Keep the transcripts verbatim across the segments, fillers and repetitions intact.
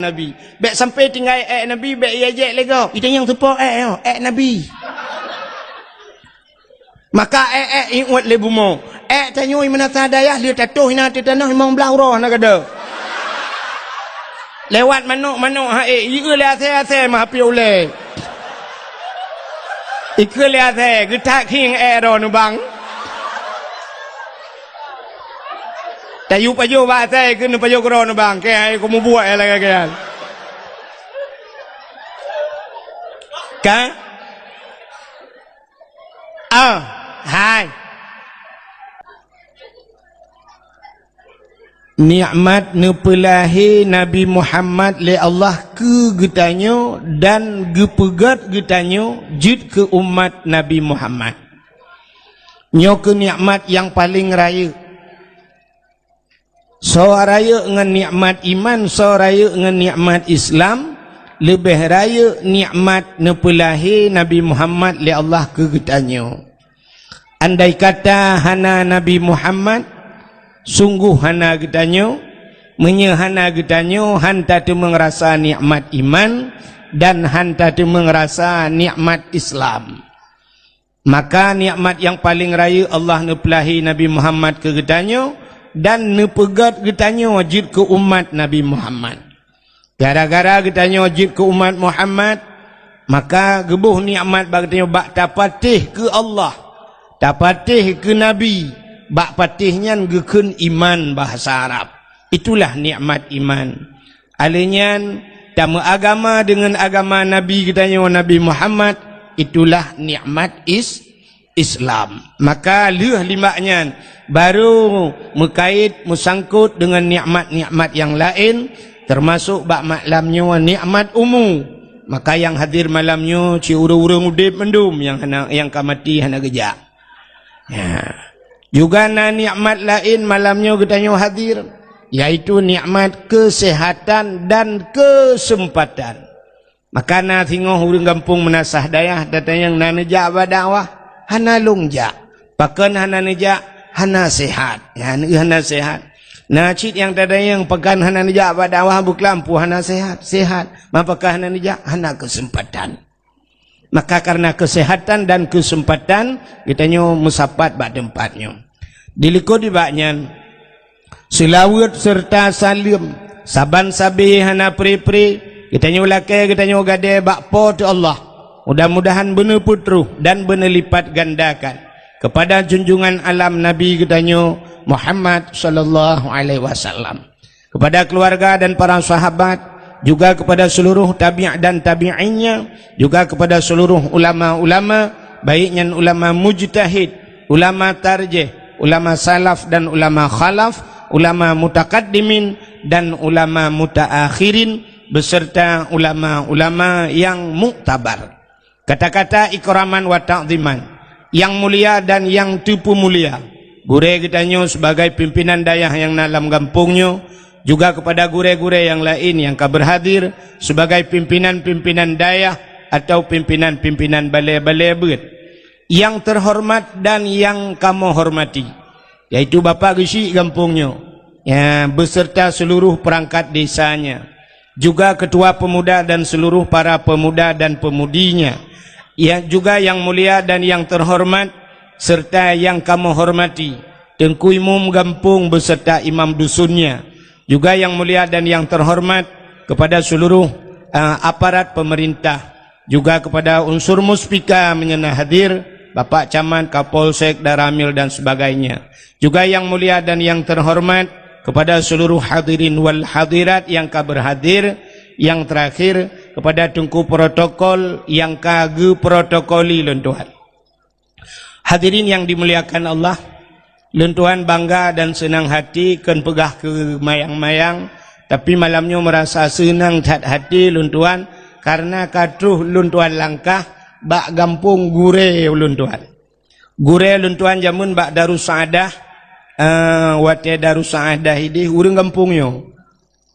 Nabi. Bék sampai tinggai ék Nabi, bék ia jek lé gob. Itanyong teupo ék nyoe, ék Nabi. Maka ék-ék iuet lé bumoe. Ék tanyoe i meunasah dayah lheueh tatoh inan teuh tanoh limong blaih uroe hana gada. Lewat manok-manok hai, ieu lé asai-asai meuhapé ulée. Ikeu lé asai, geutak khieng ék droe neubang. Tayue pajoh bak asai keu neupajoh keudroe neubang. Keu hai kumubuak ya lagée-lagée nyan. Ka? Ah, hai. Nikmat neupeulahé Nabi Muhammad lé Allah keu geutanyoe dan geupeugét geutanyoe jeuet keu umat Nabi Muhammad. Nyoe keuh nikmat nyang paleng rayeuk. Soe rayeuk ngon nikmat iman, soe rayeuk ngon nikmat Islam, leubeh rayeuk nikmat neupeulahé Nabi Muhammad lé Allah keu geutanyoe. Andai kata hana Nabi Muhammad, sunggoh hana geutanyoe. Meunyoe hana geutanyoe, han tateumeung rasa nikmat iman dan han tateumeung rasa nikmat Islam. Maka nikmat nyang paleng rayeuk Allah neupeulahé Nabi Muhammad keu geutanyoe dan neupeugét geutanyoe jeuet keu umat Nabi Muhammad. Gara-gara geutanyoe jeuet keu umat Muhammad, maka geuboh nikmat bak geutanyoe bak tapatéh keu Allah, tapatéh keu Nabi, bak patéh nyan geukheun iman bahasa Arab. Itulah nikmat iman. Alheuh nyan, tameuagama deungon agama Nabi geutanyoe, Nabi Muhammad, itulah nikmat is-, Islam. Maka lheueh limbak nyan, barô meukait, meusangkot deungon nikmat-nikmat nyang laén, teumasok bak malam nyoe nikmat umu. Maka nyang hadir malam nyoe cit ureuëng-ureuëng udeb mandum nyang hana, nyang ka maté hana geujak. Ya. Juga na nikmat laén malam nyoe geutanyoe hadir, yaitu nikmat keuseuhatan dan keuseumpatan. Maka na singoh ureuëng gampông meunasah dayah tatanyong na neujak bak dakwah, hana lôn jak. Pakon hana neujak? Hana seuhat. Ya, hana seuhat. Na cit nyang tatanyong pakon hana neujak bak dakwah, beuklam peue hana seuhat. Seuhat. Ma pakon hana neujak? Hana keuseumpatan. Maka kareuna keuseuhatan dan keuseumpatan, geutanyoe meusapat bak teumpat nyoe. Dilikot nibak nyan, seulaweuet seureuta saleuem saban sabe hana pre-pre geutanyoe lakée geutanyoe gadée bak Po teu Allah. Mudah-mudahan beuneupeutroh dan beuneulipatgandakan keupada junjungan alam Nabi geutanyoe Muhammad sallallahu alaihi wasallam, kepada keluarga dan para sahabat, juga kepada seluruh tabi' dan tabi'innya, juga kepada seluruh ulama-ulama, baik nyan ulama mujtahid, ulama tarjih, ulama salaf dan ulama khalaf, ulama mutakaddimin dan ulama mutaakhirin, beserta ulama-ulama yang muktabar. Kata-kata ikraman wa ta'ziman, yang mulia dan yang teupeumulia, gurée geutanyoe sebagai pimpinan dayah nyang na lam gampông nyoe, juga kepada gurée-gurée nyang laén nyang ka berhadir sebagai pimpinan-pimpinan dayah atau pimpinan-pimpinan balée-balée beuet, yang terhormat dan yang kamoe hormati, yaitu Bapak Geuchik gampông nyoe, ya, beserta seluruh perangkat desanya, juga ketua pemuda dan seluruh para pemuda dan pemudinya, ya, juga yang mulia dan yang terhormat serta yang kamoe hormati, Teungku Imum gampông beserta imam dusunnya, juga yang mulia dan yang terhormat kepada seluruh, eh, aparat pemerintah, juga kepada unsur muspika meunyoe na hadir, Bapak Camat, Kapolsek, Danramil dan sebagainya. Juga yang mulia dan yang terhormat kepada seluruh hadirin wal hadirat yang ka berhadir, yang terakhir kepada Teungku Protokol yang ka geuprotokoli lôn tuan. Hadirin yang dimuliakan Allah, lôn tuan bangga dan seunang hati, kon peugah keu mayang-mayang, tapi malam nyoe meurasa seunang that hati lôn tuan, kareuna ka troh lôn tuan langkah bak gampông gurée lôn tuan. Gurée lôn tuan jameun bak Darussaadah, eh, watée Darussaadah ideh ureuëng gampông nyoe.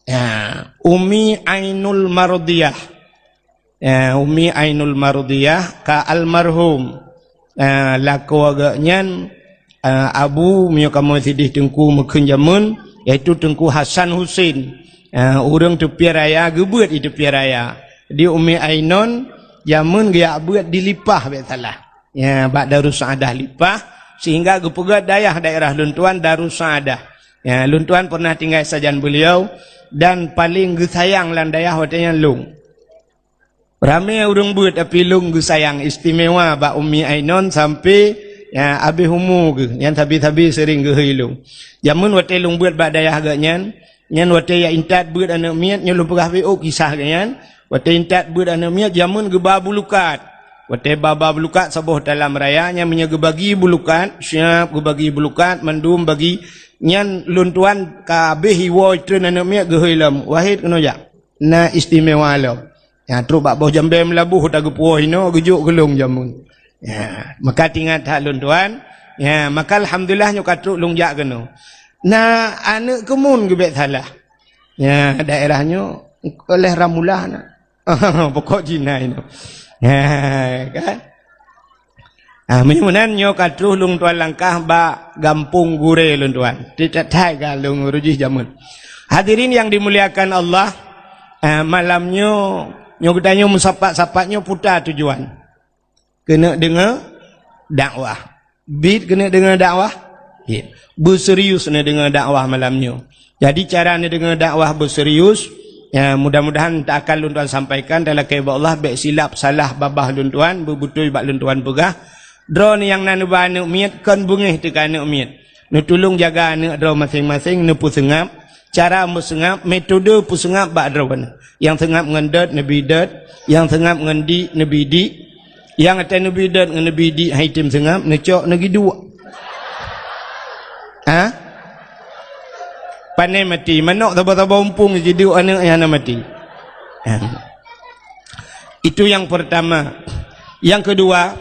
Ya, Umi Ainul Mardiyah. Ya, Umi Ainul Mardiyah ka almarhum. Ya, lakoe geuh nyan, ya, abu meunyoe kamoe sideh Teungku meukheun jameun, yaitu Teungku Hasan Husin. Ha, ureuëng Teupie Raya geubeuet di Teupie Raya. Di Umi Ainon, jameun geujak beuet di Lipah, bèk salah. Ya, bak Darussaaddah Lipah, sehingga geupeugöt dayah daerah lôn tuan Darussaaddah. Ya, lôn tuan pernah tinggai sajan beliau dan paling geusayang lam dayah watèe nyan lôn. Ramé ureuëng beuet, tapi lôn geusayang istimewa bak Umi Ainon sampai, ya, abéh umu geuh. Nyan sabe-sabe sering geuhôi lôn. Jameun watèe lôn beuet bak dayah geuh nyan, nyan watèe jak intat beuet aneuk miet, nyoe lôn peugah beuh kisah geuh nyan. Watèe intat beuet aneuk miet, jameun geuba bulukat. Watèe ba-ba bulukat saboh talam raya, nyan meunyoe geubagi bulukat, siap geubagi bulukat, mandum bagi, nyan lôn tuan ka abéh iwoe treun aneuk miet geuhôi lom. Wahid keunoe jak. Na istimewa lom. Nyang trok bak boh jambèe meulaboh tageupeuwoe inoe geujok keu lôn jameun. Ya, maka teuingat that lôn tuan. Ya, maka alhamdulillah nyoe ka trok lôn jak keunoe. Na aneuk keumun geubèk salah. Ya, daerah nyoe oleh Ramulah na. Pokok Cina inoe. Ya, kan? Ah, meunyoe meunan nyoe ka troh lôn tuan langkah bak gampông gurèe lôn tuan. Titat-tat ka lôn rujih jameun. Hadirin yang dimuliakan Allah, ah, malam nyoe, nyoe geutanyoe meusapat-sapat nyoe puta tujuan. Keuneuk deungoe dakwah. Bit keuneuk deungoe dakwah? Bit. Beuserius neudeungoe dakwah malam nyoe. Jadi, cara neudeungoe dakwah beuserius, ya, mudah-mudahan tak akan lôn tuan sampaikan, talakèe bak Allah, bèk silap salah babah lôn tuan, beubeutôi bak lôn tuan peugah. Droeneuh nyang na neuba aneuk miet, kon beungèh teuka aneuk miet. Neutulông jaga aneuk droe maséng-maséng, neupeuseungab, cara meuseungab, metode peuseungab bak droeneuh. Nyang seungab ngon dot, neubi dot, nyang seungab ngon dik, neubi dik. Nyang até neubi dot ngon neubi dik hai tem seungab, neucok neugiduek. Ha? Pané mati, manok saba-saba umpung jiduek aneuk nyang hana mati. Ha. Itu yang pertama. Yang kedua,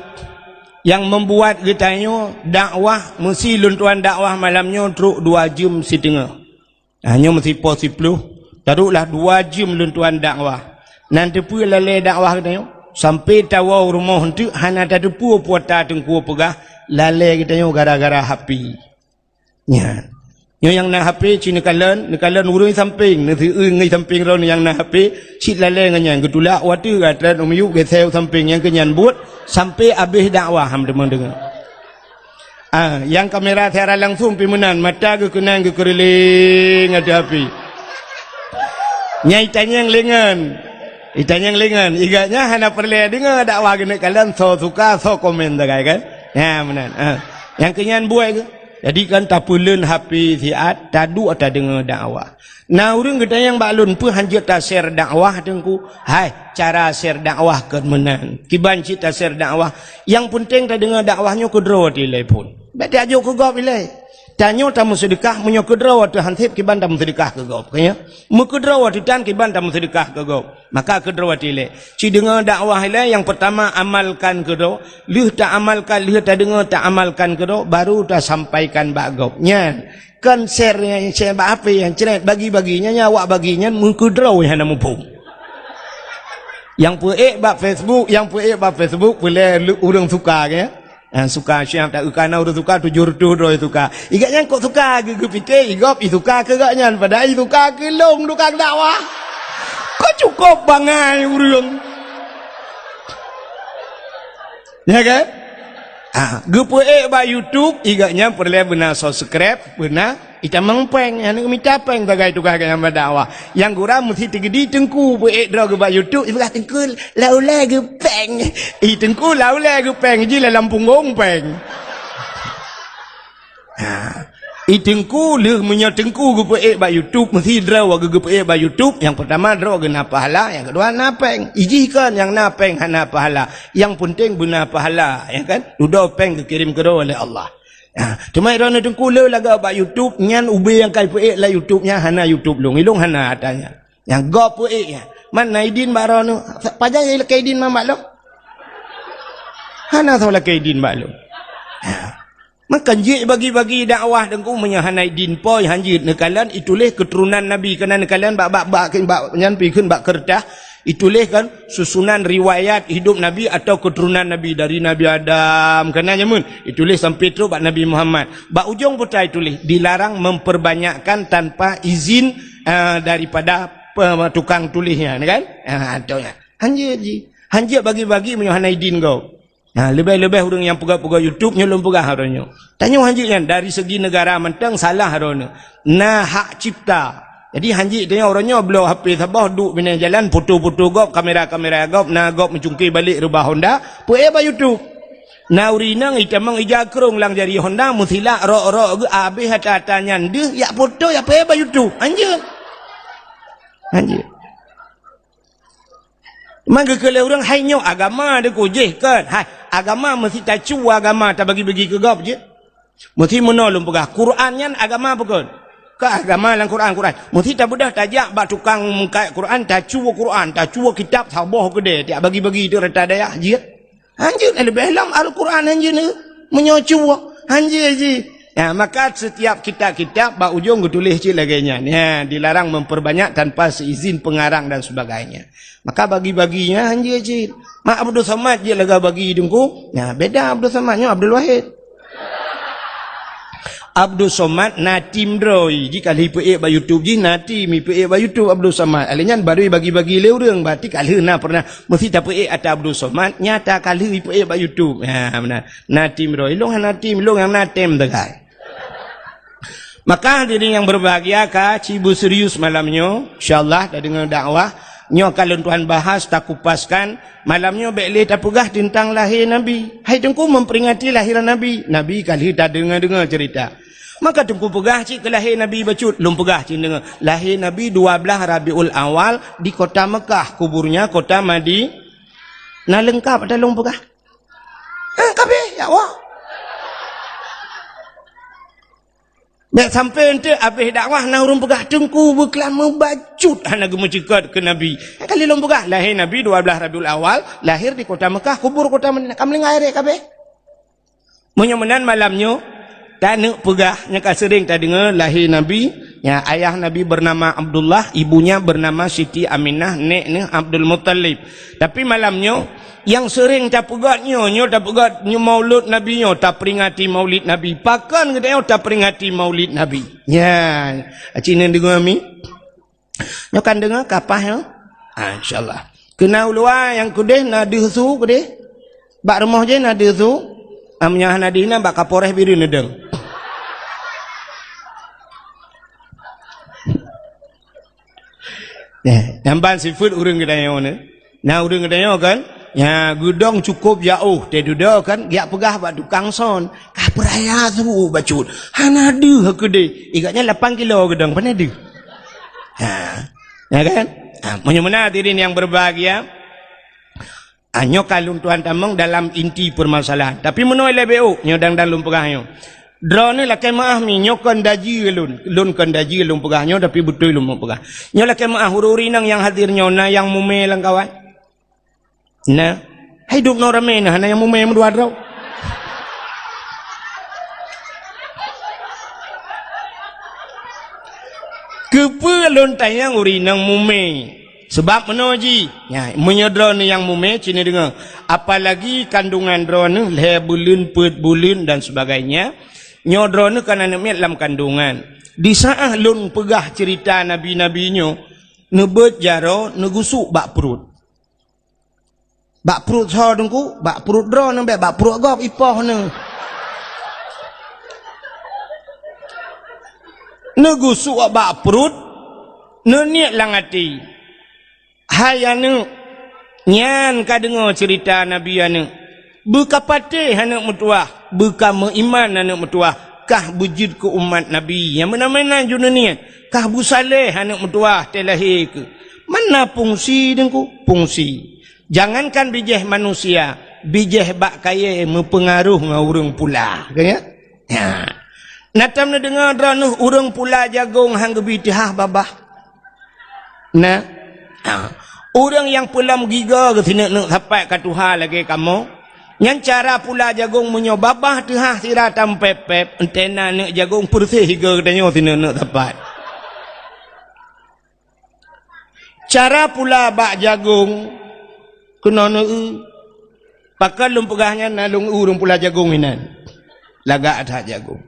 yang membuat geutanyoe dakwah, meusi lôn tuan dakwah malam nyoe trok dua jeuem siteungoh. Ha, nyoe meusipo siploh, taruhlah dua jeuem lôn tuan dakwah. Nan teupeue lalè dakwah geutanyoe? Sampai tawoe rumoh eunteuk hana tateupeue peue ata teungku peugah, lalè geutanyoe gara-gara H P. Nyan. Nyoe nyang na H P cit neukalon, neukalon ureuëng sampéng, neuseueu ngon sampéng droeneuh nyang na H P, cit lalè ngon nyan, geutulak u ateueh, gata u miyueb, geuseu sampéng nyang keu nyan buet, sampai abéh dakwah han teuma deungoe. Ah, nyang kamera siaran langsung pi meunan, mata geukeunong geukeureuléng ateueh H P. Nyang itanyong lé ngon. Itanyong lé ngon. Igak nyan hana peureulèe deungoe dakwah geuneuk kalon, soe suka, soe komen sagai kan. Nyan meunan. Ah. Nyang keu nyan buet geuh. Jadi kan tapeuleuen H P siat, taduek tadeungoe dakwah. Na ureuëng geutanyong bak lôn, "Peue han jeuet ta-share dakwah, Teungku?" Hai, cara share dakwah kon meunan. Kiban cit ta-share dakwah. Nyang peunteng tadeungoe dakwah nyoe keudroe até ilèe phon. Bèk tajok keu gob ilèe. Tanyoe tameuseudeukah, meunyoe keudroe teuh han sép kiban tameuseudeukah keu gob. Ka nyan? Meukeudroe teuh tan kiban tameuseudeukah keu gob. Maka keudroe até ilèe. Ci deungoe dakwah ilèe, nyang peurtama amalkan keudroe. Lheueh taamalkan, lheueh tadeungoe taamalkan keudroe, baru tasampaikan bak gob. Nyan. Kon share nyang share bak H P nyang cret bagi-bagi nyan, nyang awak bagi nyan meukeudroe hana muphom. Nyang peuék bak Facebook, nyang peuék bak Facebook peureulèe ureuëng suka ke. Ha, suka siap tak kana ureuëng suka tujoh reutôh droe suka. Igak nyan kok suka geu-, geupike igob isuka keu gak nyan padahai isuka keu lôn tukang dakwah. Kok cukôp bangai ureuëng. Ya kan? Ah, geupeuék bak YouTube, igak nyan peureulèe beuna subscribe, beuna itamong péng, aneuk mita péng sagai tugaih geuhnyan bak dakwah. Nyang gura meusi teugeudi teungku peuék droe geuh bak YouTube, ipeugah teungku laulèe geupéng. Ih, teungku laulèe geupéng, jih lam punggong péng. Ha. I teungku lheueh meunyoe teungku geupeuék bak YouTube, meusi droe geuh geupeuék bak YouTube, nyang peurtama droe geuh na pahala, nyang keudua na péng. Ijih kon nyang na péng hana pahala. Nyang peunteng beuna pahala, ya kan? Dudoe péng geukirém keudroe lé Allah. Ha. Teuma droeneuh teungku le lagak bak YouTube, nyan ubé nyang ka ipeuék lam YouTube nyan hana YouTube lôn. Ilôn hana ata nyan. Nyang gob peuék nyan. Man na idin bak droeneuh? Pajan nyang lakèe idin man bak lôn? Hana soe lakèe idin bak lôn. Ha. Maka jeuet bagi-bagi dakwah teungku meunyoe hana idin po, han jeuet neukalon, ituléh keuturonan Nabi, keunan neukalon bak, bak, bak, bak nyan pi kheun bak keureutah, ituléh kan susunan riwayat hidup Nabi atau keuturonan Nabi dari Nabi Adam, keunan jameun, ituléh sampai trok bak Nabi Muhammad. Bak ujong peue ituléh, dilarang memperbanyakkan tanpa izin ah, daripada pe-, tukang tuléh nyan, kan? Ah, tu nyan. Hanjeuet jih. Hanjeuet bagi-bagi meunyoe hana idin gob. Nah, leubeh-leubeh ureuëng nyang peugah-peugah YouTube nyoe lôn peugah uroe nyoe. Tanyoe hanjeuet nyan dari segi negara mantong salah droeneuh. Na hak cipta. Jadi hanjeuet tanyoe uroe nyoe bloe H P saboh duek binéh jalan, foto-foto gob, kamera-kamera gob, na gob meucungké balek reubah Honda, peuék bak YouTube. Na ureuëng inong itamong ija krong lam jari Honda, meusilak rok-rok geuh, abéh ata-ata nyan deuh, jak foto, jak peuék bak YouTube. Hanjeuet. Hanjeuet. Man geukheun lé ureuëng, "Hai nyoe agama deukujih kon." Hai, agama meusti tacuwa agama tabagi-bagi keu gob jih. Meusti meunoe lôn peugah, Quran nyan agama bukon? Ka agama lam Quran, Quran. Meusti tabeudôh tajak bak tukang meukat Quran, tacuwa Quran, tacuwa kitab saboh keudè, tajak bagi-bagi di rata dayah jih. Hanjeuet leubeh lom Al-Quran hanjeuet neu. Meunyoe cuwa, hanjeuet jih. Ya, maka setiap kitab-kitab bak ujong geutuléh cit lagée nyan. Ya, dilarang memperbanyak tanpa seizin pengarang dan sebagainya. Maka bagi-bagi nyan hanjeuet cit. Mak Abdul Somad jeuet lagée bagi teungku. Ya, beda Abdul Somad nyoe Abdul Wahid. Abdul Somad na tim droe, jih ka lheueh ipeuék bak YouTube jih, na tim ipeuék bak YouTube Abdul Somad. Alèh nyan baru bagi-bagi lé ureuëng, berarti ka lheueh na pernah meusti tapeuék ata Abdul Somad, nyata ka lheueh ipeuék bak YouTube. Ha, meunan. Na tim droe, ilong hana tim, ilong nyang na tem teukai. Maka hadirin yang berbahagia, ka ci beuserius malam nyoe, insyaallah tadeungoe dakwah. Nyoe ka lôn tuan bahas, takupaskan. Malam nyoe bék lé tapeugah teuntang lahé Nabi. Hai teungku memperingati lahiran Nabi. Nabi ka lheueh tadeungoe-deungoe cerita. Maka teungku peugah cit keu lahé Nabi bacut, lôn peugah cit deungoe. Lahé Nabi dua blaih Rabiul Awal di kota Mekah, kuburnya kota Madi-, na leungkap ata lôn peugah. Eh, kabéh, ya Allah. Bék sampai ente abéh dakwah na ureuëng peugah teungku beuklam meubacut hana geumeucikot keu Nabi. Nyang kali lôn peugah, lahé Nabi dua blaih Rabiul Awal, lahir di kota Mekah, kubur kota Madinah. Ka meulinggai rek kabéh. Meunyoe meunan malam nyoe, taneuk peugah nyang ka seuring tadeungoe lahé Nabi, ya, ayah Nabi bernama Abdullah, ibunya bernama Siti Aminah, nek neuh Abdul Muttalib. Tapi malam nyoe, nyang seuring tapeugét nyoe, nyoe tapeugét nyoe maulud Nabi nyoe, taperingati maulid Nabi. Pakon geutanyoe taperingati maulid Nabi? Nyan, aci neudeungoe mi? Nyoe kan deungoe kapah nyoe? Ah, insyaallah. Keu na u luwa nyang keudeh na deuh su keudeh? Bak rumoh jih na deuh su? Ah, meunyoe hana deuh na bak Kapolres Bireuen neudong. Eh, nyang ban sifeuet ureuëng geutanyoe nyoe. Na ureuëng geutanyoe kan, ya, geudong cukôp jaoh, teududoe kan, geujak peugah bak tukang son, ka peuraya su bacut. Hana deuh keudeh. Igatnya lapan kilo geudong, pane deuh. Ha. Ya kan? Ha, meunyoe meunan hadirin yang berbahagia, ha, nyoe ka lôn tuan tamong dalam inti permasalahan. Tapi meunoe lé B O, nyoe dang-dang lôn peugah nyoe. Droeneuh lakée meuáh mi, nyoe kon daji lôn. Lôn kon daji lôn peugah nyoe, tapi beutôi lôn peugah. Nyoe lakée meuáh ureuëng-ureuëng inong nyang hadir nyoe, na nyang mumé lam kawan? Na. Hai dum noe ramé na, hana nyang mumé meudua droe. Keupeue lôn tanyong ureuëng inong mumé? Sabab meunoe jih, nya, meunyoe droeneuh nyang mumé, ci neudeungoe, apalagi kandungan droeneuh lhée buleuen, peuet buleuen dan sebagainya, nyoe droeneuh kan aneuëk miet lam kandungan. Di saát lôn peugah ceurita nabi-nabi nyoe, neubeuet jaroe, neugusuk bak pruet. Bak pruet soe teungku? Bak pruet droeneuh bék, bak pruet gob ipoh neuh. Neugusuk bak pruet, neuniet lam até. Hai aneuëk, nyan ka deungoe ceurita nabi aneuëk. Beuka patéh aneuëk meutuwah, beuka meuiman aneuëk meutuwah, kah beujeuet keu umat nabi nyang meunan-meunan jeuet neuniet, kah beusaléh aneuëk meutuwah teuh lahé keuh. Mana fungsi teungku? Fungsi. Jangankan bijéh manusia, bijéh bak kayée meupeungaroh ngon ureuëng pula. Ka nyan? Nya. Na tom neudeungoe droeneuh ureuëng pula jagong han geubi teuhah babah? Na. Ha. Ureuëng nyang peulom gigoe geuh sineuk-neuk sapat ka tuha lagée kamoe. Nyan cara pula jagong meunyoe babah teuhah sira tampép-pép, entée na neuk jagong peureuseh gigoe geutanyoe sineuk-neuk sapat. Cara pula bak jagong keunoe neu-eu. Pakon lôn peugah nyan na lôn eu ureuëng pula jagong inan. Lagak that jagong.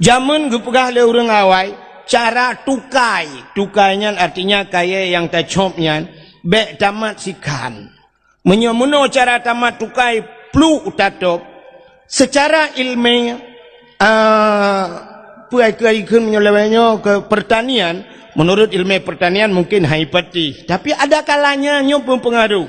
Jameun geupeugah lé ureuëng awai, Cara tukai, tukai nyan artinya kayée nyang tacop nyan, bék tamat sikhan. Meunyoe meunoe cara tamat tukai pluek tatôb, seucara iéleumé, ah, peue keu ikheun meunyoe lawét nyoe keu pertanian, menurut iéleumé pertanian mungkin hai pati. Tapi ada kalanya nyoe meupeungaruh.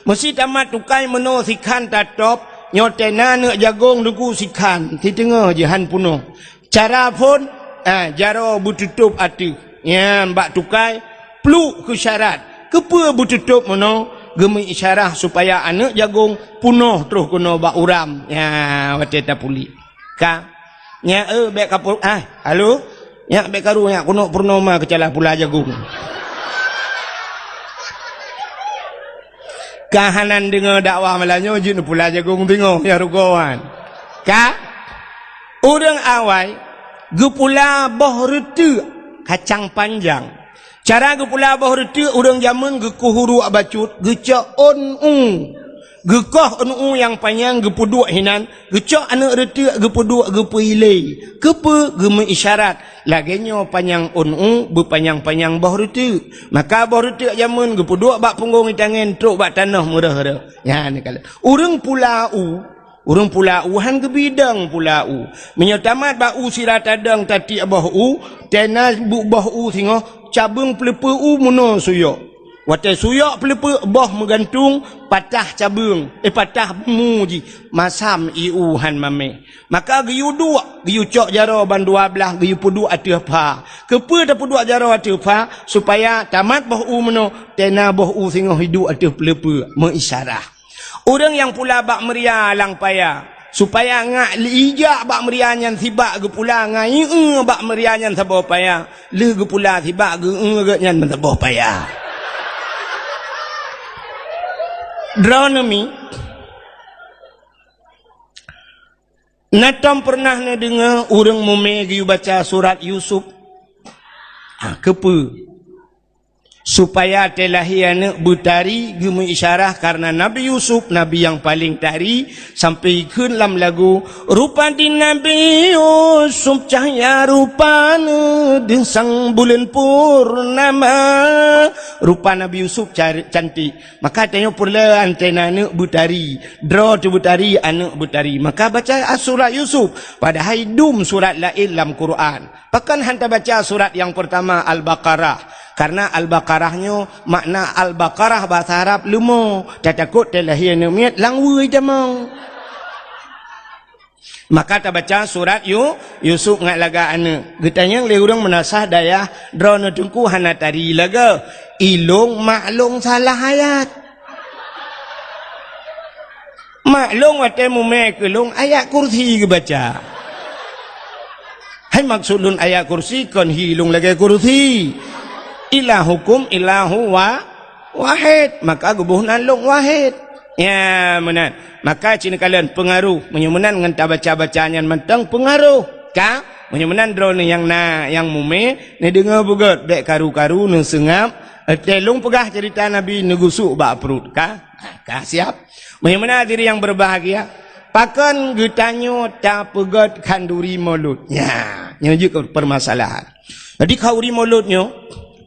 Meusi tamat tukai meunoe sikhan tatôb, nyoe tena aneuk jagong teungku sikhan, siteungoh jihan punoh. Cara phon, ah, jaroe beututôb ateueh. Nyan bak tukai, pluek keu syarat. Keupeue beututôb meunoe? Geumeuisyarah supaya aneuk jagong punoh troh keunoe bak uram. Nya, watée tapulik. Ka. Nya, eh, bék ka pu-, ah, halo? Nya, bék karu, nya, keunoe purnoma keucalah pula jagong. Ka hanan deungoe dakwah malam nyoe, jeuet neupula jagong teungoh, ya rugoe wan. Ka? Ureuëng awai geupula boh reuteuek kacang panjang. Cara geupula boh reuteuek ureuëng jameun geukuh uruek bacut, geucok ôn u. Geukoh ôn u nyang panyang geupeuduek hinan, geucok aneuk reuteuek geupeuduek geupeuilée. Keupeue geumeuisyarat? Lagée nyoe panyang ôn u beupanyang-panyang boh reuteuek. Maka boh reuteuek jameun geupeuduek bak punggong itangen trok bak tanoh meureuh-reuh. Nyan kala. Ureuëng pula u, Ureuëng pula u han geubidong pula u. Meunyoe tamat bak u sira tadong tatiek boh u, tena buet boh u singoh, cabeueng peuleupeue u meunoe suyok. Watée suyok peuleupeue boh meugantung, patah cabeueng, eh, patah bumu jih, masam ié u han mamé. Maka geuyue duek, geuyue cok jaroe ban dua blaih, geuyue peuduek ateueh pha. Keupeue tapeuduek jaroe ateueh pha? Supaya tamat boh u meunoe, tena boh u singoh iduek ateueh peuleupeue, meuisyarah. Ureuëng nyang pula bak meuria lam paya, supaya ngak ijak bak meuria nyan sibak geupula ngai eu bak meuria nyan saboh paya, lheueh geupula sibak geu-eu geuh nyan meusaboh paya. Droeneuh mi, na tom peureunah neudeungoe ureuëng mumé geuyue baca surat Yusuf? Ah, keupeue? Supaya teulahé aneuk beutari geumeuisyarah kareuna Nabi Yusuf, nabi nyang paleng tari, sampai ikheun lam lagu, "Rupa di Nabi Yusuf cahya rupana deusang buleuen purnama." Rupa Nabi Yusuf car-, cantik. Maka tanyoe peureulée antena aneuk beutari, droe teuh beutari, aneuk beutari. Maka baca surat Yusuf, padahai dum surat laén lam Quran. Pakon han tabaca surat nyang peurtama Al-Baqarah? Kareuna Al-Baqarah nyoe makna Al-Baqarah basa Arab leumo, tatakot teulahé aneuk miet lam weueh tamong. Maka tabaca surat Yu-, Yusuf ngat lagak aneuk. Geutanyong lé ureuëng meunasah dayah, "Droeneuh teungku hana tari lagée? Ilong mak long salah ayat." Mak long watée mumé keu long ayat kursi geubaca. Hai maksud lôn ayat kursi kon hi long lagée kursi. Ilahukum ilahu wa-, wahid. Maka geuboh nan long wahid. Ya, meunan. Maka ci neukalon peungaroh. Meunyoe meunan ngon tabaca-baca nyan mantong peungaroh. Ka? Meunyoe meunan droeneuh nyang na, nyang mumé, neudeungoe beugét, bék karu-karu, neuseungab. Teuh long peugah ceurita Nabi neugusuk bak pruet. Ka? Ka siap? Meunyoe meunan hadirin nyang berbahagia, pakon geutanyoe tapeugét khanduri Maulud? Nya, nyoe jeuet keu permasalahan. Jadi khanduri Maulud nyoe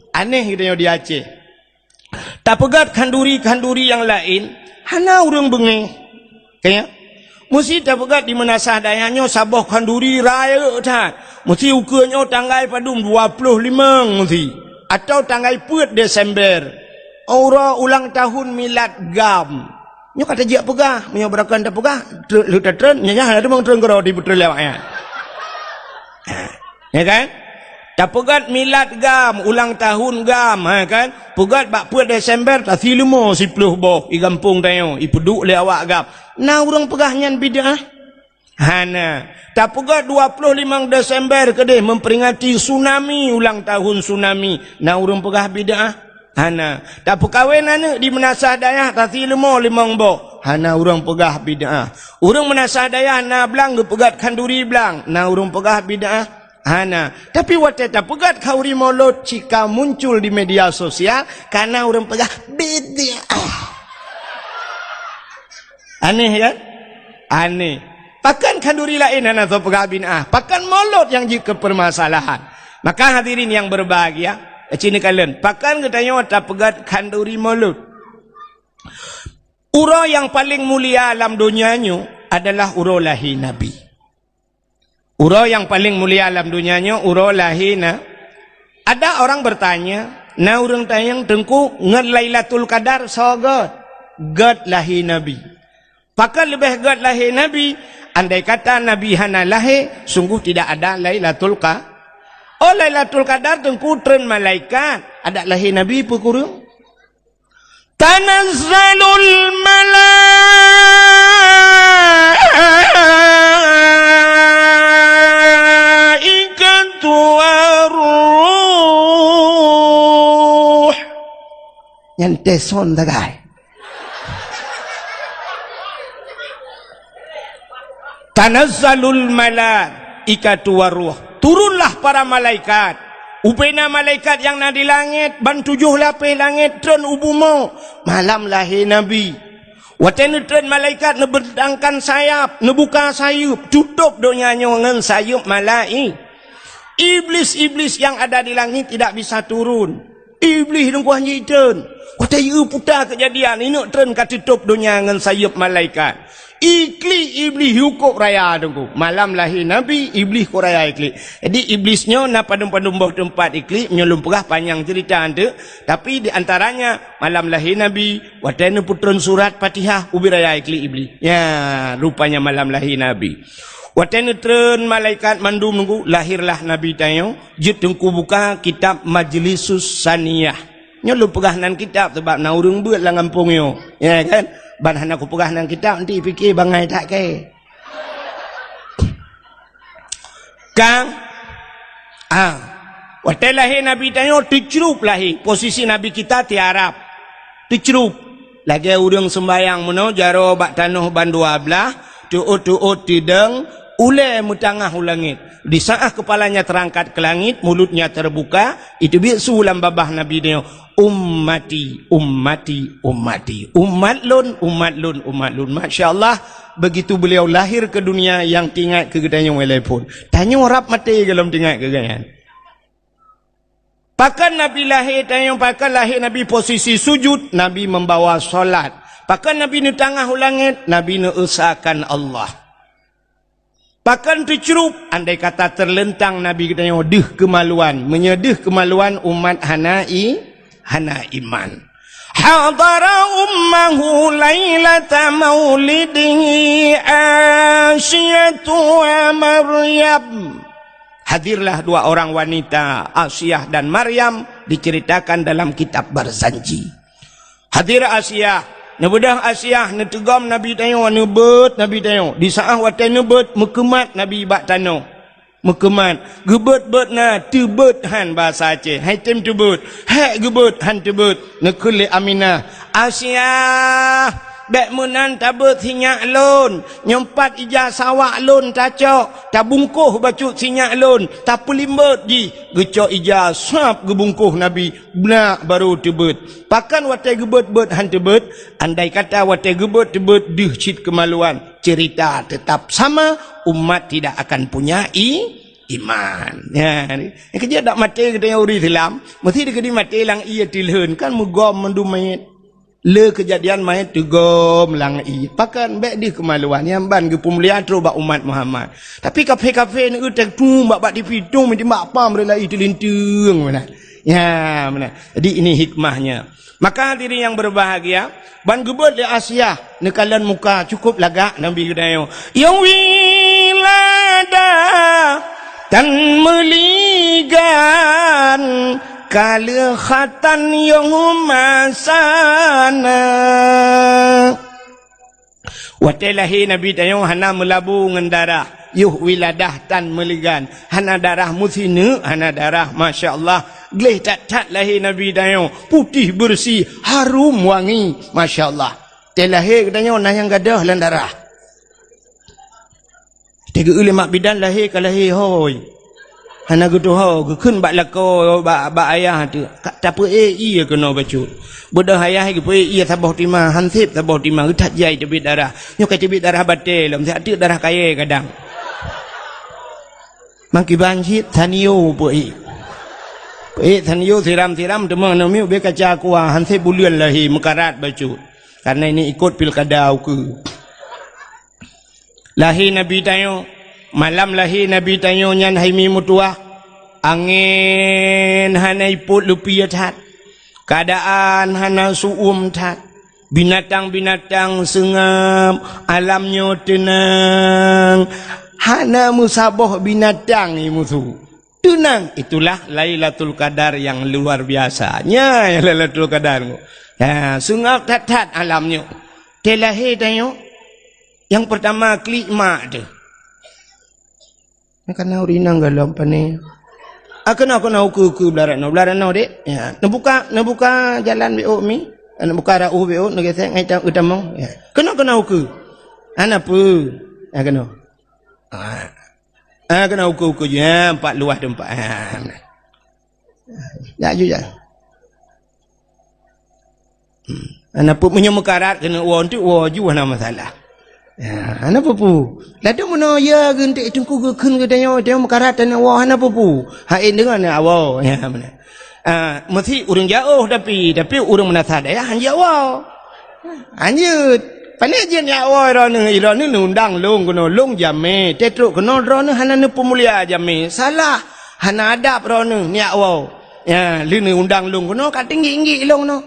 aneh geutanyoe di Aceh. Tapeugét khanduri-khanduri nyang laén, hana ureuëng beungéh. Ka nyan? Meusi tapeugét di meunasah dayah nyoe saboh khanduri rayeuk that. Meusi ukeue nyoe tanggai padum dua ploh limong meusi. Atau tanggai peuet Desember. Uroe ulang tahun milad GAM. Nyoe ka tajak peugah, meunyoe beurakan tapeugah, tre-, lheueh tatreun, nyan, nyan hana teumong treun keudroe di peutrön lewat nyan. Ha, ya kan? Tapeugét milad GAM, ulang tahun GAM, ha kan? Peugét bak peuet Desember, tasi leumo siploh boh, i gampông tanyoe, ipeuduek lé awak GAM. Na ureuëng peugah nyan bid'ah? Hana. Tapeugét dua ploh limong Desember keudeh memperingati tsunami, ulang tahun tsunami. Na ureuëng peugah bid'ah? Hana. Tapeukawen aneuk di meunasah dayah tasi leumo limong boh. Hana ureuëng peugah bid'ah. Ureuëng meunasah dayah na blang geupeugét khanduri blang. Na ureuëng peugah bid'ah? Hana. Tapi watée tapeugét khanduri Maulud cit ka muncul di media sosial, ka na ureuëng peugah bid'ah. Aneh kan? Aneh. Pakon khanduri laén hana soe peugah bid'ah? Pakon Maulud nyang jeuet keu permasalahan? Maka hadirin yang berbahagia, cini kalian, pakon geutanyoe tapeugét khanduri Maulud. Uroe nyang paleng mulia lam donya nyoe adalah uroe lahé Nabi. Uroe nyang paleng mulia lam donya nyoe uroe lahé na. Ada orang bertanya, na ureuëng tanyong, "Teungku, ngon Lailatul Qadar soe gét?" Gét lahé Nabi. Pakon leubeh gét lahé Nabi? Andai kata Nabi hana lahé, sungguh tidak ada Lailatul Qa-, oh, Lailatul Qadar teungku treun malaikat, adak lahé Nabi peue kureueng? Tanazzalul malaikatu waruh. Nyan teson tagai. Tanazzalul malaikatu waruh. Turunlah para malaikat. Ubena malaikat nyang na di langét, ban tujoh lapéh langét treun u bumoe. Malam lahé Nabi. Watée neutreun malaikat neubentangkan sayap, neubuka sayeuep, tutôb donya nyoe ngon sayeuep malai-, Iblis-iblis yang ada di langit tidak bisa turun. Iblih dungkuah jitreun. Watée yue puta keujadian, ineuk treun ka tutôb donya ngon sayeuep malaikat. Iklik Iblih yue kok raya teungku. Malam lahé Nabi, Iblih kok raya iklik. Jadi Iblis nyoe na padum-padum boh teumpat iklik, nyoe lôn peugah panyang cerita anteuk. Tapi di antaranya malam lahé Nabi, watée neupeutreun surat Fatihah, ubit raya iklik Iblih. Ya, rupanya malam lahé Nabi. Watée neutreun malaikat mandum teungku, lahirlah Nabi tanyoe. Jeuet teungku buka kitab Majlisus Saniyah. Nyoe lôn peugah nan kitab sabab na ureuëng beuet lam gampông nyoe. Ya kan? Ban hana kupeugah nan kitab, nanti pike bangai that kée. Kang, ah, watée lahé Nabi tanyoe teucrup lahé, posisi Nabi kita tiarap. Teucrup. Lagée ureuëng seumbayang meunoe jaroe bak tanoh ban dua blaih, teuôt-teuôt tidong, ulée meutangah u langét. Di saat kepalanya terangkat ke langit, mulutnya terbuka, iteubiet su lam babah Nabi nyoe, "Ummati, ummati, ummati. Umat lôn, umat lôn, umat lôn." Masya Allah, begitu beliau lahir ke dunia, nyang teuingat keu geutanyoe lé phon. Tanyoe rab maté gohlom teuingat keu gobnyan. Pakon Nabi lahé tanyoe, pakon lahé Nabi posisi sujud, Nabi membawa salat. Pakon Nabi neutangah u langét, Nabi neuesakan Allah. Pakon teucrup, andai kata teuleuntang Nabi geutanyoe deuh keumaluan. Meunyoe deuh keumaluan, umat hana i-, hana iman. Hadara ummahu lailata maulidihi Asiyatu wa Maryam. Hadirlah dua orang wanita, Asiah dan Maryam, diceritakan dalam kitab Barzanji. Hadir Asiah, neubeudôh Asiah, neuteugom Nabi tanyoe, neubeuet Nabi tanyoe. Di saát watée neubeuet, meukeumat Nabi bak tanoh. Meukeumat, geubeuet-beuet na, teubeuet han bahasa Aceh. Hai tem teubeuet, hék geubeuet han teubeuet. Neukheun lé Aminah, "Asiah, bék meunan tabeuet sinyak lôn. Nyoe pat ija sawak lôn tacok, tabungkôh bacut sinyak lôn, tapeulimbot jih." Geucok ija sab geubungkôh Nabi, beunak barô teubeuet. Pakon watée geubeuet-beuet han teubeuet? Andai kata watée geubeuet teubeuet deuh cit keumaluan, cerita tetap sama, umat tidak akan punya i-, iman. Ya, nyang keujeuet dak maté geutanyoe ureuëng Islam, meusti dikeudi maté lam ié teulheueh, kan meugom mandum manyét. Le keujadian manyét teugom lam ié. Pakon bék deuh keumaluan, nyan ban geupeumulia trok bak umat Muhammad. Tapi kafé-kafé neueu teutung bak, bak T V, tung meujimak pam rela i teulinteung meunan. Ya, meunan. Jadi ini hikmahnya. Maka hadirin yang berbahagia, ban geubeuet lé Asiah neukalon muka cukup lagak Nabi geutanyoe. Nyang wiladah tan meuligan, ka lheueh khatan nyang masana. Watée lahé Nabi tanyoe hana meulabu ngon darah, yoh wiladah tan meuligan, hana darah meusineuk, hana darah, masya Allah. Gleh that-that lahé Nabi tanyoe, putéh beureusi, harum wangi, masya Allah. Watée lahé geutanyoe na nyang gadôh lam darah. Teugeue lé mak bidan lahé ka lahé hôi. Hana geutuho, geukheun bak lakoe, bak, bak ayah teuh. Ka tapeuék ié keunoe bacut. Beudôh ayah geupeuék ié saboh tima, han sép saboh tima, geuthat jai teubiet darah. Nyoe ka teubiet darah batée lom, siat teuk darah kayée kadang. Mangkiban cit, sanio peuék. Eh, Sanyo siram-siram teuma aneuk miet ubé kaca aqua, han sép buleuen lahé meukarat bacut. Karena ini ikut pilkada ukeue. Lahé Nabi tanyoe, malam lahé Nabi tanyoe nyan hai mi meutuwah, angén hana ipot leupie that, keuadaan hana su'uem that, binatang-binatang seungab, alam nyoe teunang, hana meusaboh binatang i musu. Teunang, itulah Lailatul Qadar yang luar biasa. Nyan Lailatul Qadar. Ya, seungab that-that alam nyoe. Teu lahé tanyoe, nyang peurtama klik mak teuh. Kana ureueng inong gohlom pane. Ah, keunoe, keunoe, ukeue, ukeue, blah rot noe, blah rot noe, Dek. Ya, neubuka, neubuka jalan beu mi. Neubuka rot beu, neugesek ngon utamong. Ya. Keunoe, keunoe, ukeue. Hana peue. Ya, keunoe. Ah. Ah, keunoe ukeue-ukeue jih, ha, empat luwah teumpat. Ha, nah. Jak ju jak. Hmm. Hana peue, meunyoe meukarat keuneuk woe, enteuk woe ju hana masalah. Ya, hana peue-peue. Ladôm meunoe ya geuh enteuk teungku geukheun geutanyoe, tanyoe meukarat tanyoe woe hana peue-peue. Hai deungon ya woe. Ya, beuna. Ah, meusi ureueng jiôh tapi, tapi ureueng meunasah dayah han jiôh woe. Anjeut, pane jeuet nyak woe droeneuh, droeneuh neuundang lôn keunoe, lôn jamé, teutrok keunoe droeneuh hana neupeumulia jamé, salah, hana adab droeneuh nyak woe. Ya, lheueh neuundang lôn keunoe ka tinggi-tinggi lôn keunoe.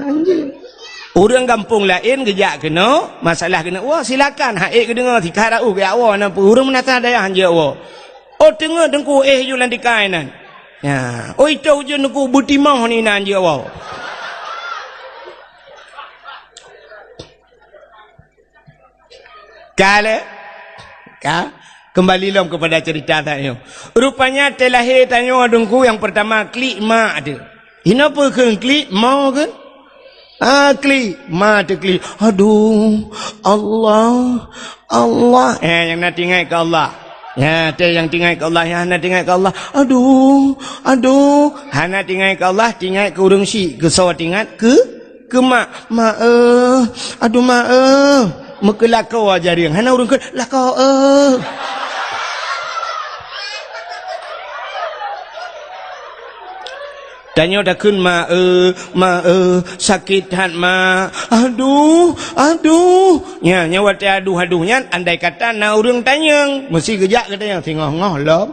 Anjeut. Ureueng gampông laén geujak keunoe, masalah keuneuk woe, silakan, hai geudeungoe, sikha raôh geujak woe, na peue ureueng meunasah dayah han jeuet woe. Oh, teungoh teungku éh ju lam tikai nan. Ya, oi toh ujeuen teungku beutimoh ni nan jeuet woe. Ka lé? Ka? Kembali lom kepada cerita tanyoe. Rupanya teu lahé tanyoe teungku nyang peurtama klik mak teuh. Inoe peue kheun klik, mo kheun? Ah, klik, ma teuklik. Aduh, Allah, Allah. Eh, nyang na teuingat keu Allah. Ya, teu nyang teuingat keu Allah, nyang hana teuingat keu Allah. Aduh, aduh. Hana teuingat keu Allah, teuingat keu ureueng syik. Keu soe teuingat? Keu, keu mak. Mak, eh. Aduh, mak, eh. Meukeulakoe jareueng. Hana ureueng kheun, lakoe, eh. Tanyoe takheun, "Ma, eh, ma, eh, sakét that, ma. Aduh, aduh." Nya, nya watée aduh-aduh nyan, andai kata na ureuëng tanyong, meusti geujak geutanyong, "Singoh-ngoh lom?"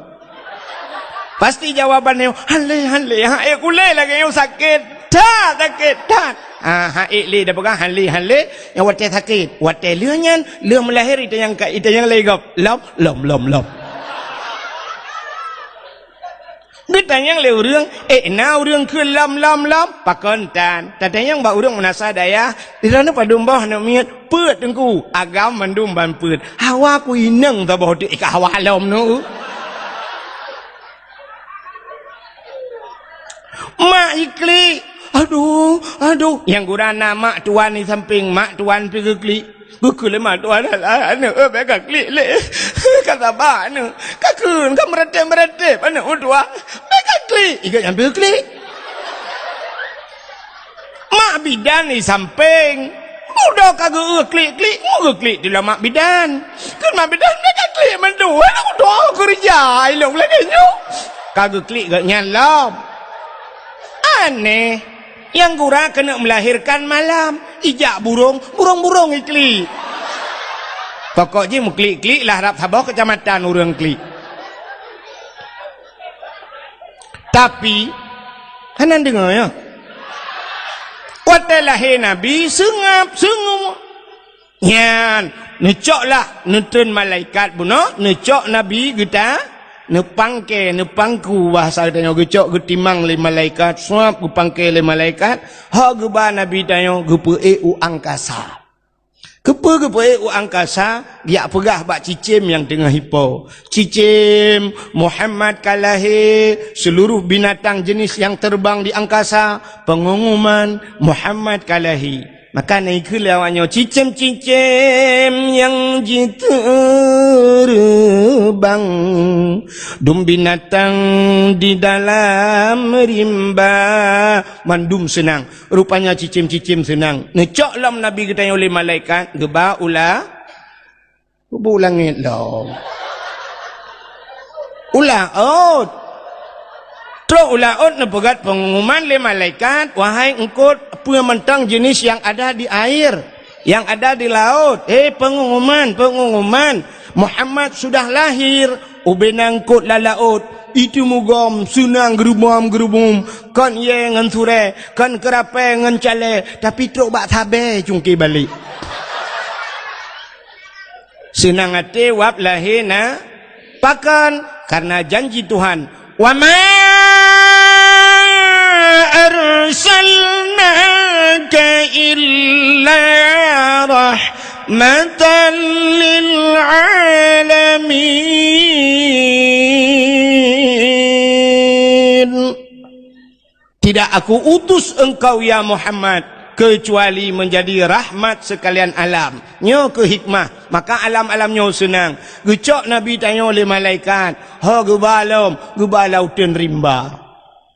Pasti jawaban nyoe, "Han lé, han lé, han ék kulé lagée nyoe sakét that, sakét that." Ah, han ék lé, dah peugah, "Han lé, han lé." Nya watée sakét, watée lheueh nyan, lheueh meulahé itanyong ka, itanyong lé gob, "Lom, lom, lom, lom." Geutanyong lé ureuëng, "Eh, na ureuëng kheun lom, lom, lom?" Pakon tan? Tatanyong bak ureuëng meunasah dayah, "Di droeneuh padum boh aneuk miet?" "Peuet, Teungku." "Agam mandum ban peuet." "Hawa ku inong saboh teuk, eh, ka hawa lom nu." Mak jiklik. "Aduh, aduh." Nyang gura na mak tuan di sampéng, mak tuan pi geuklik. Geukheun lé mak tuan, "Alah, aneuk, eh, bék ka klik lé. Ka saba aneuk. Ka kheun, ka meuratéb-meuratéb aneuk meutuah. Bék ka klik." Iga nyang beu klik. Mak bidan di sampéng. Mudo ka geu klik-klik, mu geuklik di mak bidan. Kheun mak bidan, "Bék ka klik mandum. Aneuk meutuah keureuja ilong lagée nyoe." Ka geuklik geuh nyan lom. Aneh. Nyang gura keuneuk melahirkan malam, ijak burong, burong-burong iklik. Pokok jih meuklik-klik lah rab saboh keucamatan ureuëng klik. Tapi, hana deungoe, ya. Watée lahé Nabi, seungab, seungab. Nyan, neucok lah, neutreun malaikat bunoe, neucok Nabi geuta, neupangke, neupangku, bahasa geutanyoe geucok geutimang lé malaikat, suab geupangke lé malaikat, hok geuba Nabi tanyoe geupeuék u angkasa. Keupeue geupeuék u angkasa? Geujak peugah bak cicém nyang teungoh ipo, "Cicém, Muhammad ka lahé, seuluruh binatang jenis nyang teubang di angkasa, peungumuman, Muhammad ka lahé." Maka na ikheun lé awaknyoe, "Cicém-cicém nyang jiteubang, dum binatang di dalam rimba, mandum seunang." Rupanya cicém-cicém seunang. Neucok lom Nabi geutanyoe lé malaikat, geuba u la-, geuba u langét lom. U laôt. Trok u laôt neupeugét peungumuman lé malaikat, "Wahai eungkôt, peue mantong jeunèh nyang ada di air, nyang ada di laôt, hé peungumuman, peungumuman, Muhammad sudah lahir." Ubena eungkôt lam laôt, iteumugom seunang geurubom-geurubom, kon yé ngon surée, kon keurapée ngon calée, tapi trok bak sabée cungké balek. Seunang até wab lahé na. Pakon? Karena janji Tuhan, "Wa ma arsalnaka illa rahmatan lil alamin." Tidak Aku utus engkau, ya Muhammad, kecuali menjadi rahmat sekalian alam. Nyoe keuh hikmah, maka alam-alam nyoe seunang. Geucok Nabi tanyoe lé malaikat, ho geuba lom, geuba lam uteuen rimba.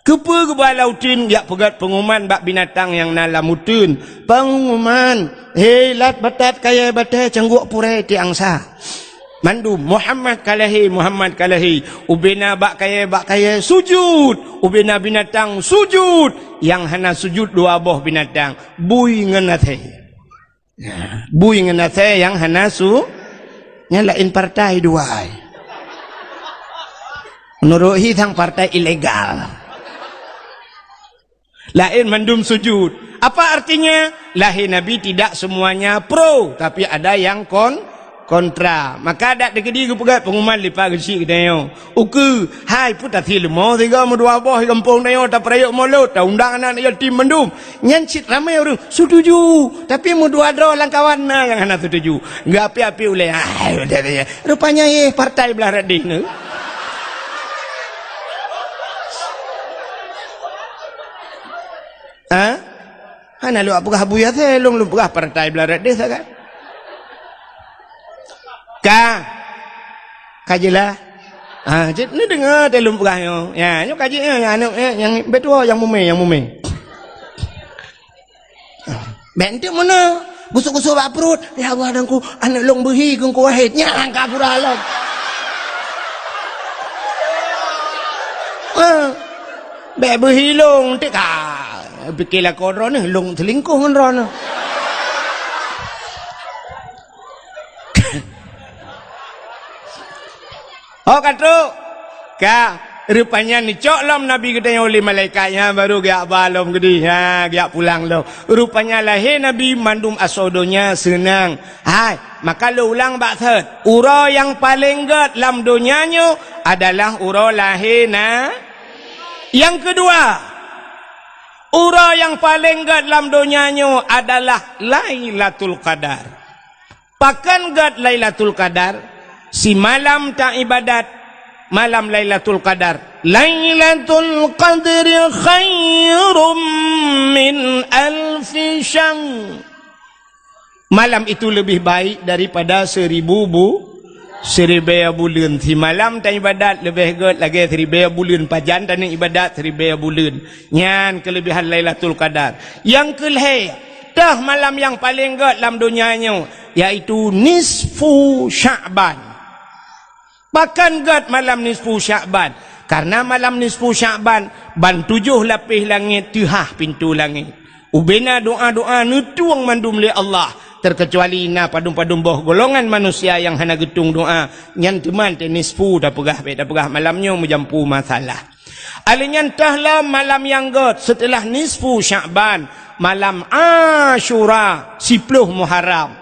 Keupeue geuba lam uteuen? Jak peugét peungumuman bak binatang nyang na lam uteuen. Peungumuman, "Hé, lat batat kayée batée, cangguek purée tiek angsa." Mandum, "Muhammad ka lahé, Muhammad ka lahé." Ubena bak kayée, bak kayée sujut, ubena binatang sujut. Nyang hana sujut dua boh binatang, bui ngon asée. Ya, bui ngon asée nyang hana su-, nyang laén partai dua ai. Meunurot hi sang partai ilegal. Laén mandum sujud. Apa artinya? Lahé Nabi tidak semuanya pro, tapi ada yang kon-, kontra. Maka dak dikeudi geupeugét peungumuman lipat geuchik geutanyoe. Ukeue, hai pun tathi leumo sigoe meudua boh di gampông tanyoe tapeurayeuk mulod, taundang aneuk yatim mandum. Nyan cit ramé ureuëng setuju, tapi meudua droe lam kawan na nyang hana setuju. Geuapi-api ulée, ah, rupanya yeh partai blah radeh nyoe. Ha? Hana lôn peugah Abu Yasir, lôn, lôn peugah partai blah radeh sagai. Ka, ka jeulaih. Ha, cit neudeungoe teuh lôn peugah nyoe. Ya, nyoe ka jeuet nyoe, ya, aneuk, eh, nyang beutôi nyang mumé, nyang mumé. Bék enteuk meunoe, gusok-gusok bak pruet, "Ya Allah, Teungku, aneuk lôn beuhi keu Teungku Wahid." Nyan ka pura lom. Ha, bék beuhi lôn, enteuk ka pike lakoe droeneuh, lôn seulingkoh ngon droeneuh. Oh, ka trok. Ka, rupanya neucok lom Nabi geutanyoe lé malaikat nyan, baru geujak ba lom geudeh. Ha, geujak pulang lom. Rupanya lahé Nabi mandum asoe donya seunang. Hai, maka lôn ulang bak thot. Uroe nyang paleng gét lam donya nyoe adalah uroe lahé na-, nyang keudua, uroe nyang paleng gét lam donya nyoe adalah Lailatul Qadar. Pakon gét Lailatul Qadar? Simalam taibadat malam Lailatul Qadar. Lailatul Qadri khairum min alfi syahr. Malam itu lebih baik daripada seribu bu-, siribée buleuen. Simalam taibadat leubeh gét lagée siribée buleuen. Pajan taneuk ibadat siribée buleuen. Nyan keulebihan Lailatul Qadar. Nyang keulhée, toh malam nyang paleng gét lam donya nyoe, yaitu nisfu Sya'ban. Pakon gét malam nisfu Sya'ban? Karena malam nisfu Sya'ban, ban tujoh lapéh langét teuhah pintoe langét. Ubena doa-doa neutueng mandum lé Allah, terkecuali na padum-padum boh golongan manusia nyang hana geutueng doa, nyan teuma teuh nisfu tapeugah, bék tapeugah malam nyoe meujampu masalah. Alheuh nyan toh lom malam nyang gét seuteulah nisfu Sya'ban, malam Asyura, siploh Muharram.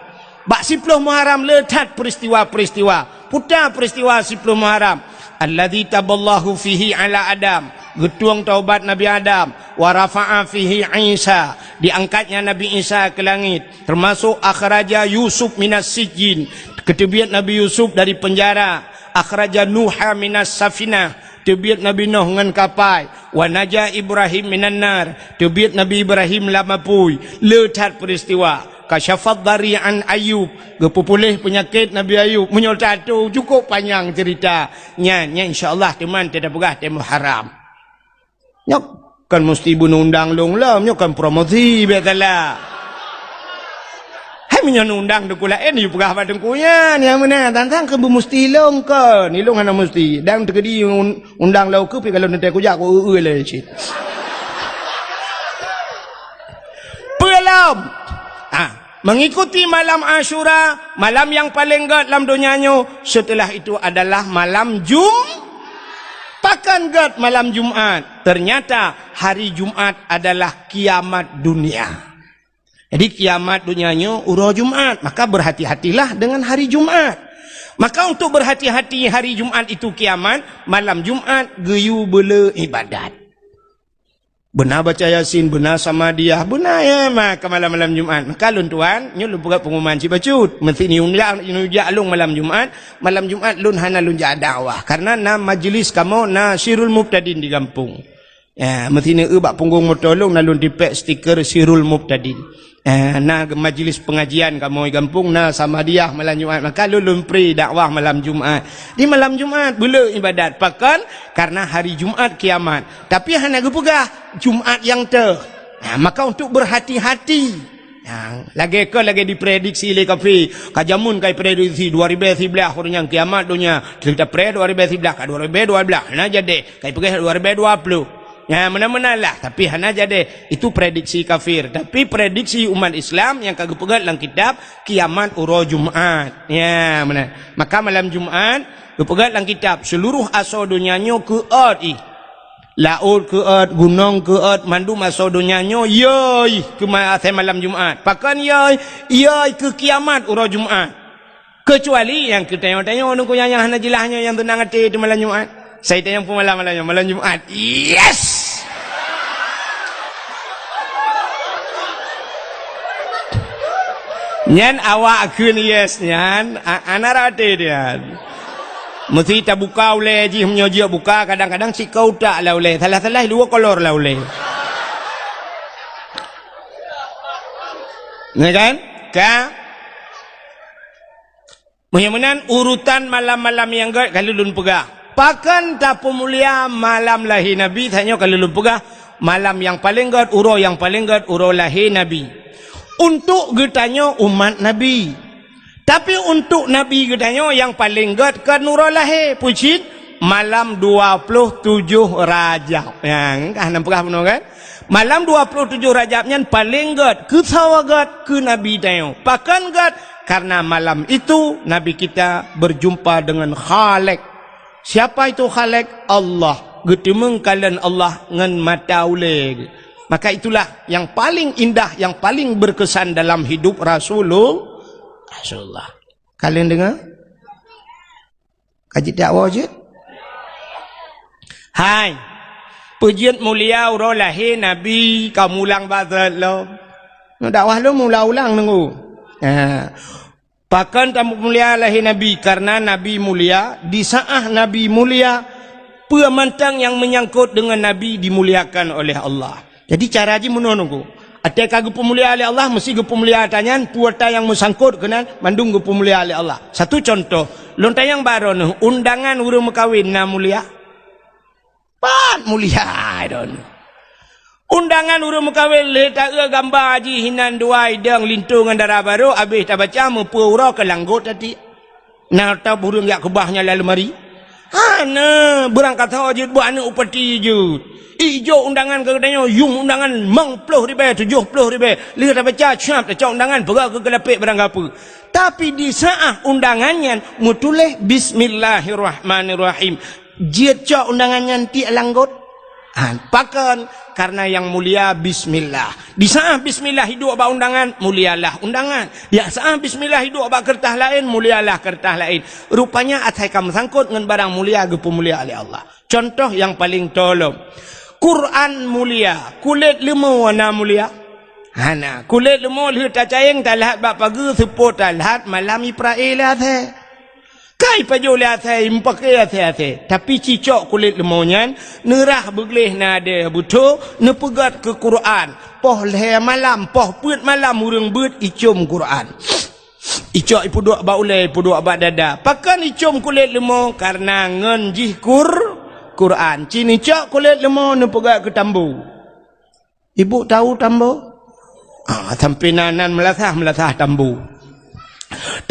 Bak siploh Muharram le that peuristiwa-peuristiwa. Peue ta peuristiwa siploh Muharram? Alladzi taballahu fihi ala Adam, geutueng taubat Nabi Adam, wa rafa'a fihi Isa, diangkatnya Nabi Isa keu langét, teumasok akhraja Yusuf minas sijjin, geuteubiet Nabi Yusuf dari peunjara, akhraja Nuha minas safinah, teubiet Nabi Nuh ngon kapai, wa naja Ibrahim minan nar, teubiet Nabi Ibrahim lam apui. Le that peuristiwa. Kasyafad dari an Ayub, geupeupuléh peunyakét Nabi Ayub. Meunyoe tato cukôp panyang ceurita. Nyan, nyan insya Allah teuma tapeugah teuh Muharram. Nyoe kon musti beuneundang lôn lom, nyoe kon promosi biasalah. He, Meunyoe undang teungku laén, yue peugah bak teungku nyan, nyang meunan, tang-tang keu beumusti lôn kon, ilôn hana musti. Dan teukeudi un-, undang lôn keu pi kalau neutée kujak ku eu-eu lé cit. Peulom. Ah, mengikuti malam Asyura, malam yang paling gét lam donya nyoe, setelah itu adalah malam Jum-, pakon gét malam Jumat. Ternyata hari Jumat adalah kiamat dunia. Jadi, kiamat donya nyoe uroe Jumat, maka berhati-hatilah dengan hari Jumat. Maka untuk berhati-hati hari Jumat itu kiamat, malam Jumat geuyue beule ibadat. Beuna baca Yasin, beuna Samadiyah, beuna ya maka malam-malam Jumat. Maka lôn tuan, nyoe lôn peugah pengumuman cit bacut. Meusti ni undang, ni jak lôn malam Jumat, malam Jumat lôn hana lôn jak dakwah. Karena na majlis kamoe, na Sirul Mubtadin di gampông. Ya, meusti neueu bak punggong moto lôn na lôn tipék stiker Sirul Mubtadin. Ya, na majlis pengajian kamoe gampông, na Samadiyah malam Jumat. Maka lôn lôn pri dakwah malam Jumat. Di malam Jumat beule ibadat. Pakon? Karena hari Jumat kiamat. Tapi hana geupeugah Jumat nyang teuh. Ya, maka untuk berhati-hati. Nyang lagée kon lagée diprediksi lé kafé. Ka jameun ka iprediksi dua ribée siblaih uroe nyan kiamat donya. Kita pre dua ribée siblaih ka dua ribée dua blaih. Hana jadi. Ka ipeugah dua ribée dua ploh. Ya, meunan-meunan lah. Tapi hana jadi. Itu prediksi kafir. Tapi prediksi umat Islam nyang ka geupeugah lam kitab kiamat uroe Jumat. Ya, meunan. Maka malam Jumat geupeugah lam kitab seluruh asoe donya nyoe keuôt ih. Laôt keuôt, gunong keuôt, mandum asoe donya nyoe yôi keu ma-, asai malam Jumat. Pakon yôi? Yôi keu kiamat uroe Jumat. Keucuali nyang keu tanyoe-tanyoe nungku nyang, nyang hana jeulaih nyoe nyang teunang até di malam Jumat. Sai tanyong peumalam malam nyoe, malam Jumat. Yes! Nyan awak kheun yes nyan, a-, ana rate dia. Meusti tabuka ulée jih, meunyoe jeuet buka, kadang-kadang sikau utak lah ulée, salah-salah dua kolor lah ulée. Ya kan? Ka? Meunyoe meunan, urutan malam-malam nyang gét ka lôn peugah. Pakon tapeumulia malam lahé Nabi, tanyoe ka lôn peugah, malam nyang paleng gét, uroe nyang paleng gét, uroe lahé Nabi. Untuk geutanyoe umat Nabi. Tapi untuk Nabi geutanyoe nyang paleng gét kon uroe lahé, peue cit? Malam dua ploh tujoh Rajab. Nyang ka hana peugah bunoe kan? Malam dua ploh tujoh Rajab nyan paleng gét, keu sawa gét, keu Nabi tanyoe. Pakon gét? Karena malam itu Nabi kita berjumpa dengan Khalik. Siapa itu Khalik? Allah. Geuteumeung kalon Allah ngon mata ulée. Maka itulah yang paling indah, yang paling berkesan dalam hidup Rasulul-, Rasulullah. Kalian dengar? Ka jidakwa jeuet? Hai. Peue jeuet mulia uroe lahé Nabi ka mulang bak lom. Dakwah lom ulang-ulang nunggu. Ha. Pakon tamulia lahé Nabi? Karena Nabi mulia, di saat Nabi mulia, peue mantong nyang menyangkut dengan Nabi dimuliakan oleh Allah. Jadi cara jih meunoe nunggu. Até ka geupeumulia lé Allah, meusti geupeumulia ata nyan, peue ata nyang meusangkot keunan, mandum geupeumulia lé Allah. Satu contoh, lôn tanyong bak droeneuh, undangan ureuëng meukawen na mulia? Pat mulia droeneuh. Undangan ureuëng meukawen lé taeu gamba jih hinan dua idong linto ngon dara barô, abéh tabaca meupeu uroe keu langgot tati. Na ata bureueng jak keubah nyan lam leumari? Hana, beurangkat ho jeuet buet aneuëk upati jeuet. Ijok undangan keu geutanyoe, yum undangan limong ploh ribée, tujoh ploh ribée. Lheueh tabaca, siap tacok undangan, peugah keu keulapék barang gapeue. Tapi di saat undangan nyan meutuléh Bismillahirrahmanirrahim. Jeuet cok undangan nyan tiek langgot. Ha, pakon? Karena yang mulia bismillah. Di saat bismillah iduek bak undangan, mulialah undangan. Di saat bismillah iduek bak keureutas laén, mulialah keureutas laén. Rupanya asai ka meusangkot ngon barang mulia geupeumulia lé Allah. Contoh nyang paleng tolom. Quran mulia, kulét leumô na mulia? Hana. Kulét leumô lheueh tacayeng talhat bak pageue seupôt talhat malam iprae lé asai. Kai pajoh lé asai, meupaké asai-asai. Tapi cicok kulét leumô nyan, neurah beugleh na deh beutho, neupeugét keu Quran. Poh lhée malam, poh peuet malam ureuëng beuet icom Quran. Icok ipeuduek bak ulée, ipeuduek bak dada. Pakon icom kulét leumô? Karena ngon jih Qur-, Quran. Ci neucok kulét leumô neupeugét keu tambu. Ibu tahu tambu? Ah, sampai nan, nan meulasah, meulasah tambu.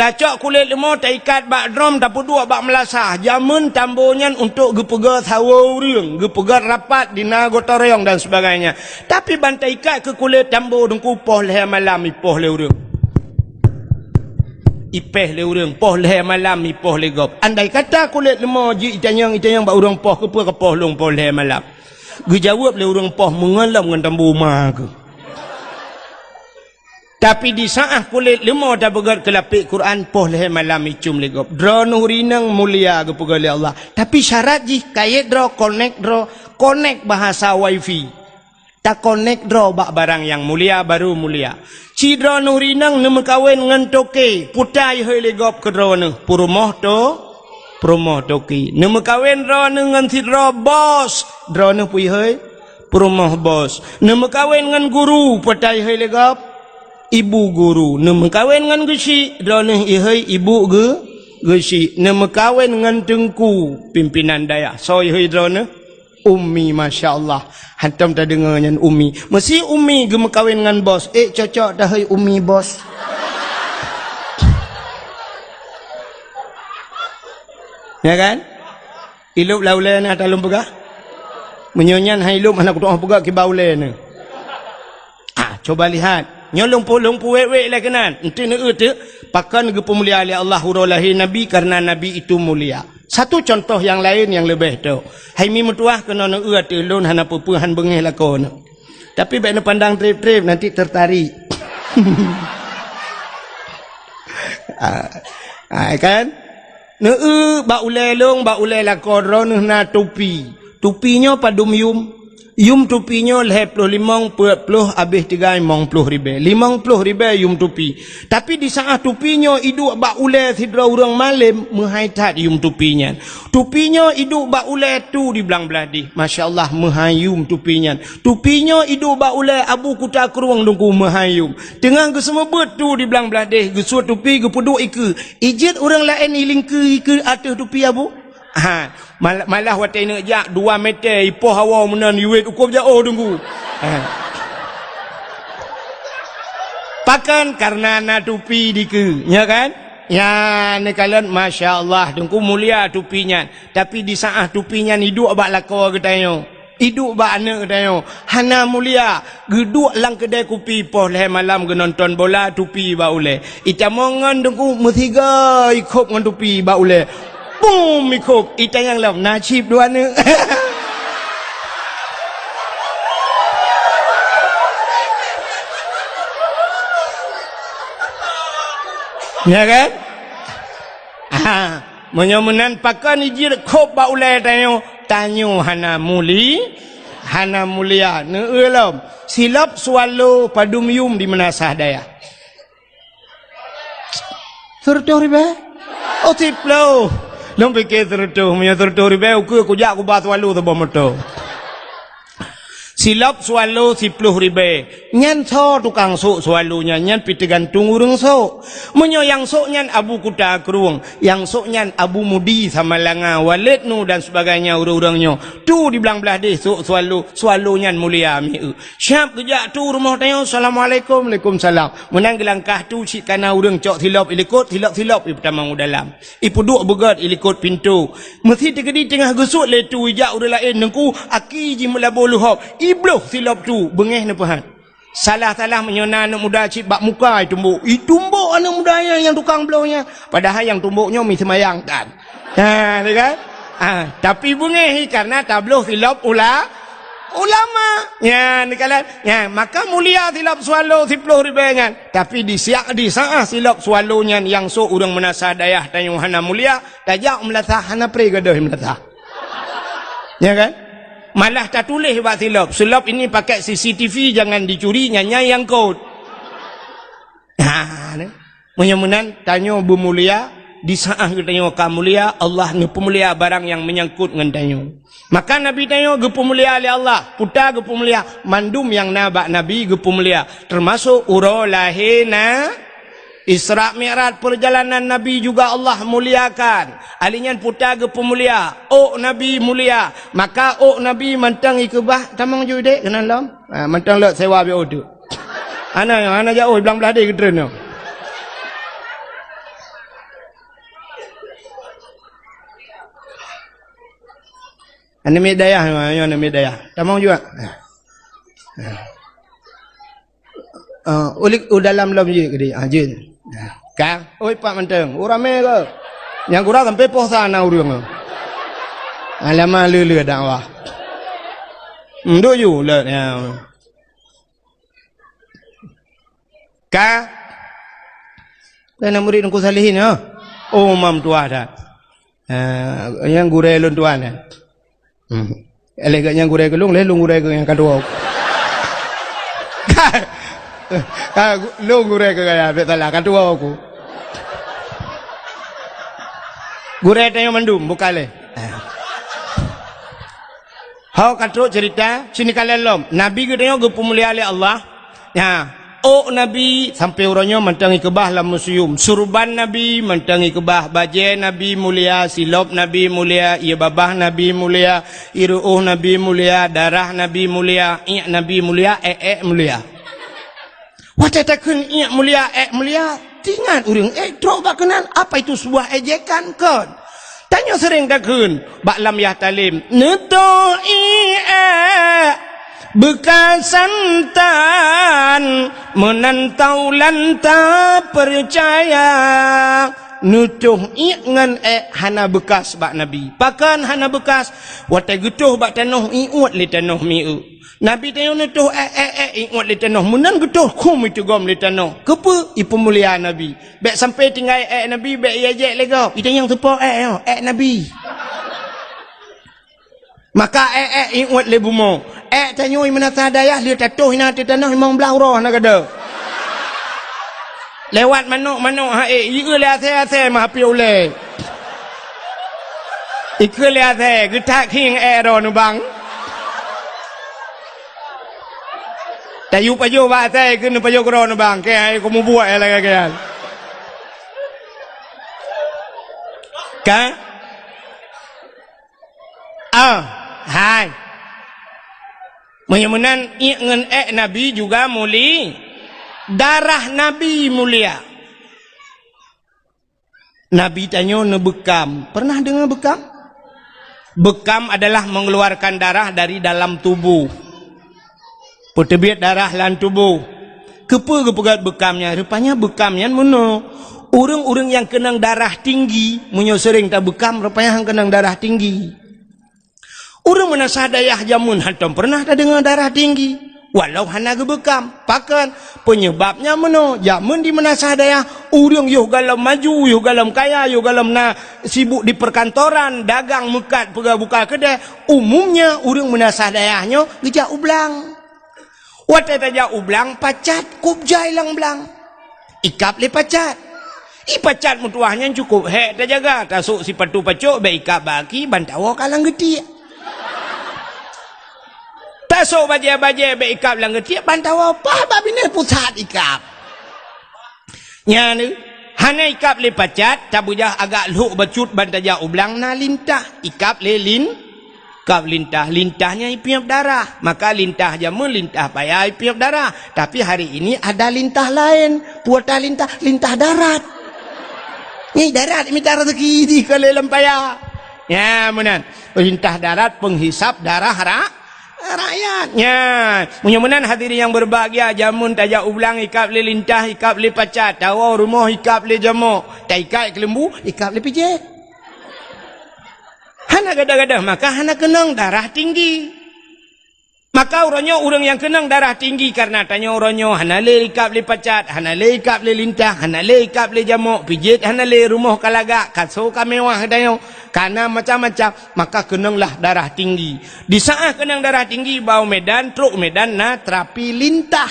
Tacok kulét leumo, taikat bak drom, tapeuduek bak meulasah. Jameun tambo nyan untuk geupeugöt sawoe ureuëng, geupeugöt rapat di na gotong royong dan sebagainya. Tapi ban taikat keu kulét tambo, Teungku, poh lhée malam ipoh lé ureuëng. Ipéh lé ureuëng, poh lhée malam ipoh lé gob. Andai kata kulét leumo jeuet itanyong, itanyong bak ureuëng poh, "Keupeue kapoh lôn poh lhée malam?" Geujaweueb lé ureuëng poh, "Meungon lom ngon tambo ma keuh." Tapi di saát kulét leumo tapeugöt keu lapék Quran, poh lhée malam icum lé gob. Droeneuh ureuëng inong mulia geupeugöt lé Allah. Tapi syarat jih, kayét droe, konek droe, konek bahasa wifi. Takonek droe bak barang nyang mulia, baru mulia. Ci droeneuh ureuëng inong neumeukawen ngon toke, peue ta ihôi lé gob keu droeneuh, peurumoh to-, peurumoh toke. Neumeukawen droeneuh ngon sidroe bos, droeneuh peue ihôi, peurumoh bos. Neumeukawen ngon guru, peue ta ihôi lé gob, ibu guru. Neumeukawen ngon geuchik, droeneuh ihôi ibu geu-, geuchik. Neumeukawen ngon teungku, pimpinan dayah, soe ihôi droeneuh? Ummi, masya Allah. Hantom tadeungoe nyan ummi. Meusi ummi geumeukawen ngon bos. Eh, cocok tahôi ummi bos. Ya kan? Ilop lam ulée na talom peugah. Meunyoe nyan hai ilop hana kutu'oh peugah kiban ulée na. Ah, coba lihat. Nyoe lôn pu-, lôn puwék-wék lé keunan. Enti neueu teuk, pakon geupeumulia lé Allah uroe lahé Nabi, karena Nabi itu mulia. Satu contoh nyang laén nyang leubeh tok. Hai mi meutuwah keunoe neueu ateueh lôn hana peue-peue han beungéh lakoe nyoe. Tapi bék neupandang treb-treb, nanti tertarik. Ah, ah, kan? Neueu bak ulée lôn, bak ulée lakoe droeneuh na tupi. Tupi nyoe padum yum? Yum tupi nyoe lhée ploh limong peuet ploh abéh tigai limong ploh ribée. Limong ploh ribée yum tupi. Tapi di saát tupi nyoe iduek bak ulée sidroe ureuëng malém, meuhai that yum tupi nyan. Tupi nyoe iduek bak ulée tu di blang blaih deh. Masya Allah, meuhai yum tupi nyan. Tupi nyoe iduek bak ulée Abu Kuta Krueng, Teungku, meuhai yum. Teungoh geuseumeubeuet tu di blang blaih deh, geusuet tupi, geupeuduek ikeue. Ijeuet ureuëng laén ilingkeue ikeue ateueh tupi Abu? Ha, mal-, malah watée neuk jak dua meter ipoh hawa meunan iwet ukob jaoh, Teungku. Ha. Pakon? Karena na tupi dikeue, nya kan? Nya, neukalon, masya Allah, Teungku, mulia tupi nyan. Tapi di saát tupi nyan iduek bak lakoe geutanyoe. Iduek bak aneuëk geutanyoe, hana mulia, geuduek lam keudée kupi poh lhée malam geunonton bola, tupi bak ulée. Itamong ngon Teungku, meusiga ikhop ngon tupi bak ulée. Bum, ikhop, itanyong lom, na chip dua aneuëk. Ya kan? Ah, meunyoe meunan pakon ijeuet khop bak ulée tanyoe, tanyoe hana muli-, hana mulia. Neueu lom, silop swallow padum yum di meunasah dayah? Seureutôh ribée? Oh, siploh. Lôn pike seureutôh, meunyoe seureutôh ribée ukeue kujak kuba swallow saboh moto. Silop swallow siploh ribée. Nyan soe tukang sôk swallow nyan, nyan pih teugantung ureuëng sôk. Meunyoe nyang sôk nyan Abu Kuta Krueng, nyang sôk nyan Abu Mudi Samalanga, Walid Nu dan sebagainya ureuëng-ureuëng nyoe. Tu di blang blaih deh sôk swallow, swallow nyan mulia mieu. Siab geujak tu rumoh tanyoe, "Assalamualaikum." "Waalaikumsalam." Meunan geulangkah tu cit kana ureuëng cok silop ilikot, silop-silop ipeutamong u dalam. Ipeuduek beugét ilikot pintoe. Meusi teukeudi teungoh geusuet lé tu ijak ureuëng laén, Teungku, aki jih meulaboh leuhob. Ibloh silop tu, beungéh neupeuhat. Salah-salah meunyoe na aneuëk muda cit bak muka itumbok. Itumbok aneuëk muda nyan nyang tukang bloh nyan. Padahai nyang tumbok nyoe mi seumayang tan. Ha, ni kan? Ha, tapi beungéh karena tabloh silop ula-, ulama. Nyan, ni kan? Nyan, maka mulia silop swallow siploh ribée nyan. Tapi di siak, di saát silop swallow nyan nyang sôk ureuëng meunasah dayah tanyoe hana mulia, tajak meulasah hana pré gadôh meulasah. Ya kan? Malah tatuléh bak silop, "Silop ini pakai C C T V, jangan dicuri, nyan nyang kot." Ha, ni. Meunyoe meunan, tanyoe beumulia, di saát geutanyoe ka mulia, Allah neupeumulia barang nyang meunyangkot ngon tanyoe. Maka Nabi tanyoe geupeumulia lé Allah, peue ta geupeumulia, mandum nyang na bak Nabi geupeumulia, teumasok uroe lahé na-, Isra Mi'raj, perjalanan Nabi juga Allah muliakan. Ali nyan peue ta geupeumulia, ôk Nabi mulia. Maka ôk Nabi mantong ikeubah, tamong ju dek keunan lom. Ha, mantong lok sewa biôh tu. Hana, hana jauh, blang blaih deh geutreun nyoe. Aneuk miet dayah, nyoe aneuk miet dayah. Tamong juga. Ah, ulik u dalam lom jeuet keudeh. Ah, jeuet. Ka, oi Pak Manteng, ureueng ramé ke? Nyang kurang sampai poh sa na ureueng. Alamah lé-lé dakwah. Nduk ju lé, ya. Ka? Kan murid Teungku Salihin, ya? Oh, mam tuah dah. Ah, nyang gurée lôn tuan, ya. Hmm. Lé geuh nyang gurée keu lôn, lé lôn gurée keu nyang ka tuwoe. Ka, ka, lôn gurée keu gaya, bèk salah, ka tuwoe ku. Gurée tanyoe mandum, buka lé. Ho ka trok cerita, sini ka lom. Nabi geutanyoe geupeumulia lé Allah. Nyan, ôk Nabi sampoe uroe nyoe mantong ikeubah lam museum. Surban Nabi mantong ikeubah, bajée Nabi mulia, silop Nabi mulia, ié babah Nabi mulia, ié ruôh Nabi mulia, darah Nabi mulia, iék Nabi mulia, ék-ék mulia. Watée takheun iék mulia, ék mulia, teuingat ureuëng ék trok bak keunan, apa itu sebuah ejekan kon? Tanyoe seuréng takheun bak lam yah talem, "Neutoh ié ék beukasan tan, meunan taulan tapeucaya." Neutoh iék ngon ék hana beukas bak Nabi. Pakon hana beukas? Watée geutoh bak tanoh, iuet lé tanoh mieu. Nabi tanyoe neutoh ék, ék, ék, iuet lé tanoh. Meunan geutoh khum iteugom lé tanoh. Keupeue? Ipeumulia Nabi. Bék sampoe tinggai ék Nabi, bék ié jek lé gob. Ita nyang teupo ék nyoe, ék Nabi. Maka ék-ék iuet lé bumoe. Ék tanyoe meunasah dayah lheueh tatoh inan ateueh tanoh limong blaih uroe hana gada. Lewat manok-manok ha ék, ieu lé asée-asée meuhapé ulée. Ikeu lé asée, geutak khieng ék droe neubang. Tayue pajoh bak asée, ikeu neupajoh keudroe neubang. Keu hai kumubuak ya lagée-lagée. Ka? Ah, hai. Meunyoe meunan, iék ngon ék Nabi juga muli-, darah Nabi mulia. Nabi tanyoe neubeukam. Pernah deungoe beukam? Beukam adalah mengeluarkan darah dari dalam tubuh. Peuteubiet darah lam tuboh. Keupeue geupeugét beukam nyan? Rupanya beukam nyan meunoe. Ureuëng-ureuëng nyang keunong darah tinggi, meunyoe seuréng tabeukam, rupanya han keunong darah tinggi. Ureuëng meunasah dayah jameun hantom peureunah tadeungoe darah tinggi, walau hana geubeukam. Pakon? Peunyeubab nyan meunoe, jameun di meunasah dayah, ureuëng yoh gohlom maju, yoh gohlom kaya, yoh gohlom na sibuk di peukantoran, dagang meukat, peugah buka keudée, umumnya ureuëng meunasah dayah nyoe geujak u blang. Watée tajak u blang, pacat kub jai lam blang. Ikab lé pacat. I pacat meutuwah nyan cukôp hék tajaga, tasôk sipatu pacok bék ikab bak aki, ban tawoe ka lam geutiek. Tasôk bajée-bajée bék ikab lam geutiek, ban tawoe paih bak binéh pusat ikab. Nyan, hana ikab lé pacat, tabeujah agak lhok bacut ban tajak u blang na lintah, ikab lé lin-, ikab lintah, lintah nyan ipiep darah. Maka lintah jameun lintah paya ipiep darah. Tapi hari ini ada lintah laén. Peue lintah? Lintah darat. Nyan darat mita rezeki di keu lé lam paya. Nyan meunan. Lintah darat penghisap darah ra-, rakyat. Nyan. Meunyoe meunan hadirin yang berbahagia, jameun tajak u blang ikab lé lintah, ikab lé pacat, tawoe rumoh ikab lé jamok, taikat keuleumbu, ikab lé pijet. Hana gadoh-gadoh, maka hana keunong darah tinggi. Maka uroe nyoe ureuëng nyang keunong darah tinggi kareuna tanyoe uroe nyoe hana lé ikab lé pacat, hana lé ikab lé lintah, hana lé ikab lé jamok, pijet hana lé, rumoh ka lagak, kaso ka mewah tanyoe, ka na macam-macam, maka keunonglah darah tinggi. Di saát keunong darah tinggi, ba u Medan, trok u Medan na terapi lintah.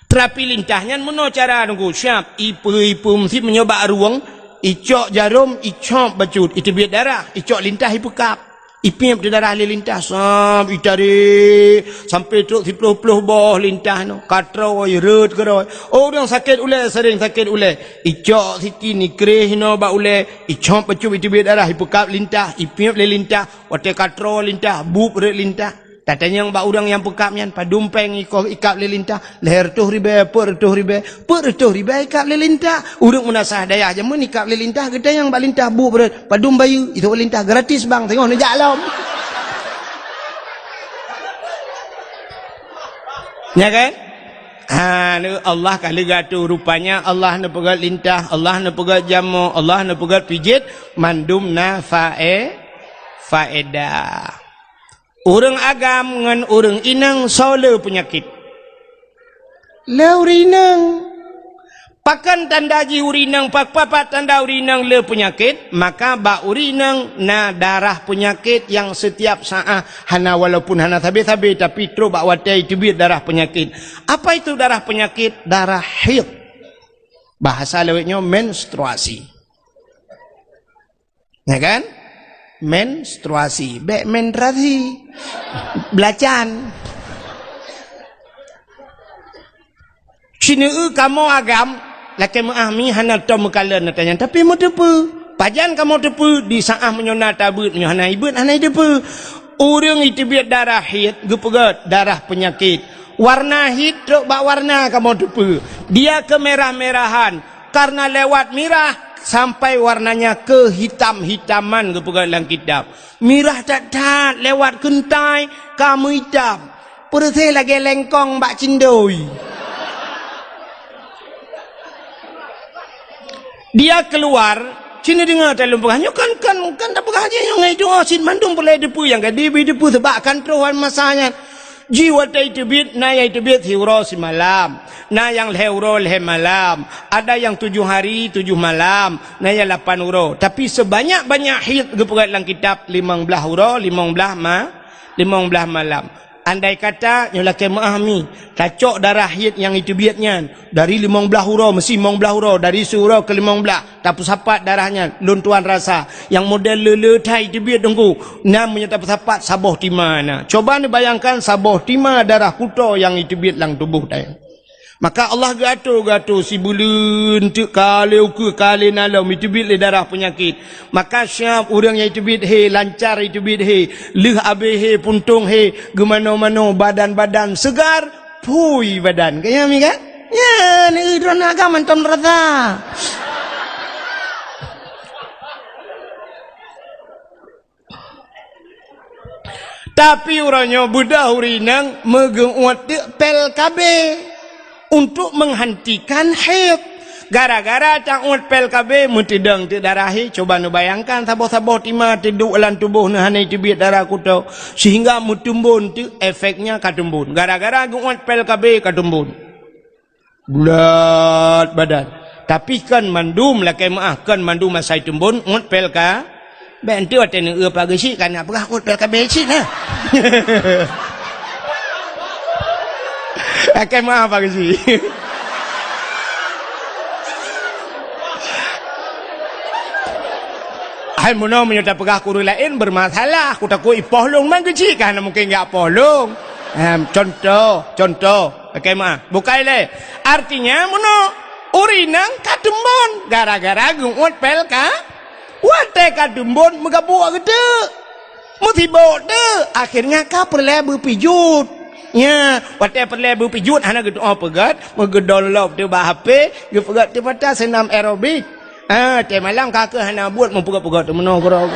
Terapi lintah nyan meunoe cara nunggu siab, ipeue-ipeue meusit meunyoe bak rueng, icok jarom, icop bacut, iteubiet darah, icok lintah ipeukab. Ipiep teudarah lé lintah, sab, itarék, sampoe trok siploh-ploh boh lintah nyoe, ka trôi, rhot keudroe. Oh, ureuëng sakét ulée, seuréng sakét ulée. Icok siti nikréh inoe bak ulée, icop bacut iteubiet darah, ipeukab lintah, ipiep lé lintah, watée ka trôi lintah, bueb rhot lintah. Tatanyong bak ureuëng nyang peukab nyan, padum péng iko ikab lé lintah, lhée reutôh ribée, peuet reutôh ribée, peuet reutôh ribée ikab lé lintah. Ureuëng meunasah dayah jameun ikab lé lintah, geutanyong bak lintah bueb rhot, padum bayeue, itu lintah gratis bang, teungoh neujak lom. Ya kan? Ha, Allah ka lheueh geuatoe, rupanya Allah neupeugét lintah, Allah neupeugét jamoe, Allah neupeugét pijet, mandum na fae-, faedah. Ureuëng agam ngon ureuëng inong soe le peunyakét? Le ureuëng inong. Pakon tanda jih ureuëng inong, pa-, pa-, pa tanda ureuëng inong le peunyakét? Maka bak ureuëng inong na darah peunyakét nyang setiap saát hana, walaupun hana sabe-sabe, tapi trok bak watée teubiet darah peunyakét. Apa itu darah peunyakét? Darah haid. Bahasa lawét nyoe menstruasi. Ya kan? Menstruasi. Bék menstruasi. Belacan. Sineue kamoe agam, lakée meuáh mi hana tom meukalon ata nyan, tapi meuteupeue. Pajan kamoe teupeue? Di saát meunyoe na tabeuet, meunyoe hana ibeuet, hana iteupeue. Ureuëng iteubiet darah haid, geupeugét darah peunyakét. Warna haid trok bak warna kamoe teupeue. Dia kemerah-merahan. Karena lewat mirah sampai warnanya kehitam-hitaman, geupeugah lam kitab. Mirah that-that lewat keuntai ka meuhitam. Peureuséh lagée lengkong bak cindoi. Dia keluar, cit neudeungoe that lôn peugah. Nyoe kan, kan, kan tapeugah jih nyoe ngon doa cit mandum peureulée teupeue nyang ka dibi teupeue, sebab kan troh masa nyan. Jih watée teubiet, na nyang teubiet siuroe simalam, na nyang lhée uroe lhée malam, ada nyang tujoh hari tujoh malam, na nyang lapan uroe. Tapi sebanyak-banyak haid geupeugét lam kitab limong blaih uroe, limong blaih ma-, limong blaih malam. Andai kata nyoe lakée meuáh mi, tacok darah haid nyang iteubiet nyan, dari limong blaih uroe, meusi limong blaih uroe, dari siuroe keu limong blaih, tapeusapat darah nyan, lôn tuan rasa, nyang model le-le that iteubiet Teungku, na meunyoe tapeusapat saboh tima na. Coba neubayangkan saboh tima darah kuto nyang iteubiet lam tuboh tanyoe. Maka Allah geuatoe-geuatoe sibuleuen teuk ka lhée ukeue ka lhée nalom iteubiet lé darah peunyakét. Maka siab ureuëng nyang iteubiet hé, lancar iteubiet hé, lheueh abéh hé, puntông hé, geumanoe-manoe, badan-badan seugar, phui badan. Ka nyan mi kan? Nyan, droeneuh agam mantong rasa. Tapi uroe nyoe beudôh ureuëng inong meugeuuet teuk pil K B untuk menghentikan haid. Gara-gara tauet pil K B meuteudong teuk darah haid, coba neubayangkan saboh-saboh tima teuduek lam tuboh neuh hana teubiet darah kuto, sehingga meuteumbon teuk efeknya ka teumbon. Gara-gara geuuet pil K B ka teumbon. Bulat badan. Tapi kan mandum lakée meuáh, kan mandum asai teumbon uet pil K B. Bék enteuk watée neueu pageusi ka na peugah uet pil K B cit na. Lakée meuáh pageusi. Hai meunoe meunyoe tapeugah keu ureuëng laén bermasalah, kutakot ipoh lôn man geusi ka hana mungken jak poh lôn. Em, contoh, contoh. Lakée meuáh. Bukai lé. Artinya meunoe, ureuëng inong ka teumbon gara-gara geuuet pil K B. Watée ka teumbon meugabuk geuteuk. Meusibok teuk, akhirnya ka peureulée beupijuet. Nya, watée peureulée beupijuet hana geutuoh peugét, meugeudong lop teuk bak H P, geupeugét teuk mata seunam aerobik. Ha, watée malam ka keuh hana buet meupeugét-peugét teuk meunoe keudroe.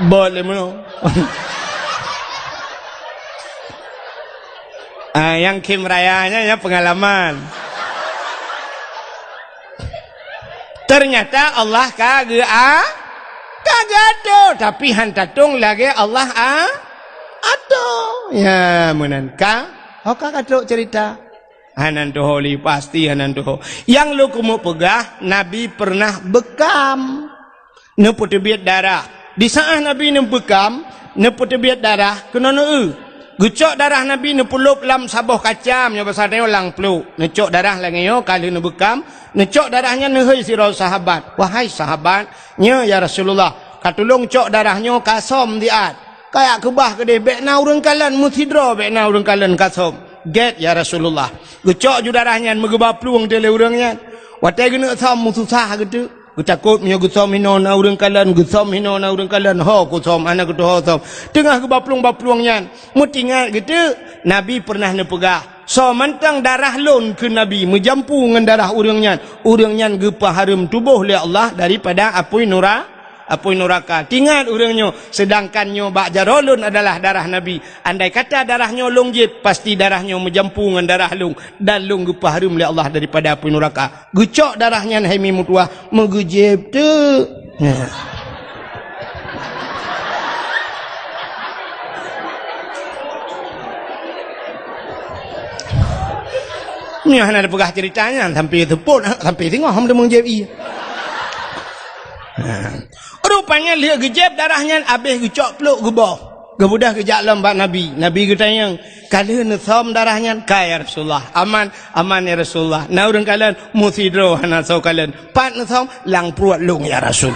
Bot lé meunoe. Ah, nyang khém raya nyan, nyan peungalaman. Teunyata Allah ka geu-, a-, ka geuatoe, tapi han tatong lagée Allah a-, atoe. Ya, meunan ka, ho ka ka trok cerita. Hana tuho lé, pasti hana tuho. Nyang lôn keumeung peugah, Nabi pernah beukam. Neupeuteubiet darah. Di saát Nabi neubeukam, neupeuteubiet darah, keunoe neueu. Geucok darah Nabi neupeulop lam saboh kaca, meunyoe basa tanyoe lam pluek. Neucok darah lagée nyoe ka lheueh neubeukam, neucok darah nyan neuhôi sidroe sahabat. "Wahai sahabat, nyoe ya Rasulullah, ka tulông cok darah nyoe ka som siat. Kajak keubah keudeh, bék na ureuëng kalon, meusidroe bék na ureuëng kalon ka som." "Gét ya Rasulullah." Geucok ju darah nyan meugeuba plueng teuk lé ureuëng nyan. Watée geuneuk som meususah geuteuk. Geutakot meunyoe geusom hinoe na ureuëng kalon, geusom hinoe na ureuëng kalon, ho kusom, hana geutuho som. Teungoh geuba plueng-ba plueng nyan, meutingat geuteuk, Nabi pernah neupeugah, "Soe mantong darah lôn," kheun Nabi, "meujampu ngon darah ureuëng nyan, ureuëng nyan geupeuhareuem tuboh lé Allah daripada apui nura-, Apui nuraka. Tingat ureuëng nyoe, seudangkan nyoe bak jaroe lôn adalah darah Nabi. Andai kata darah nyoe lôn jieb, pasti darah nyoe meujampu ngon darah lôn, dan lôn geupeuhareuem lé Allah daripada apui nuraka. Geucok darah nyan hai mi meutuwah, meugeujieb teuk. Nyan. Nyoe hana tapeugah ceurita nyan, sampai seupôt, sampai singoh hom teumeung jieb ie. Rupanya lheueh geujieb darah nyan, abéh geucok plôk geuboh. Geubeudôh geujak lom bak Nabi. Nabi geutanyong, "Ka lheueh neusöm darah nyan?" "Ka, ya Rasulullah." "Aman?" "Aman, ya Rasulullah." Na ureuëng kalon, "Meusidroe hana soe kalon." "Pat neusöm?" "Lam pruet lôn, ya Rasul."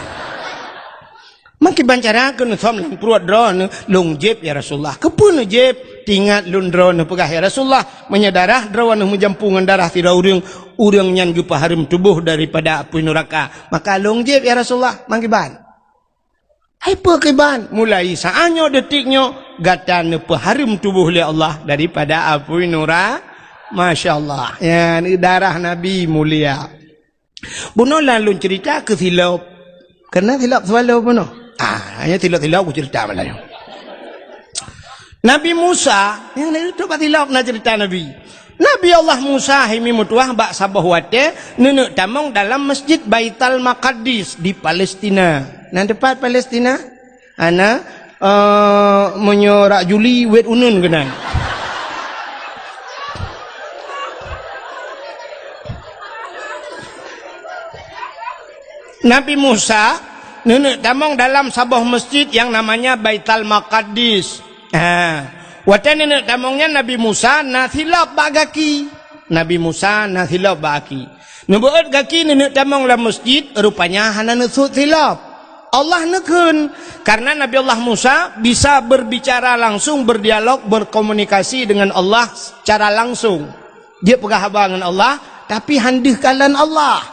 "Meukiban cara keuneusöm lam pruet droeneuh?" "Lôn jieb, ya Rasulullah." "Keupeue neujieb?" "Tingat lôn droeneuh peugah, ya Rasulullah, meunyoe darah droeneuh meujampu ngon darah sidroe ureuëng, ureuëng nyan geupeuhareuem tuboh daripada apui nuraka. Maka lôn jieb, ya Rasulullah." "Meukiban?" "Hai peue kiban?" "Mulai saát nyoe, detik nyoe, gata neupeuhareuem tuboh lé Allah daripada apui nura-," Masya Allah. Nyan darah Nabi mulia. Bunoe lôn ceurita keu silop. Keureuna silop swallow bunoe. Ah, hanya silop-silop kuceurita malam nyoe. Nabi Musa, nyang na trok bak silop na ceurita Nabi. Nabi Allah Musa hai mi meutuwah bak saboh watée neuneuk tamong dalam Masjid Baital Maqaddis di Palestina. Na teupat Palestina? Hana, eh, meunyoe rak Juli, wet uneuen keunan. Nabi Musa neuneuk tamong dalam saboh masjid yang namanya Baital Maqaddis. Ha. Watée neuneuk tamong nyan, Nabi Musa na silop bak gaki. Nabi Musa na silop bak gaki. Neubeuet gaki neuneuk tamong lam masjid, rupanya hana neusut silop. Allah neukheun, karena Nabi Allah Musa bisa berbicara langsung, berdialog, berkomunikasi dengan Allah secara langsung. Dia peugah haba ngon Allah, tapi han deuh kalon Allah.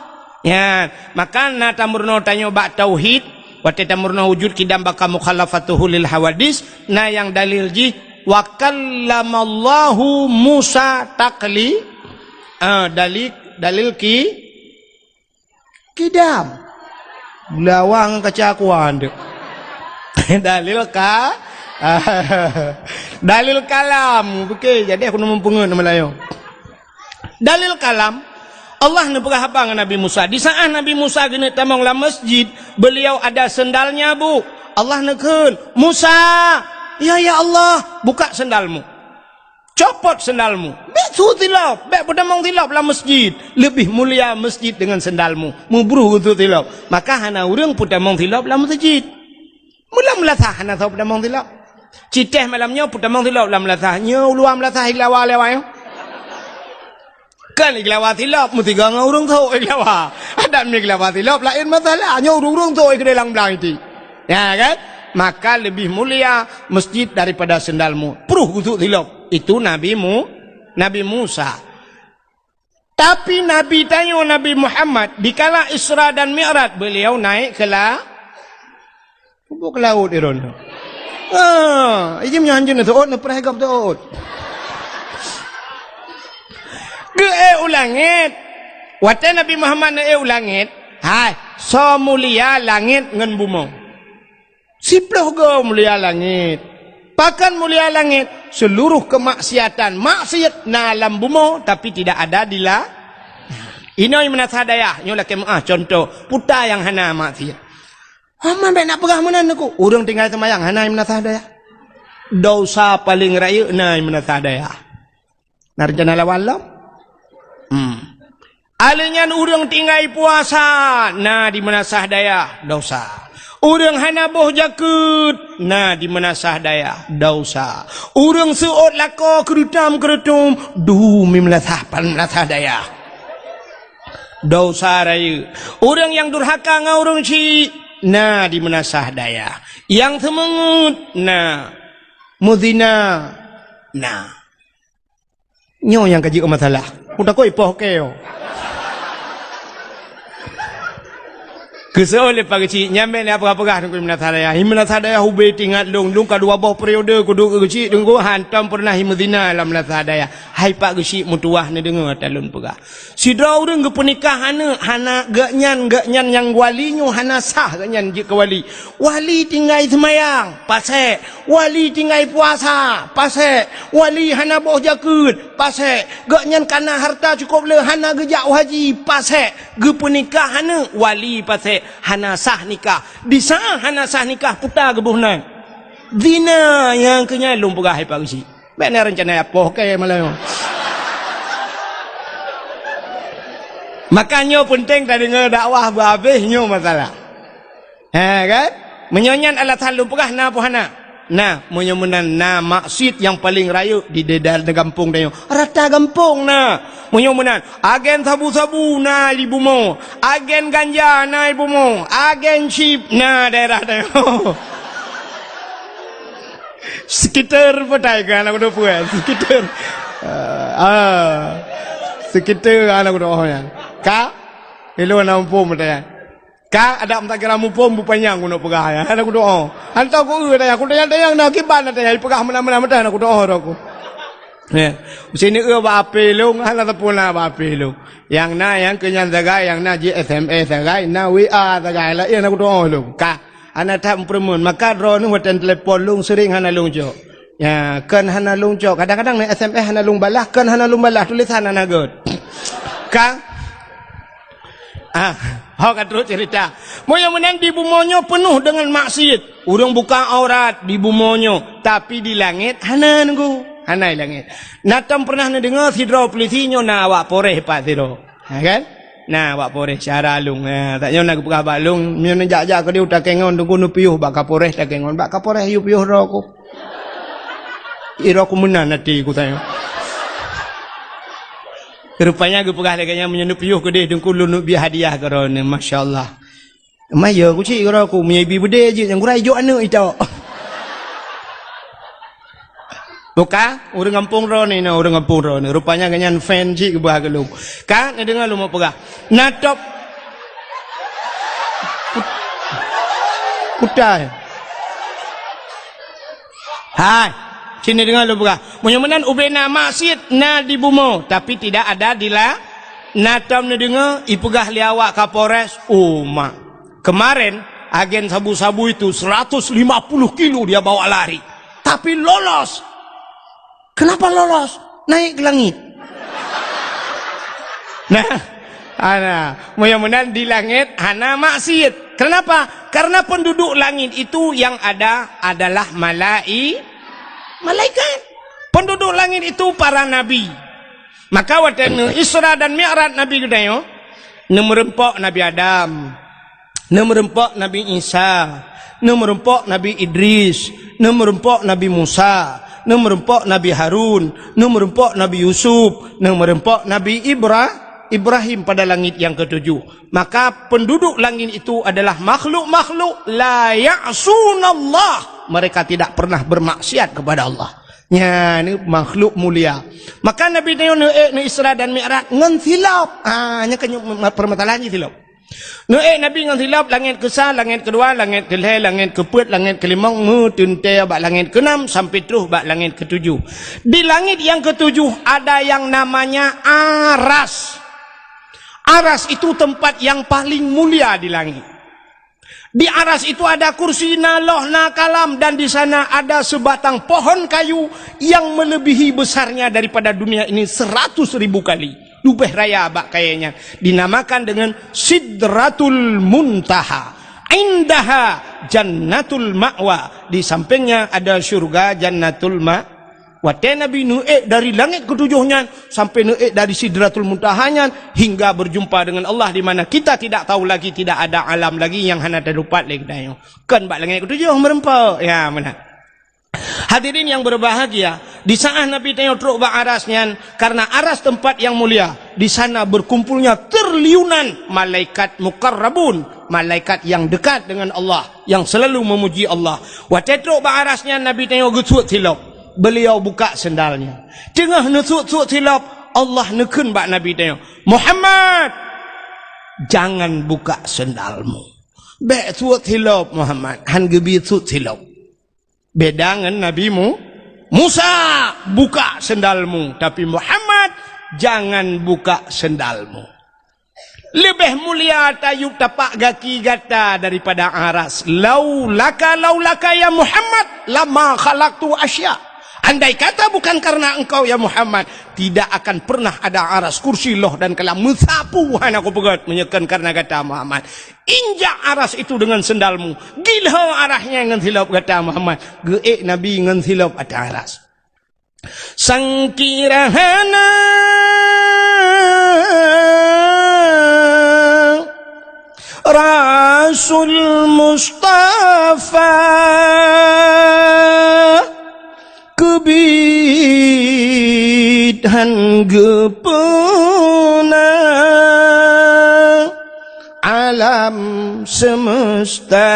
Nyan, maka na tameurunoe tanyoe bak tauhid, watée tameurunoe wujud qidam baqa mukhalafatuhu lil hawadis, na nyang dalil jih, "Wa kallamallahu Musa takli-," ah, dalil, dalil ki-, qidam. Lawang kaca kuan tu. Dalil ka-, dalil kalam. Oke, jadi aku neumeupeungeut nama lain. Dalil kalam, Allah neupeugah haba ngon Nabi Musa. Di saat Nabi Musa geuneuk tamong lam masjid, beliau ada sendalnya, Bu. Allah neukheun, "Musa!" "Ya, ya Allah." "Buka sendalmu. Copot sendalmu. Bék su silop, bék peutamong silop lam masjid. Lebih mulia masjid dengan sendalmu." Meubruh geusut silop. Maka hana ureuëng peutamong silop lam masjid. Meulam meulasah hana soe peutamong silop. Citéh malam nyoe peutamong silop lam meulasah. Nyoe uluwa meulasah iglawa lewat nyoe. Kan iglawa silop, meusigoe ngon ureuëng sôk iglawa. Adak mi iglawa silop, laén masalah. Nyoe ureuëng-ureuëng sôk keudeh lam blang iti. Ya kan? Maka lebih mulia masjid daripada sendalmu. Pruh geusut silop. Itu Nabi Mu-, Nabi Musa. Tapi Nabi tanyoe, Nabi Muhammad, dikala Isra dan Mi'raj, beliau naik ke la-, Peubuet keu laôt Iron tu. Ah, ijim nyan hanjeuet neuseuôt, neupreh gob teuôt. Geuék u langét. Watée Nabi Muhammad neuék u langét, hai, soe mulia langét ngon bumoe? Siplôh goe mulia langét. Pakon mulia langét? Seluruh kemaksiatan, maksiat na lam bumoe, tapi tidak ada di la-, inoe meunasah dayah, nyoe lakée meuáh contoh, peue nyang hana maksiat. Hana bék na peugah meunan Teungku. Ureuëng tinggai seumayang hana meunasah dayah. Dosa paleng rayeuk na meunasah dayah. Na reuncana lawan lom? Hmm. Alèh nyan ureuëng tinggai puasa na di meunasah dayah, dosa. Ureuëng hana boh jakeuet na di meunasah dayah, dosa. Ureuëng seuôt lakoe keurutam-keurutum, dum meunasah, meunasah dayah. Dosa rayeuk. Ureuëng nyang durhaka ngon ureuëng syik na di meunasah dayah. Nyang seumeungeut na. Meuzina na. Nyoe nyang ka jeuet masalah. Peutakot ipoh keu. Keusoe lé Pak Geuchik, nyan bèk lé peugah-peugah Teungku Imam Nasah Dayah. Imam Nasah Dayah ubé teuingat lôn, lôn ka dua boh periode kuduk keu Geuchik Teungku, hantom peureunah imeuzinah lam Nasah Dayah. Hai Pak Geuchik meutuwah neudeungoe ata lôn peugah. Sidroe ureueng geupeunikah aneuk, hana geuhnyan, geuhnyan nyang wali nyoe hana sah geuhnyan jeuet keu wali. Wali tinggai seumayang, pasék. Wali tinggai puasa, pasék. Wali hana boh jakeuet, pasék. Geuhnyan kana hareuta cukôp le, hana geujak u haji, pasék. Geupeunikah aneuk, wali pasék. Hana sah nikah. Di saát hana sah nikah, puta geuboh nan. Zina nyang keu nyan lôn peugah hai Pak Geuchik. Bèk na reuncana apoh kèe malam nyoe. Maka nyoe peunteng tadeungoe dakwah beuhabéh nyoe masalah. Ha, kan? Meunyoe nyan alasan lôn peugah na peue hana? Na, meunyoe meunan na maksiet nyang paleng rayeuk di daerah gampông tanyoe. Rata gampông na. Meunyoe meunan, agen sabu-sabu na di bumoe, agen ganja na di bumoe, agen chip na daerah tanyoe. Sekitar peue tai keu aneuk kudo peue? Sekitar. Ah, ah. Sekitar aneuk kudo nyan. Ka? Ilôn na muphom teuh. Ka adak meutakira muphom bupanyang keuneuk peugah nyan. Hana kudoe. Hantom ku eu tanya, kutanyong-tanyong na kiban na tanya, ipeugah meunan-meunan meutai hana kudoe droe ku. Ya. Sineuk eu bak H P lôn, hana teupeu na bak H P lôn. Nyang na nyang keu nyan sagai, nyang na jih S M S sagai, na W A sagai, laén hana kudoe lôn. Ka, hana that meupeureumeun. Maka droeneuh watèe telepon lôn sering hana lôn cok. Ya, kon hana lôn cok. Kadang-kadang na S M S hana lôn balah, kon hana lôn balah, tulésan hana göt. Ka? Ah, ho ka trok cerita. Meunyoe meunan di bumoe nyoe peunoh deungon maksiet. Ureueng buka aurat di bumoe nyoe, tapi di langét hana nunggu. Hana di langét. Na tom pernah neudeungoe sidroe polisi nyoe na awak Polres pat sidroe. Ha kan? Na awak Polres syara lôn. Ha, tak nyoe na geupeugah bak lôn, meunyoe neujak-jak keudeh u Takengon, Teungku neupiôh bak Kapolres Takengon. Bak Kapolres yue piôh droe ku. Droe ku meunan até ku tanyong. Rupanya geupeugah lagèe nyan, meunyoe neupiôh keudeh Teungku lôn neubri hadiah keu droeneuh. Masya Allah. Maya ku cit droe ku, meunyoe ibi beudé jeuet nyang gura ijok aneuk itok. Buka, ureueng gampông droeneuh na, ureueng gampông droeneuh. Rupanya geuhnyan fan cit geuba keu lôn. Ka, neudeungoe lôn meu peugah. Na top. Kutai. Hai, sini deungoe lôn peugah. Meunyoe meunan ubé na maksiet na di bumoe, tapi tidak ada di la-, na tom neudeungoe ipeugah lé awak Kapolres, oh mak. Kemarin agen sabu-sabu itu seratus lima puluh kilo dia bawa lari. Tapi lolos. Kenapa lolos? Naik ke langit. Nah, ana, meunyoe meunan di langét hana maksiet. Kenapa? Karena penduduk langit itu yang ada adalah malai-, malaikat. Penduduk langit itu para nabi. Maka watèe neu Isra dan Mi'raj Nabi geutanyoe, neumeureumpok Nabi Adam, neumeureumpok Nabi Isa, neumeureumpok Nabi Idris, neumeureumpok Nabi Musa, neumeureumpok Nabi Harun, neumeureumpok Nabi Yusuf, neumeureumpok Nabi Ibra-, Ibrahim pada langit yang ketujuh. Maka penduduk langit itu adalah makhluk-makhluk la ya'sunallah. Mereka tidak pernah bermaksiat kepada Allah. Nyan makhluk mulia. Maka Nabi tanyoe neuék neu Isra dan Mi'raj ngon silop. Ha, nyan kan permasalahan jih silop. Neuék Nabi ngon silop, langét keusa, langét keudua, langét keulhèe, langét keupeuet, langét keulimong, meuteuntèe bak langét keunam sampai troh bak langét keutujoh. Di langit yang ketujuh ada yang namanya Aras. Aras itu tempat yang paling mulia di langit. Di Aras itu ada kursi, na loh, na kalam, dan di sana ada sebatang pohon kayu yang melebihi besarnya daripada dunia ini seratus ribu kali. Leubeh raya bak kayèe nyan. Dinamakan dengan Sidratul Muntaha. Indaha Jannatul Ma'wa. Di sampingnya ada syurga Jannatul Ma-, Watèe Nabi neuék dari langét keutujoh nyan, sampai neuék dari Sidratul Muntaha nyan, hingga berjumpa dengan Allah di mana kita tidak tahu lagi, tidak ada alam lagi nyang hana teudapat lé geutanyoe. Kon bak langét keutujoh meureumpok. Ya, meunan. Hadirin yang berbahagia, di saat Nabi tanyoe trok bak aras nyan, karena aras tempat yang mulia, di sana berkumpulnya triliunan malaikat muqarrabun, malaikat yang dekat dengan Allah, yang selalu memuji Allah. Watèe trok bak aras nyan, Nabi tanyoe geusuet silop. Beliau buka sendalnya. Teungoh neusuet-suet silop, Allah neukheun bak Nabi tanyoe, "Muhammad, jangan buka sendalmu." Bék sut silop Muhammad, han geubi sut silop. Beda ngon Nabi Mu-, Musa, "Buka sendalmu," tapi Muhammad, "Jangan buka sendalmu." Leubeh mulia tayub tapak gaki gata daripada aras. "Laulaka, laulaka ya Muhammad, lama khalaqtu asya." Andai kata bukan karena engkau ya Muhammad, tidak akan pernah ada aras, kursi, loh dan kalam meusapu hana kupeugét meunyoe kon karena gata Muhammad. Injak aras itu dengan sendalmu. Gilho aras nyan ngon silop gata Muhammad. Geuék Nabi ngon silop ateueh aras. Sangkira hana Rasul Mustafa keubiet han geupeuna alam semesta.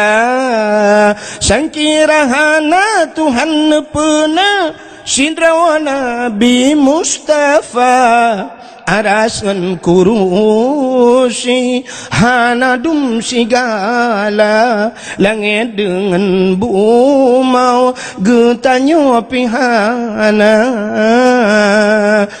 Sangkira hana Tuhan neupeuna sidroe Nabi Mustafa. Aras ngon kurusi hana dum sigala, langét deungon bumoe geutanyoe pih hana.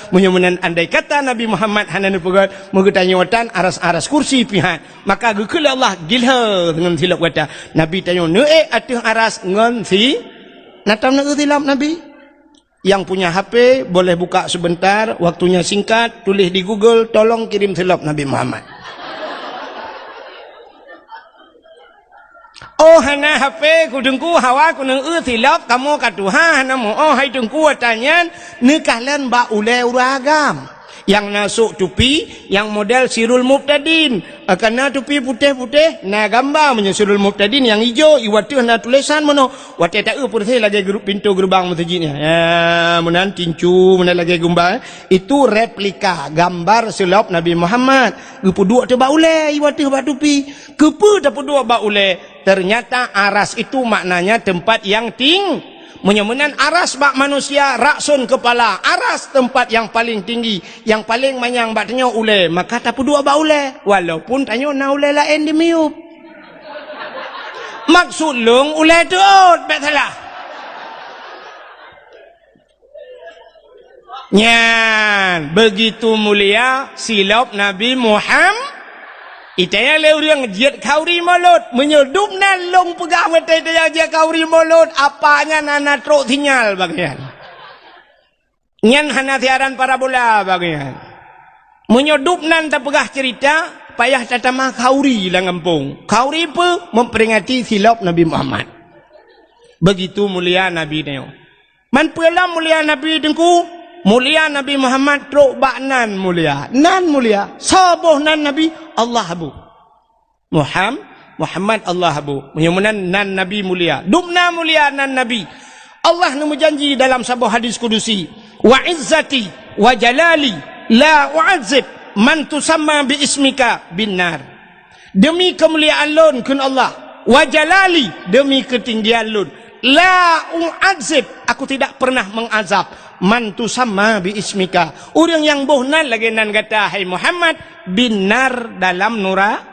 Meunyoe meunan andai kata Nabi Muhammad hana neupeugét, meugeutanyoe tan aras-aras kursi pih han, maka geukheun lé Allah gilho ngon silop gata. Nabi tanyoe neuék ateueh aras ngon si-, na tom neuék silop Nabi? Yang punya H P boleh buka sebentar, waktunya singkat, tulis di Google, "Tolong kirim silop Nabi Muhammad." Oh, hana H P ku Teungku, hawa ku neueu silop kamoe ka tuha, hana meu-, oh, hai Teungku, ata nyan neukalon bak ulée ureuëng agam. Nyang na sôk tupi, nyang model Sirul Mubtadin. Ka na tupi putéh-putéh, na gamba meunyoe Sirul Mubtadin, nyang ijo, i wateueh na tulésan meunoe. Watée taeu peureuseh lagée gru-, pintoe geureubang meuseujid nyan. Ya, meunan tincu, meunan lagée gumba. Itu replika gambar silop Nabi Muhammad. Geupeuduek teuh bak ulée, i wateueh bak tupi. Keupeue tapeuduek bak ulée? Ternyata aras itu maknanya tempat yang ting-, meunyoe meunan aras bak manusia, rakson kepala, aras tempat yang paling tinggi, yang paling manyang bak tanyoe ulée, maka tapeuduek bak ulée, walaupun tanyoe na ulée laén di miyueb. Maksud lôn ulée teuôt, bék salah. Nyan, begitu mulia silop Nabi Muham-, itaya lé ureuëng jeuet khauri mulod. Meunyoe dum nan lôn peugah watée itaya jeuet khauri mulod, apa nyan hana trok sinyal bagian. Nyan hana siaran parabola bagian. Meunyoe dum nan tapeugah cerita, payah tatamah khauri lam gampông. Khauri peue? Memperingati silop Nabi Muhammad. Begitu mulia Nabi nyoe. Man peue lom mulia Nabi Teungku? Mulia Nabi Muhammad trok bak nan mulia. Nan mulia. Soe boh nan Nabi? Allah boh. Muham-, Muhammad Allah boh. Meunyoe meunan nan Nabi mulia. Dum na mulia nan Nabi. Allah neumeujanji dalam saboh hadis kudusi, "Wa izzati wa jalali la u'adzib man tusamma bi ismika bin nar." Demi keumuliaan lôn, kheun Allah, wa jalali, demi keutinggian lôn, la u'adzib, aku tidak pernah mengazab, man tusamma bi ismika, ureuëng nyang boh nan lagée nan gata, hai Muhammad, bin nar, dalam nura-,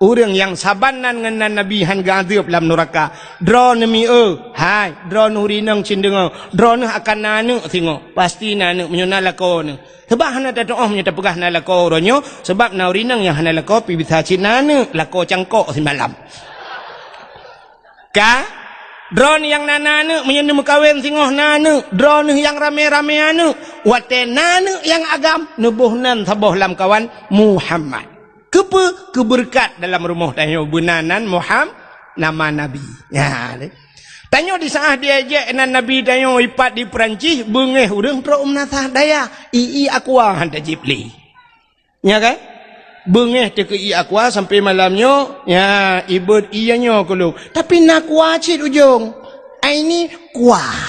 ureuëng nyang saban nan ngon nan Nabi han geuazeueb lam nuraka. Droeneuh mi-, eu, hai, droeneuh rineueng cit deungoe, droeneuh akan na aneuëk singoh, pasti na aneuëk meunyoe na lakoe neuh. Sabab hana tatuoh meunyoe tapeugah na lakoe uroe nyoe, sabab na ureuëng inong nyang hana lakoe pih bisa cit na aneuëk, lakoe cangkok simalam. Ka? Droeneuh nyang na, na aneuëk, meunyoe neumeukawen singoh na aneuëk, droeneuh nyang ramé-ramé aneuëk, watée na aneuëk nyang agam, neuboh nan saboh lamkawan Muhammad. Keupeue? Keubeureukat dalam rumoh tanyoe beuna nan Muham-, nama Nabi. Ya, deh. Tanyoe di saat diejek nan Nabi tanyoe ipat di Peurancih, beungéh ureuëng trok meunasah dayah, ié aqua han tajib lé. Nya kan? Beungéh teuh keu ié aqua sampai malam nyoe, nya, ibeuet ié nyoe keu lôn. Tapi na aqua cit ujong. Aini kuah.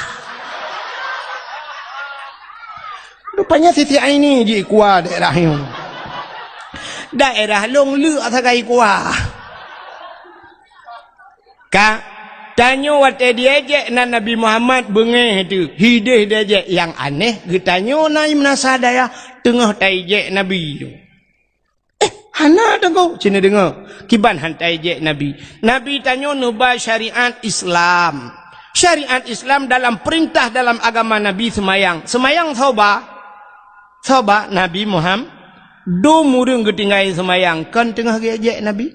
Rupanya Siti Aini ji kuah daerah nyoe. Daerah lôn leuk sagai kuah. Ka, tanyoe watée diejek nan Nabi Muhammad beungéh teuh, hideh diejek. Nyang aneh, geutanyoe na i meunasah dayah teungoh taijek Nabi nyoe. Eh, ha Na teungku, cina deungoe. Kiban han taejek Nabi. Nabi tanyoe neuba syariat Islam. Syariat Islam dalam perintah dalam agama Nabi seumayang. Seumayang soe ba? Soe ba? Nabi Muhammad. Dum ureuëng geutinggai seumayang, kon teungoh geuejek Nabi?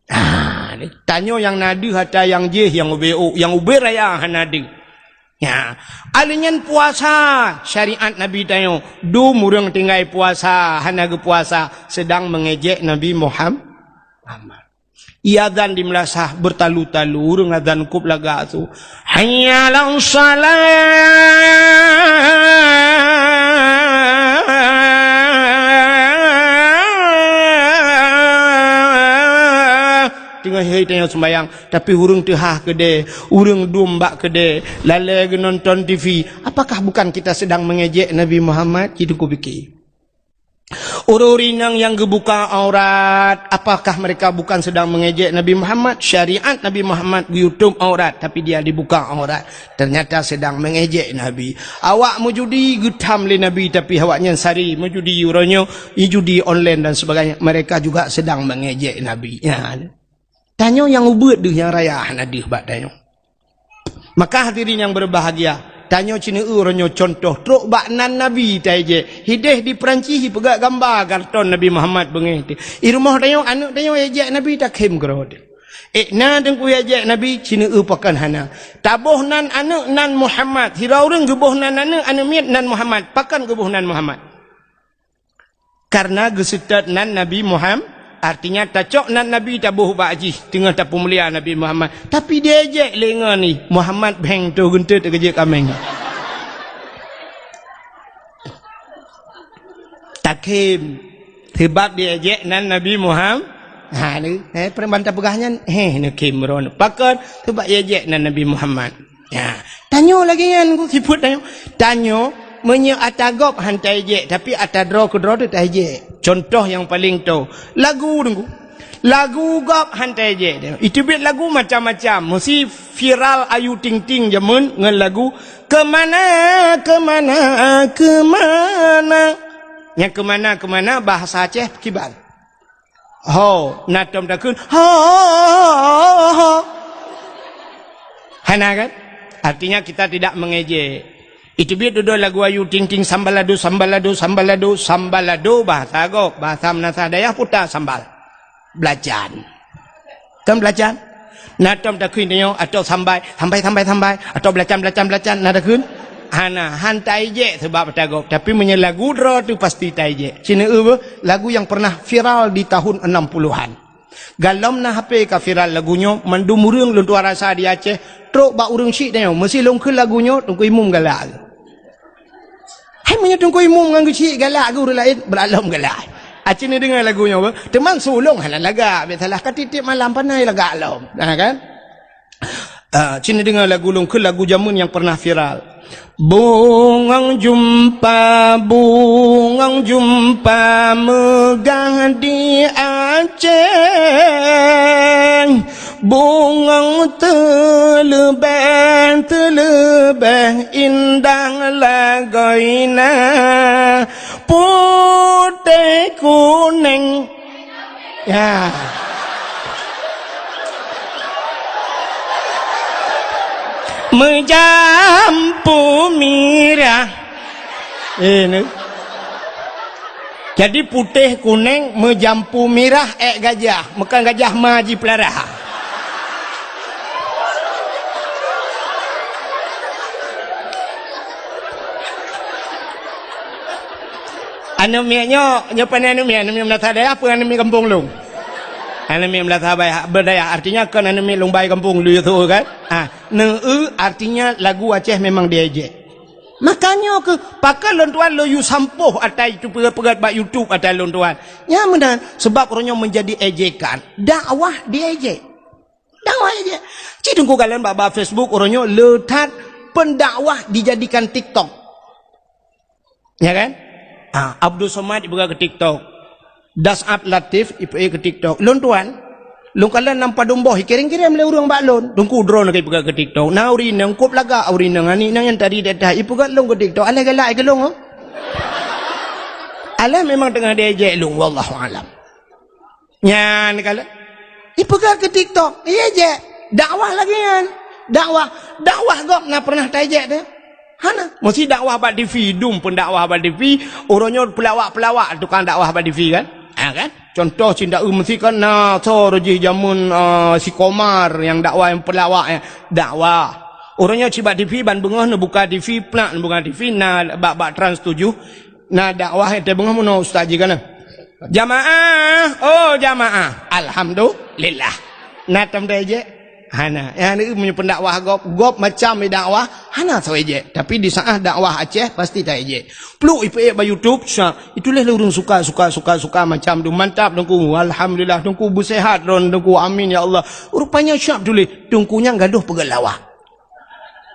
Ah, tanyoe nyang na deuh ata nyang jih nyang ubé ôk, nyang ubé raya hana deuh. Ya, alèh nyan puasa, syariat Nabi tanyoe, dum ureuëng tinggai puasa, hana geupuasa, sedang mengejek Nabi Muham-, Muhammad. Iazan di meulasah beutalu-talu, ureuëng azan kôb lagak su. Hayya 'alas shalah. Teungoh hai tanyoe seumayang, tapi ureuëng teuhah keudè, ureuëng dum bak keudè, lalè geunonton T V. Apakah bukan kita sedang mengejek Nabi Muhammad? Cit teungku pike. Ureuëng inong nyang geubuka aurat, apakah mereka bukan sedang mengejek Nabi Muhammad? Syariat Nabi Muhammad geuyutob aurat, tapi dia dibuka aurat. Ternyata sedang mengejek Nabi. Awak meujudi geutham lé Nabi, tapi awak nyan sari meujudi uroe nyoe, judi online dan sebagainya. Mereka juga sedang mengejek Nabi. Ya. Tanyoe nyang ubeuet deuh nyang raya hana deuh bak tanyoe. Maka hadirin yang berbahagia, tanyoe ceuneue uroe nyoe contoh trok bak nan Nabi taejek. Hideh di Perancis ipeugah gamba karton Nabi Muhammad beungéh teuh. I rumoh tanyoe aneuëk tanyoe ejek Nabi takhém keudroe teuh. Ék na teungku ejek Nabi ceuneue pakon hana. Taboh nan aneuëk nan Muhammad. Sira ureuëng geuboh nan aneuëk, aneuëk miet nan Muhammad. Pakon geuboh nan Muhammad? Karena geuseutôt nan Nabi Muhammad, artinya tacok nan Nabi taboh bak jih teungoh tapeumulia Nabi Muhammad. Tapi diejek lé ngon ni, Muhammad bheng tu geunteut keujeuet kaméng. Takhém, sebab diejek nan Nabi Muhammad. Ha ni, eh, peureuman tapeugah nyan, heh, neukhém ron. Pakon, sebab diejek nan Nabi Muhammad. Ya, tanyoe lagée nyan ku sifeuet tanyoe. Tanyoe meunyoe ata gob han taejek, tapi ata droe keudroe teuh taejek. Contoh nyang paleng toe, lagu teungku. Lagu gob han taejek. Iteubiet lagu macam-macam, meusi viral Ayu Ting Ting jameun ngon lagu Keumana, Keumana, Keumana. Nyang keumana-keumana bahasa Aceh kiban. Ho, na tom takheun, ho, ho, ho. Hana kan? Artinya kita tidak mengejek. Iteubiet dudoe lagu Ayu Ting Ting, sambalado, sambalado, sambalado, sambalado, bahasa gob, bahasa meunasah dayah puta sambal. Belacan. Kan belacan? Na tom takheun tanyoe, atau sambai, sambai, sambai, sambai, atau belacan, belacan, belacan, na takheun? Hana, han taejek sebab ata gob. Tapi meunyoe lagu droe teuh pasti taejek. Cina eu lagu yang pernah viral di tahun enam puluhan. Galom na H P ka viral lagu nyoe, mandum ureuëng lôn tuan rasa di Aceh, trok bak ureuëng syiek tanyoe, meusi lôn kheun lagu nyoe, Teungku Imum galak. Hai meunyoe Teungku Imum ngon geuchik galak geuh ureuëng laén, beurak lom galak. Aci neudeungoe lagu nyoe beuh, teuma su lôn hana lagak, bèk salah ka tiep-tiep malam panai lagak lom. Nah kan? Ah, ci neudeungoe lagu lôn kheun lagu jameun nyang pernah viral. Bungong jumpa, bungong jumpa meugah di Aceh. Bungong teuleubeh, teuleubeh indah lagoina, putéh kuneng. Ya. Meujampu mirah. Eh, ni. Jadi putéh kuneng meujampu mirah ék gajah, meukan gajah ma jipeulara. Aneuk miet nyoe, nyoe pane aneuk miet, aneuk miet meunasah dayah peue aneuk miet gampông lôn? Aneuk miet meunasah baya-, beudayah, artinya kon aneuk miet lôn bai gampông lôn yue kan? Ah, neueu artinya lagu Aceh memang diejek. Makanya keu pakon lôn tuan lôn yue sampôh ata itu peugét-peugét bak YouTube ata lôn tuan. Nyan meunan, sebab uroe nyoe menjadi ejekan. Dakwah diejek. Dakwah ejek. Ci teungku kalon bak, bak Facebook uroe nyoe le that pendakwah dijadikan TikTok. Ya kan? Ah, Abdul Somad ipeugah keu TikTok. Das'ab Latif ipeugah keu TikTok. Lôn tuan, lôn kalon lam padum boh, ikirém-kirém lé ureuëng bak lôn. Teungku droe lagée ipeugah keu TikTok. Na ureuëng inong kôb lagak ureuëng inong, aneuk inong nyang tadi data ipeugah lôn keu TikTok. Alah galak keu lôn, oh. Alah memang teungoh diejek lôn, wallahu alam. Nyan kala. Ipeugah keu TikTok, iya jek. Dakwah lagée nyan. Dakwah, dakwah gob na pernah taijek teuh? Hana. Meusi dakwah bak T V, dum pun dakwah bak T V, uroe nyoe peulawak-peulawak tukang dakwah bak T V kan? Ha kan? Contoh cit dakwah meusi kan na soe jih jameun, ah, si Komar nyang dakwah nyang peulawak nyan. Dakwah. Uroe nyoe cit bak T V ban beungoh neubuka T V, plak neubuka T V, na bak, bak Trans tujuh, na dakwah nyang teubeungoh meunoe ustaz jih kana. Jamaah, oh jamaah. Alhamdulillah. Na tom taijek? Hana. Nyang ni meunyoe pendakwah gob, gob macam dakwah, hana soe ijek. Tapi di saat dakwah Aceh pasti taijek. Pluk ipeuék bak YouTube, syak. Itulah lé ureuëng suka, suka, suka, suka macam tu. Mantap Teungku. Alhamdulillah Teungku beusehat droen Teungku. Amin ya Allah. Rupanya syak tuléh. Teungku nyan gadoh peugah lawak.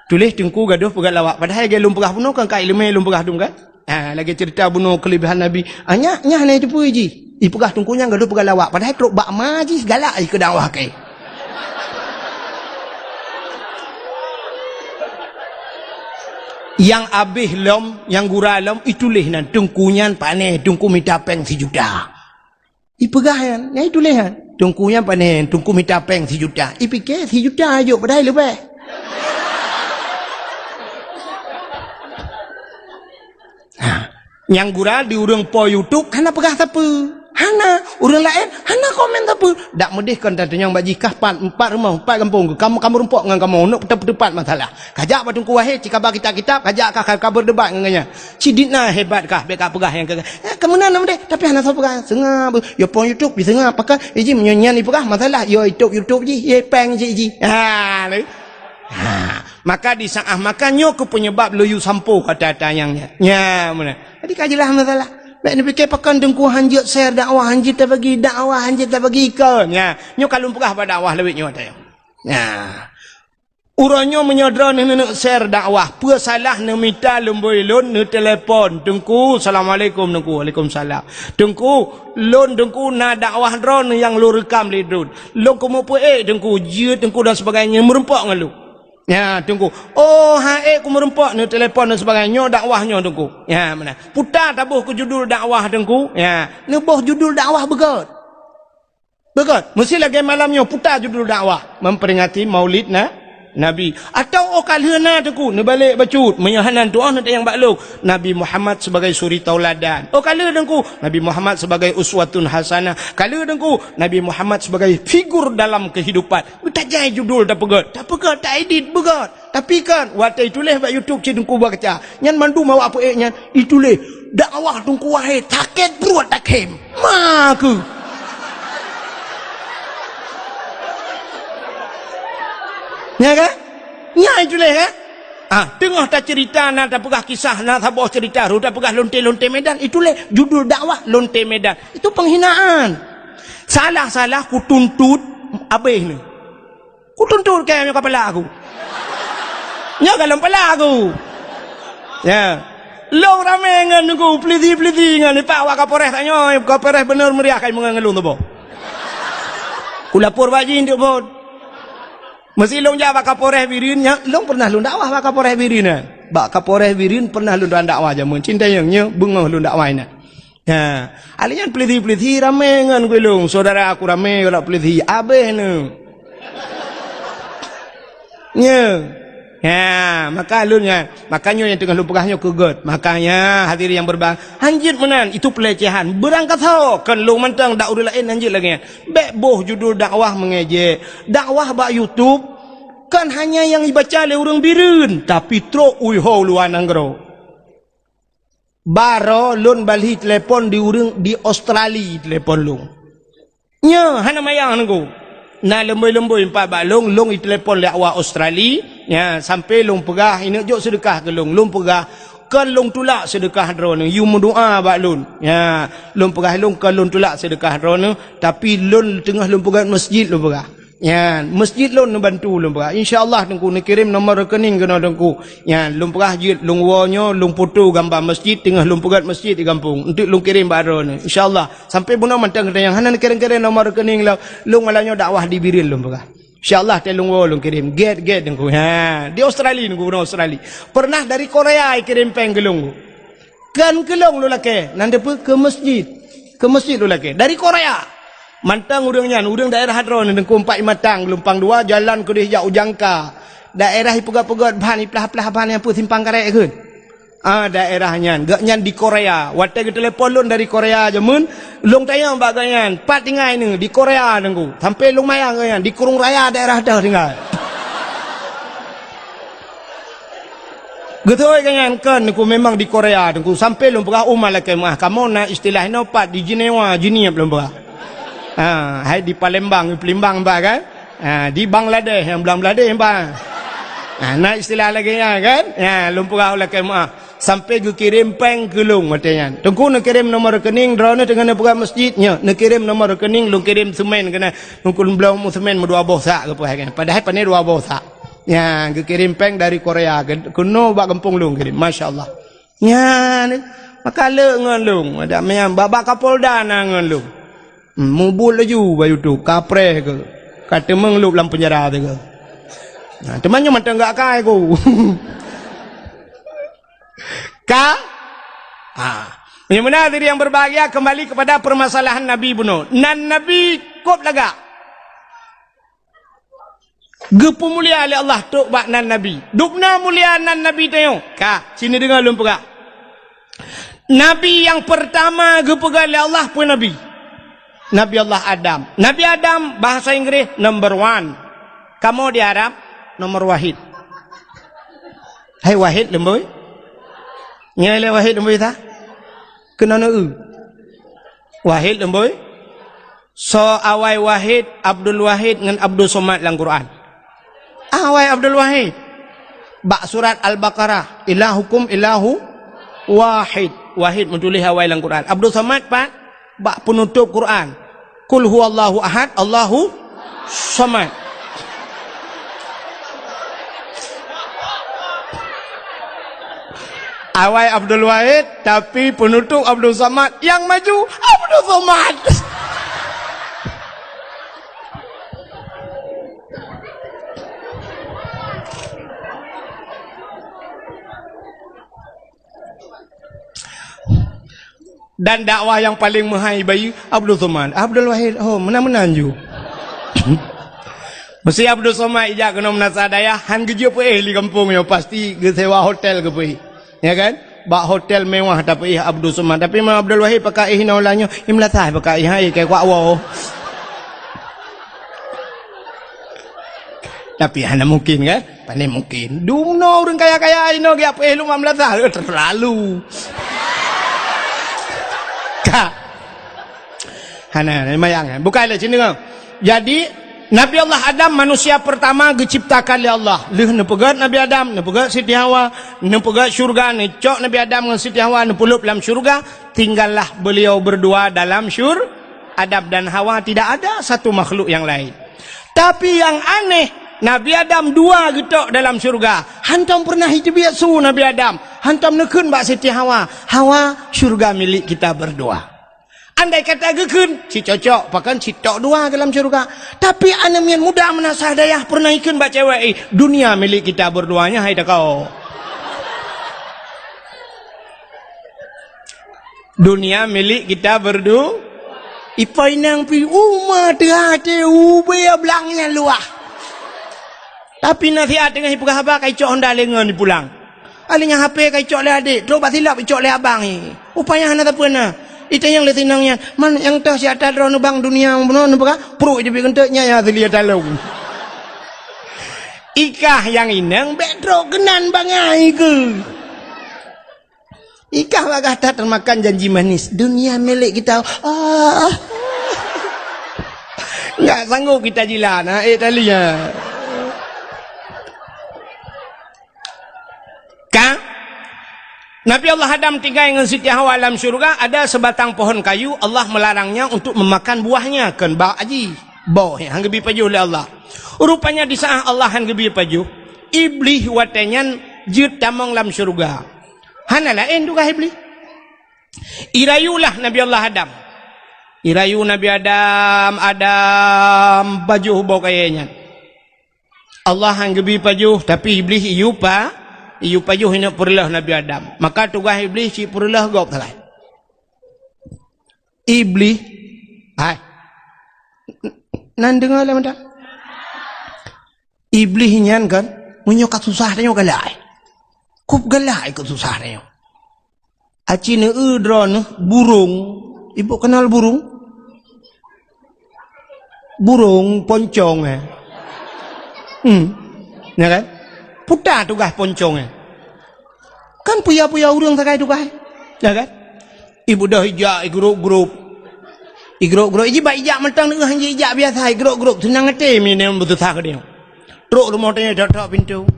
Tuléh Teungku gadoh peugah lawak. Padahai lagée lôn peugah bunoe kan ka iéleumé lôn peugah dum kan? Ha, lagée ceurita bunoe keulebihan Nabi. Ah, nyak, nyak hana jiteupeu jih. Ipeugah Teungku nyan gadoh peugah lawak. Padahai trok bak ma jih galak jih keu dakwah keu. Nyang abéh lom, nyang gura lom, ituléh nan Teungku nyan pané, Teungku mita péng sijuta. Ipeugah nyan, nyan ituléh nyan. Teungku nyan pané, Teungku mita péng sijuta. Ipike sijuta jok padahai leubeh. Ha. Nyang gura di ureuëng po YouTube hana peugah sapeue. Hana. Ureuëng laén hana komen sapeue. Dak meudeh kon tatunyong bak jih kah pat, empat rumoh, empat gampông. Kamoe, kamoe rumpok ngon kamoe. Neuk peuteupat masalah. Kajak bak Teungku Wahé, cikaba kitab-kitab, kajak ka, ka, ka berdebat ngon gobnyan. Cit dit na hebat kah, bék ka peugah nyang ka, eh, ka meunan na meudeh, tapi hana soe peugah. Seungab, yo pong YouTube, diseungab, pakon, eh, jih meunyoe nyan ipeugah, masalah, yo YouTube, YouTube jih, ye péng jih, jih. Ha, lé. Ha, maka di saat makan nyoe keu penyebab lôn yue sampoe kata-kata nyang nyan. Nya, meunan. Jadi ka jeulaih masalah. Bék neupike pakon Teungku hanjeuet share dakwah, hanjeuet tabagi dakwah, hanjeuet tabagi kon. Nya, nyoe ka lôn peugah bak dakwah lawét nyoe teuh. Nya. Uroe nyoe meunyoe droeneuh neuneuk share dakwah, peue salah neumita lumbôi lôn neutelepon, "Teungku, assalamualaikum Teungku." "Waalaikumsalam." "Teungku, lôn Teungku na dakwah droeneuh nyang lôn reukam lé droen. Lôn keumeupeuék Teungku, jeuet Teungku dan sebagainya meurumpok ngon lôn." Ya, Teungku. "Oh, han ék kumeurumpok," neutelepon dan sebagainya, "nyoe dakwah nyoe Teungku." Ya, meunan. Puta taboh keu judul dakwah Teungku. Ya, neuboh judul dakwah beugét. Beugét, meusti lagée malam nyoe puta judul dakwah, memperingati Maulid na, Nabi. Atawa oh ka lheueh na Teungku, neubalek bacut, meunyoe hana tuoh neutanyong bak lôn, Nabi Muhammad sebagai suri tauladan. Oh ka lheueh Teungku, Nabi Muhammad sebagai uswatun hasanah. Ka lheueh Teungku, Nabi Muhammad sebagai figur dalam kehidupan. Tajai judul tapeugét, tapeugét, taedit beugét. Tapi kan, watée ituléh bak YouTube cit Teungku baca. Nyan mandum awak peuék nyan ituléh, "Dakwah Teungku Wahé sakét pruet takhém." Ma keuh. Nya kan? Nya ituléh kan? Ah, teungoh taceurita na tapeugah kisah, na saboh ceurita, ru tapeugah lonte-lonte Medan, ituléh judul dakwah lonte Medan. Itu penghinaan. Salah-salah kutuntut abéh ni. Kutuntut kayém nyoe kepala aku. Nyoe ka lom pala aku. Ya. Lôn ramé ngon Teungku, pelisi-pelisi ngon ipak wak Kapolres tanyoe, Kapolres beuneuh meriah kai meungon ngon lôn tuboh. Kulapor bak jih untuk phon. Meusi lôn jak bak Kapolres Bireuen, nya, lôn pernah lôn dakwah bak Kapolres Bireuen, eh. Bak Kapolres Bireuen pernah lôn dakwah jameun. Cinta nyang nyoe beungoh lôn dakwah inan. Ha, alèh nyan peulisi-peulisi ramé ngon gulong, syedara aku ramé ngon peulisi, abéh nyoe. Nyoe. Ha, maka lôn nyan, maka nyoe nyang teungoh lôn peugah nyoe keu gét. Makanya hadirin yang berbahagia, hanjeuet meunan, itu pelecehan. Beurangkasoe kon lôn mantong dak ureueng laén hanjeuet lagèe nyan. Bèk boh judul dakwah mengejek. Dakwah bak YouTube kon hanya nyang ibaca lé ureueng Bireuen, tapi trok u luwa nanggroe. Baroe lôn balhi telepon di ureueng di Australia telepon lôn. Nyoe hana mayang Teungku. Na leumbôi-leumbôi meupat bak lôn, lôn itelepon lé awak Australia, nya, sampoe lôn peugah, ineuk jok seudeukah keu lôn. Lôn peugah, kon lôn tulak seudeukah droeneuh, yue meudoa bak lôn. Nya, lôn peugah lôn kon lôn tulak seudeukah droeneuh, tapi lôn teungoh lôn peugah masjid lôn peugah. Nyan, masjid lôn neubantu lôn peugah. Insya Allah Teungku neukirém nomor rekening keunoe Teungku. Nyan, lôn peugah jeuet, lôn woe nyoe, lôn foto gamba masjid, teungoh lôn peugah masjid di gampông. Enteuk lôn kirém bak droeneuh. Insya Allah, sampoe bunoe mantong geutanyoe hana neukirém-kirém nomor rekening lôn. Lôn malam nyoe dakwah di Bireuen lôn peugah. Insya Allah, teuh lôn woe lôn kirém. Gét-gét Teungku. Ha, di Australia Teungku, bunoe Australia. Pernah dari Korea ikirém péng keu lôn. Kon keu lôn lôn lakèe, nan teupeu keu masjid. Keu masjid lôn lakèe. Dari Korea. Mantong ureuëng nyan, ureuëng daerah droeneuh, Teungku, Empat Matang, Geulumpang Dua, jalan keudeh jak u Jangka. Daerah ipeugöt-peugöt ban, iplah-plah ban nyang peue Simpang Karet kheun. Ah, daerah nyan. Gobnyan di Korea. Watèe geutelepon lôn dari Korea jameun, lôn tanyong bak gobnyan, "Pat tinggai neuh?" "Di Korea, Teungku." Sampai lôn mayang gobnyan, di Krueng Raya daerah teuh tinggai. Geutôi gobnyan, "Kon, Teungku, memang di Korea, Teungku." Sampai lôn peugah, "Oh, ma lakèe meu'ah, kamoe na istilah inoe pat di Jenewa, Jeunieb," lôn peugah. Ha, hai di Palembang, Palembang bah kan? Ha, di Bangladesh, nyang Bangladesh bah. Ha, na istilah lagèe nyan kan? Ha, lôn peugah lakèe meu'ah. Sampai geukirém péng keu lôn watèe nyan. "Teungku, neukirém nomor rekening, droeneuh teungoh neupeugah masjid nyoe. Neukirém nomor rekening, lôn kirém seumén keunan. Teungku, lôn bloe seumén meudua boh sak," geupeugah kan. Padahai pané dua boh sak. Nyan, geukirém péng dari Korea, keunoe bak gampông lôn kirém. Masya Allah. Nyan, maka le ngon lôn. Ada meunan, bak, bak Kapolda na ngon lôn. Hmm, mubuet laju bak YouTube, kapreh keuh. Ka teumeung lôb lam penjara teuh keuh. Nah, teuma nyoe mantong gak kai ku. Ka? Ha. Yang benar diri yang berbahagia, kembali kepada permasalahan Nabi bunoe. Nan Nabi kop lagak. Geupumulia lé Allah trok bak nan Nabi. Dubna mulia nan Nabi tanyoe. Ka, sini deungoe lôn peugah. Nabi nyang peurtama geupeugah lé Allah peue Nabi? Nabi Allah Adam. Nabi Adam, bahasa Inggris, number one. Kamoe di Arab, nomor wahid. Hai wahid leumbôi? Nyoe lé wahid leumbôi sa? Keunoe neu-eu. Wahid leumbôi? Soe awai Wahid, Abdul Wahid ngon Abdul Somad lam Quran? Awai Abdul Wahid. Bak surat Al-Baqarah, "Ilahukum ilahu wahid." Wahid meutuléh awai lam Quran. Abdul Somad pat? Bak peunutôp Quran. "Qul huwallahu ahad, Allahu somad." Awai Abdul Wahid, tapi peunutôp Abdul Somad, nyang maju Abdul Somad. Dan dakwah nyang paleng meuhai bayeue Abdul Somad. Abdul Wahid, oh, meunan-meunan ju. Meusé Abdul Somad ijak keunoe meunasah dayah, han geujeuet peuéh lé gampông nyoe, pasti geusewa hotel geupeuéh. Ya kan? Bak hotel mewah tapeuéh Abdul Somad. Tapi meunyoe Abdul Wahid pakai éh inoe lam nyoe, i meulasah pakai éh, hai, keu kuak woe. Tapi hana mungkin kan? Pane mungkin. Dumnoe ureuëng kaya-kaya inoe geujak peuéh lom lam meunasah, eh, terlalu. Ka. Hana, mayang kan? Bukai lé sini kan? Jadi, Nabi Allah Adam manusia pertama geuciptakan lé Allah. Lheueh neupeugét Nabi Adam, neupeugét Siti Hawa, neupeugét syurga, neucok Nabi Adam ngon Siti Hawa, neupeulhôb lam syurga, tinggallah beliau berdua dalam syur-, Adam dan Hawa, tidak ada satu makhluk yang lain. Tapi yang aneh, Nabi Adam dua geutok dalam syurga. Hantom pernah iteubiet su Nabi Adam. Hantom neukheun bak Siti Hawa, "Hawa, syurga milik kita berdua." Andai kata geukheun, cit cocok, pakon cit tok dua dalam syurga. Tapi aneuk miet muda meunasah dayah pernah ikheun bak cewek, "Eh, dunia milik kita berdua nyan, hai takau." Dunia milik kita berdu-, ipo inong pi uma teuhah teuh ubé blang nyang luwah. Tapi nasihat teungoh ipeugah haba ka icok honda lé ngon ipulang. Alèh nyan H P ka icok lé adék, trok bak silop icok lé abang i. Upaya hana sapeue na. Itanyong lé sinong nyan, "Man nyang toh siat that droeneuh bang dunia bunoe?" Neupeugah, "Pruet jeuet bit geunteuk nyan nyang asli ata lôn." Ikah nyang inong bèk trok keunan bangai keuh. Ikah bagah that teumakan janji manis, dunia milik kita. Ah. Enggak sanggup kita jilat, ha, eh, tali, ha. Ka? Nabi Allah Adam tinggai ngon Siti Hawa lam syurga, ada sebatang pohon kayu, Allah melarangnya untuk memakan buahnya, kon bak aji. Boh, han geubi pajoh lé Allah. Rupanya di saat Allah han geubi pajoh, Iblih watèe nyan jeuet tamong lam syurga. Hana laén tugaih Iblih. Irayulah Nabi Allah Adam. Irayu Nabi Adam, Adam, pajoh boh kayèe nyan. Allah han geubi pajoh, tapi Iblih iyup pa-, iyup pajoh ineuk peureulèh Nabi Adam. Maka tugaih Iblih cit peureulèh gob sagai. Iblih, hai. Na neudeungoe lé mantong? Iblih nyan kan, meunyoe ka susah tanyoe galak. Kub galak ikot susah tanyoe. Aci neueu droeneuh burông. Ibu kenal burông? Burông poncong, eh. Hmm. Ya kan? Puta tugaih poncong, eh. Kan puya-puya ureuëng sagai tugaih. Ya kan? Ibu dah ijak, igrop-grop. Igrop-grop. Iji bak ijak mantong neueh, iji ijak biasa, igrop-grop. Seunang até mi nyan beususah keu dia. Trok rumoh tanyoe tok-tok pintoe.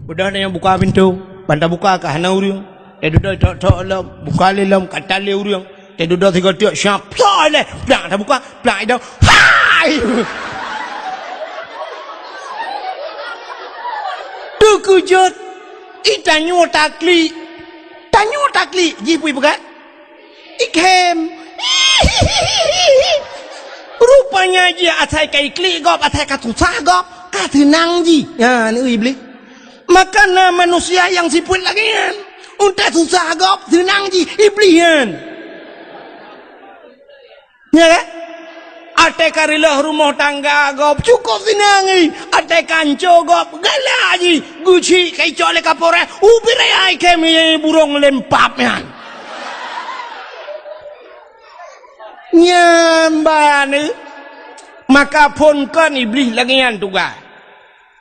Udah tanyoe buka pintoe, ban tabuka ka hana ureuëng. Eh, dudoe tok-tok lom, buka lé lom, ka tan lé ureuëng. Eh, dudoe sigoe tiek, siap, plak lé, plak tabuka, plak idong. Hai! Teukeujot, i tanyoe taklik. Tanyoe taklik, jih pui peugah. Ikhem. Rupanya jih asai ka iklik gob, asai ka susah gob, ka seunang jih. Ha, ni Iblih. Maka na manusia nyang sifeuet lagée nyan. Untée susah gob, seunang jih, Iblih nyan. Ya kan? Até ka reuloh rumoh tangga gob, cukôp seunang jih. Até ka anco gob, galak jih. Geuchik ka icok lé kapolres, ubit raya ikhem burông lempap nyan. Nyan bak neu. Maka phon kon Iblih lagée nyan tugaih.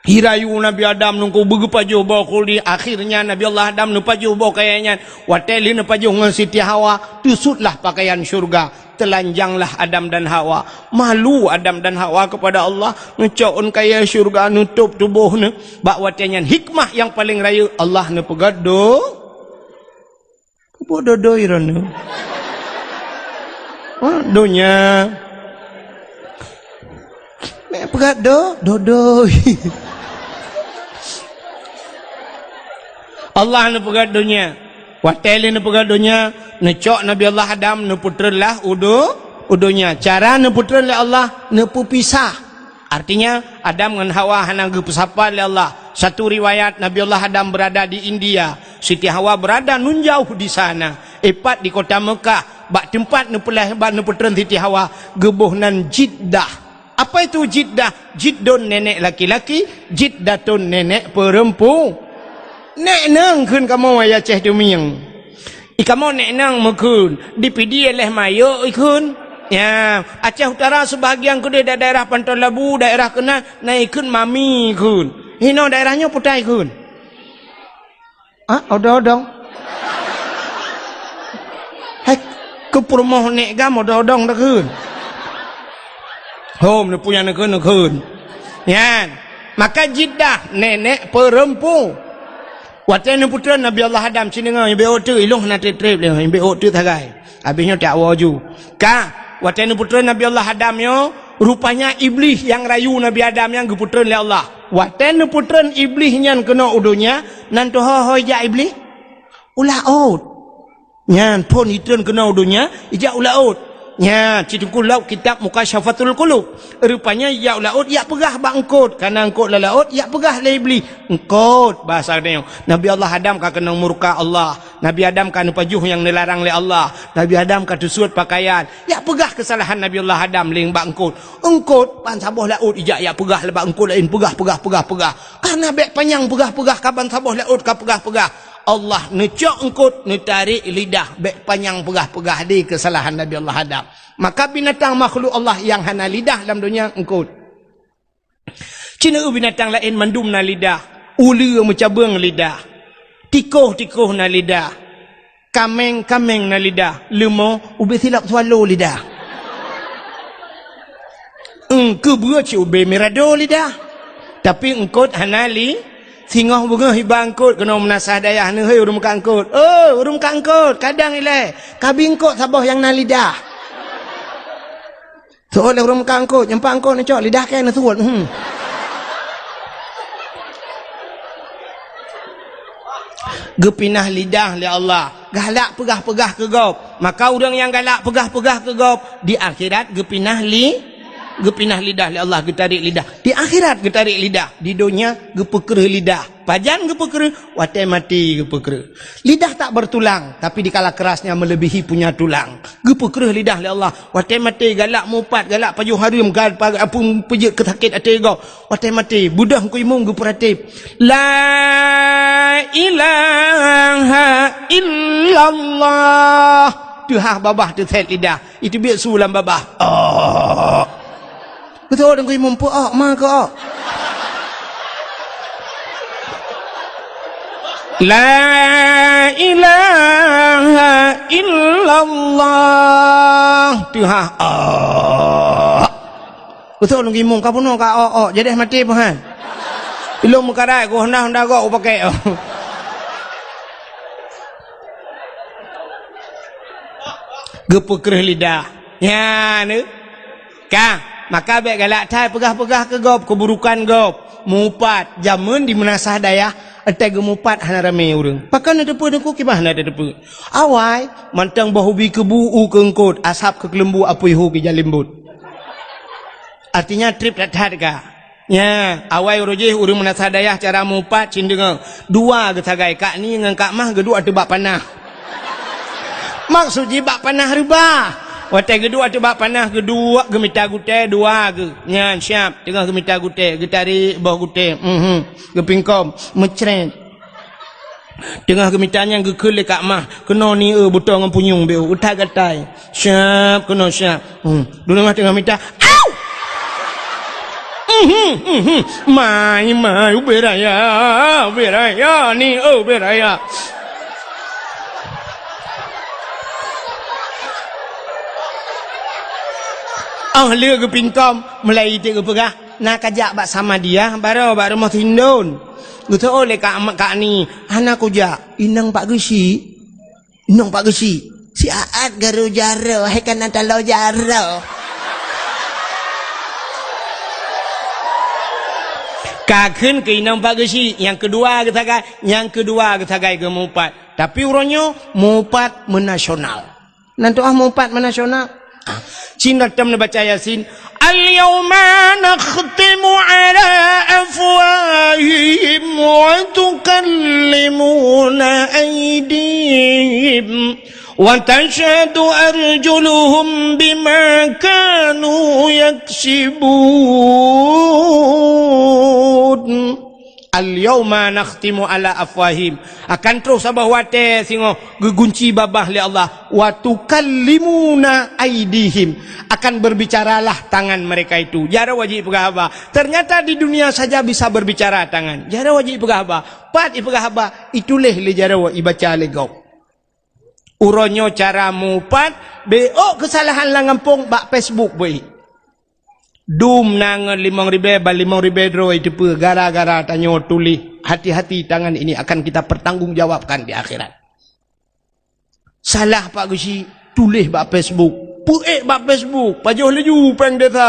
Irayu Nabi Adam nungku beugeupajoh boh khuldi, akhirnya Nabi Allah Adam neupajoh boh kayée nyan. Watée lheueh neupajoh ngon Siti Hawa, teusutlah pakaian syurga, teulanjanglah Adam dan Hawa. Malu Adam dan Hawa kepada Allah, neucok ôn kayée syurga, neutôb tuboh neuh. Bak watée nyan hikmah nyang paleng rayeuk Allah neupeugét do Peue dodoi droeneuh? Ha, donya. Mek peugah do, dodoi. Allah neupeugah donya. Watée lé neupeugah donya, neucok Nabi Allah Adam neupeutreun lah u do-, u donya. Cara neupeutreun lé Allah, neupeupisah. Artinya, Adam ngon Hawa hana geupeusapat lé Allah. Satu riwayat, Nabi Allah Adam berada di India, Siti Hawa berada nun jauh di sana. Ipat di kota Mekah, bak teumpat neupeulahé, bak neupeutreun Siti Hawa, geuboh nan Jiddah. Apa itu Jiddah? Jiddon nenek laki-laki, Jiddatun nenek perempu-, Nek nang kheun kamoe, ya Aceh Tumieng. I kamoe nek nang meukheun, di Pidie leh mayok ikheun. Ya, Aceh Utara sebahagian keudeh da-, daerah Panton Labu, daerah keunan, na ikheun mami ikheun. Hinoe daerah nyoe peue ta ikheun? Ah, odong-odong. Hai, keu peurumoh nek gam odong-odong takheun. Hom, neupue nyang neukheun, neukheun. Nyan. Maka Jiddah, nenek perempu. Watée neupeutreun Nabi Allah Adam, ci deungoe, nyang bék ôk teuk, ilong hana treb-treb lé, nyang bék ôk teuk sagai. Habéh nyoe tawoe ju. Ka, watée neupeutreun Nabi Allah Adam nyoe, rupanya Iblih nyang rayu Nabi Adam nyan geupeutreun lé Allah. Watée neupeutreun Iblih nyan keunoe u donya, nan teuho-ho ijak Iblih? U laôt. Nyan phon itreun keunoe u donya, ijak u laôt. Nyan, ci Teungku lok kitab Mukasyafatul Qulub. Rupanya ijak u laôt, ijak peugah bak eungkôt. Kana eungkôt lam laôt, ijak peugah lé Iblih. Eungkôt, bahasa geutanyoe. Nabi Allah Adam ka keunong murka Allah. Nabi Adam ka neupajoh nyang neularang lé Allah. Nabi Adam ka teusuet pakaian. Ijak peugah keusalahan Nabi Allah Adam lé bak eungkôt. Eungkôt, ban saboh laôt ijak, ijak peugah lé bak eungkôt laén. Peugah, peugah, peugah, peugah. Karena bék panyang peugah-peugah ka ban saboh laôt ka peugah-peugah. Allah neucok eungkôt, neutarek lidah, bék panyang peugah-peugah di keusalahan Nabi Allah Adam. Maka binatang makhluk Allah nyang hana lidah lam donya eungkôt. Ci neueu binatang laén mandum na lidah, uleue meucabeueng lidah, tikoh-tikoh na lidah. Kaméng-kaméng na lidah, leumo ubé silop swallow lidah. Eungkôt beue cit ubé mirado lidah. Tapi eungkôt hana li-, singoh beungoh iba eungkôt keunoe meunasah dayah neuh, "Hei, ureuëng meukat eungkôt. Oi, ureuëng meukat eungkôt, kadang ilée. Kabi eungkôt saboh nyang na lidah." Soe lé ureuëng meukat eungkôt, nyang pat eungkôt neucok lidah kée neusuet. Hmm. Geupinah lidah lé Allah. Galak peugah-peugah keu gob. Maka ureuëng nyang galak peugah-peugah keu gob, di akhirat geupinah li-, Geupinah lidah lé Allah, geutarék lidah. Di akhirat geutarék lidah, di donya geupeukreuh lidah. Pajan geupeukreuh? Watée maté geupeukreuh. Lidah tak bertulang, tapi dikala kerasnya melebihi punya tulang. Geupeukreuh lidah lé Allah. Watée maté galak mupat, galak pajoh hareuem, gal pa-, apui peujeuet keu sakét até gob. Watée maté, beudôh Teungku Imum geupeuratéb. La ilaha illallah. Teuhah babah teusét lidah. Iteubiet su lam babah. Oh. Beutôi Teungku Imum, peu-ok ma keu-ok. La ilaha illallah. Teuhah. Oh. Beutôi Teungku Imum, ka bunoe ka ok-ok, jadeh maté peuhan. Ilong meukarat, goh na honda gok upakek. Geupeukreuh lidah. Nyan, eh. Ka, maka bék galak that peugah-peugah keu gob, keuburukan gob. Mupat, jameun di meunasah dayah, watée geumupat hana ramé ureuëng. Pakon na teupeue Teungku, kiban hana teupeue. Awai, mantong boh ubi keubu u keu eungkot, asab keu keuleumbu apui hu keu jalimbot. Artinya treb that-that ka. Nya, awai uroe jih ureuëng meunasah dayah cara mupat cit deungoe. Dua geusagai, Kak Ni ngon Kak Mah geuduek ateueh bak panah. Maksud jih bak panah reubah. Watée geuduek ateueh bak panah, geuduek geumita gutée dua geuh. Nyan siab, teungoh geumita gutée, geutarék boh gutée. Mhm. Geupingkom, meucret. Teungoh geumita nyan geukheun lé Kak Mah, keunoe ni eu beutoe ngon punyueng beu, utak gatai. Siab keunoe siab. Hmm. Dulu mah teungoh mita. Au! Mhm, mhm. Mai, mai, ubé raya, ubé raya ni, eu ubé raya. Oh, lé geupingkom, mulai iték geupeugah, na kajak bak Samadiyah, baroe bak rumoh Sindon. Geuseuôt lé Kak, Kak Ni, hana kujak, inong Pak Geuchik. Inong Pak Geuchik, siat garo jaroe, hai kana talo jaroe. Ka kheun keu inong Pak Geuchik, nyang keudua geusagai, nyang keudua geusagai geumupat. Tapi uroe nyoe mupat meunasional. Nan tuah mupat meunasional. Ah, cina tem neubaca Yasin. Al-yauma nakhtimu ala afwahihim wa tukallimuna aydihim wa tashhadu arjuluhum bima kanu yaksibun. Al-yauma nakhtimu ala afwahihim. Akan troh saboh watée singoh geugunci babah lé Allah. Wa tukallimuna aidihim. Akan berbicaralah tangan mereka itu. Jaroe jih peugah haba. Ternyata di dunia saja bisa berbicara tangan. Jaroe jih peugah haba. Pat ipeugah haba, ituléh lé jaroe, ibaca lé gob. Uroe nyoe cara mupat, bék keusalahan lam gampông bak Facebook beuih. Dum na ngon limong ribée, ban limong ribée droe iteupeue gara-gara tanyoe tuléh, hati-hati tangan ini akan kita pertanggungjawabkan di akhirat. Salah Pak Geuchik, tuléh bak Facebook. Peuék bak Facebook, pajoh laju péng desa.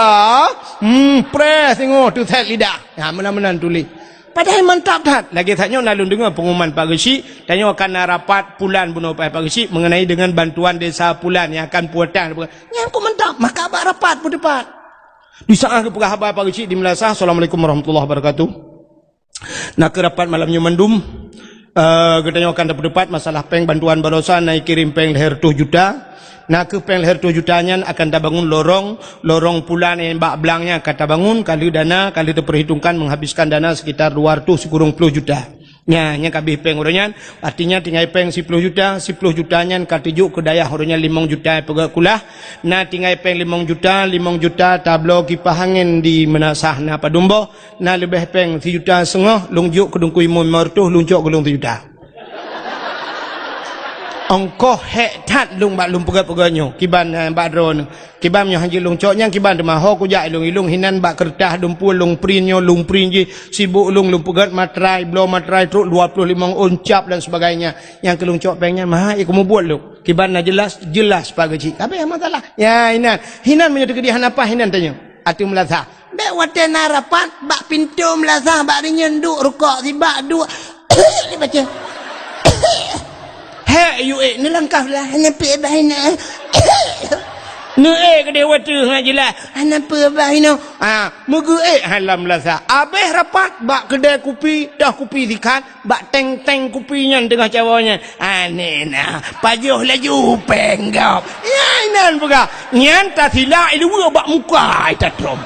Hmm, preh singoh teusét lidah. Ha, meunan-meunan tuléh. Padahai mantap that. Lagée that nyoe na lôn deungoe pengumuman Pak Geuchik, tanyoe akan na rapat pulan bunoe Pak Geuchik mengenai dengan bantuan desa pulan yang akan puatan. Nyan kok mantap, maka bak rapat peuteupat. Di saat geupeugah haba Pak Geuchik di Meulasah, Assalamualaikum warahmatullahi wabarakatuh. Na keu rapat malam nyoe mandum, eh, geutanyoe akan tapeuteupat masalah péng bantuan baroesa na kirém péng lhée reutôh juta. Na keu péng lhée reutôh juta nyan akan tabangun lorong, lorong pulan nyang bak blang nyan ka tabangun, ka lheueh dana, ka lheueh teupeurhitungkan menghabiskan dana sekitar dua reutôh sikureueng ploh juta. Nya, nyang ka abéh péng uroe nyan, artinya tinggai péng siploh juta, siploh juta nyan ka teujok keu dayah uroe nyan limong juta peugét kulah, na tinggai péng limong juta, limong juta tabloe kipah angén di Meunasah na padum boh, na leubeh péng sijuta seungoh lôn jok keu Teungku Imum limong reutôh, lôn cok keu lôn sijuta. Ongkoh hék that lôn bak lôn peugét-peugét nyoe, kiban, eh, bak droeneuh. Kiban nyoe han jeuet lôn cok nyan kiban teuma ho kujak ilong-ilong hinan bak keureutah dumpue lôn print nyoe lôn print jih sibuk lôn lôn peugét matrai bloe matrai trok dua ploh limong ôn cap dan sebagainya. Nyang keu lôn cok péng nyan maha ie kumubuet lôn. Kiban na jeulaih, jeulaih Pak Geuchik. Ka abéh masalah. Ya hinan. Hinan meunyoe teukeudi hana paih hinan tanyoe. Ateueh meulasah. Bék watée na rapat bak pintoe meulasah bak rinyeun duek rukok sibak duek. Dibaca. Hék yue neulangkah lah nyampe bah hinan. Neuék keudeh Watèe hana jeulaih, hana peue bah inoe. Ha, meugeuék hai lam lasa. Abéh rapat bak keudè kupi, toh kupi sikat, bak teng-teng kupi nyan teungoh cawoe nyan. Aneh na, pajoh laju péng gob. Nyan inan peugah. Nyan tasilak iluwa bak muka ai tatrôm.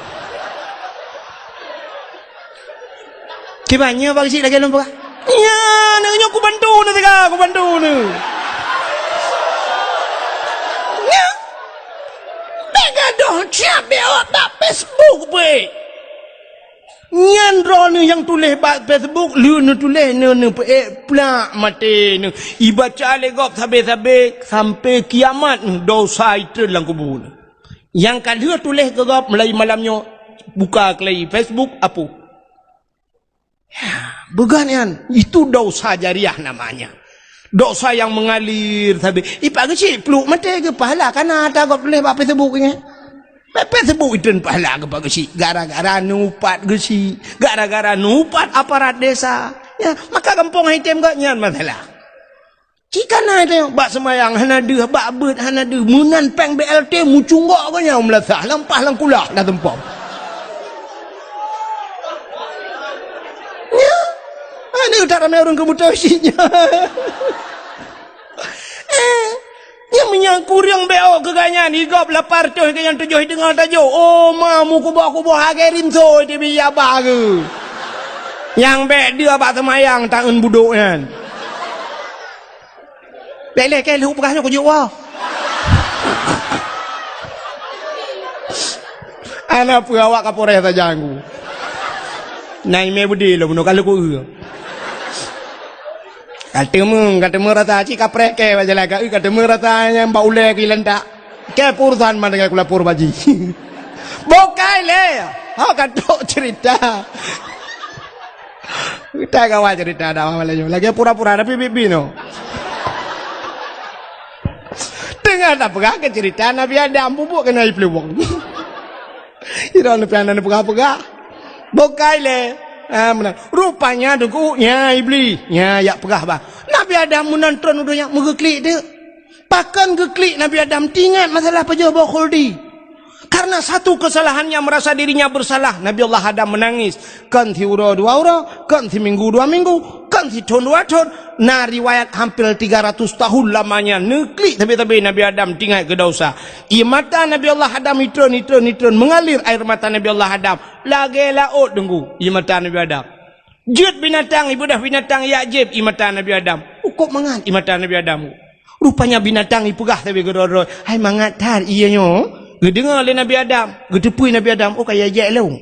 Kiban nyoe bak geuchik lagèe lôn peugah. Nyan, nyoe kubantu neuh siga, kubantu neuh. Nyan. Bèk gadoh siab bèk awak bak Facebook beuh. Nyan droeneuh nyang tuléh bak Facebook, lheueh neutuléh neuh neupeuék plak maté neuh. Ibaca lé gob sabé-sabé sampai kiamat neuh, dosa itreun lam kubu neuh. Nyang ka lheueh tuléh keu gob mulai malam nyoe, buka keulai Facebook, apuih. Ya, beugat nyan. Itu dosa jariah namanya. Dosa yang mengalir sabe. Ipat geuchik pluek maté geupahala kana ata gob tuléh bak Facebook nyan. Bak Facebook itreun pahala geupat geuchik. Gara-gara neuupat geuchik. Gara-gara neuupat aparat desa. Ya, maka gampông hai tem geuh nyan masalah. Cit kana teuh, bak seumayang hana deuh, bak beuet hana deuh, meunan péng B L T meucunggok geuh nyan meulasah, lampah lam kulah dah tumpom. Nyan, aneuk that ramé ureueng keu beutôi cit nyan. Eh, nyang meunyan kureueng B O keu gobnyan, i gob lapan reutôh keu nyang tujoh i teungoh tajok. Oh, ma meukuboh-kuboh lagèe rinso di biya ba geuh. Nyang bèk deuh bak seumayang taeun budok nyan. Bèk lé kèe lheueh peugah nyoe kujok woe. Hana peue awak Kapolres sajan ku. Na imè beudé lom bunoe ka lheueh ku eu. Ka teumeung, ka teumeung rasa cit kapreh kèe bak jalan ka eu, ka teumeung rasa nyang bak ulèe keu ilantak. Kèe peurusan mandum ku lapor bak jih. Bukai lé. Ha ka trok cerita. Kita kawan cerita dah malam nyoe. Lagèe pura-pura tapi bibi no. Teungoh tapeugah keu cerita Nabi Adam bubuk keunoe ipluwong. Ira neupian neupeugah-peugah. Bukai lé. Ha meunan. Rupanya deungon nyan Iblis. Nyan jak peugah bah. Nabi Adam meunan tron u donya meugeuklik teuk. Pakon geuklik Nabi Adam teuingat masalah pajoh boh khuldi. Karena satu kesalahannya merasa dirinya bersalah, Nabi Allah Adam menangis. Kon siuroe dua uroe, kon siminggu dua minggu, kon sithon dua thon. Na riwayat hampir tiga ratus tahun lamanya neuklik sabe-sabe Nabi Adam teuingat keu dosa. Ie mata Nabi Allah Adam itron, itron, itron mengalir air mata Nabi Allah Adam lagèe laôt deungon ie mata Nabi Adam. Jeuet binatang, ibeudôh binatang jak jieb ie mata Nabi Adam. Ukôb mangat ie mata Nabi Adam. Rupanya binatang ipeugah sabe keudroe-droe, "Hai mangat that ie nyoe." Geudeungoe lé Nabi Adam, geuteupeue Nabi Adam, "Oh ka ijak lôn."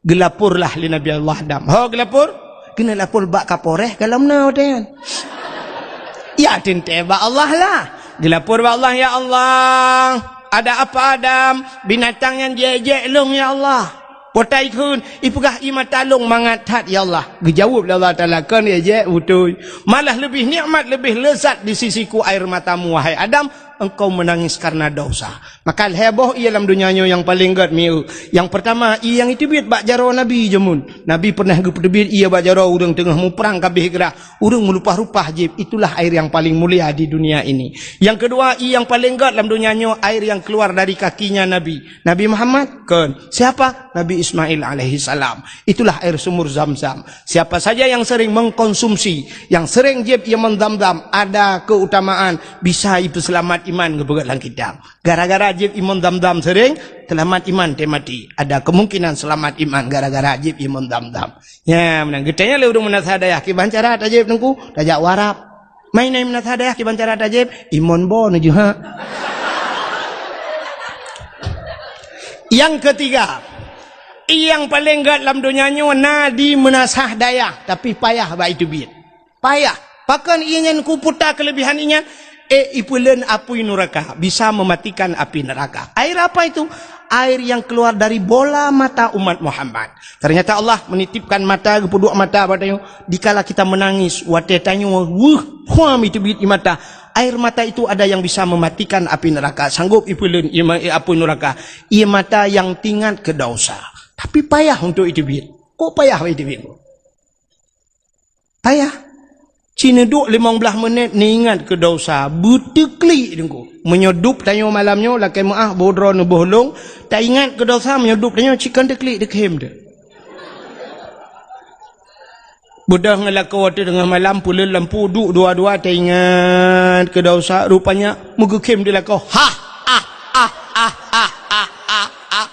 Geulaporlah lé Nabi Allah Adam. Ho geulapor? Keuneuk lapor bak Kapolres ka lom na watèe nyan. Ya teuntèe bak Allah lah. Geulapor bak Allah, "Ya Allah, ada apa Adam? Binatang nyan jiék-jék lôn ya Allah." Potai kheun, ipeugah ie mata lôn mangat that ya Allah. Geujaweueb lé Allah Taala, "Kon ijak beutôi. Malah leubeh nikmat, leubeh leuzat di sisiku air matamu, wahai Adam, engkau menangis karena dosa." Maka lhèe boh ie lam donya nyoe nyang paleng gèt mieu. Nyang peurtama, ie nyang iteubiet bak jaroe Nabi jameun. Nabi peureunah geupeuteubiet ie bak jaroe ureueng teungoh muprang ka abéh grah. Ureueng meulupah-lupah jieb, itulah air yang paling mulia di dunia ini. Yang kedua, ie nyang paleng gèt lam donya nyoe, air yang keluar dari kakinya Nabi. Nabi Muhammad? Kon. Siapa? Nabi Ismail alaihissalam. Itulah air sumur Zam-Zam. Siapa saja yang sering mengkonsumsi, yang sering jieb ie mon Zam-Zam, ada keutamaan bisa ipeuseulamat iman geupeugah lam kitab. Gara-gara jieb ie mon Zam-Zam sering, seulamat iman teuh maté. Ada kemungkinan seulamat iman gara-gara jieb ie mon Zam-Zam. Nyan meunan. Geutanyong lé ureueng meunasah dayah, "Kiban cara tajieb Teungku?" "Tajak u Arab." "Ma na meunasah dayah kiban cara tajieb?" "Ie mon boh neujeuhak." Yang ketiga, ie nyang paleng gèt lam donya nyoe na di meunasah dayah, tapi payah bak iteubiet. Payah. Pakon ie nyan kuputa keuleubihan ie nyan? Eh, ipeuleuen apui nuraka, bisa mematikan api neraka. Air apa itu? Air yang keluar dari bola mata umat Muhammad. Ternyata Allah menitipkan mata, geupeuduek mata bak tanyoe. Dikala kita menangis, watèe tanyoe weueh, huam iteubiet ie mata. Air mata itu ada yang bisa mematikan api neraka. Sanggup ipeuleuen ie ma-, apui nuraka. Ie mata yang teuingat keu dosa. Tapi payah untuk iteubiet. Kok payah iteubiet? Payah. Tineuduek limong blaih menit, neuingat keu desya, beuteuklik Teungku. Meunyoe dub tanyoe malam nyoe, lakée meuáh, boh droe neuboh lông, taingat keu desya, meunyoe dub tanyoe cit kon teuklik, teukhém teuh. Beudôh ngon lakoe watée teungoh malam, peuleuet lampu, duek dua-dua, taingat keu desya, rupanya meugeukhem di lakoe. Hah! Ah, ah, ah, ah, ah, ah, ah, ah.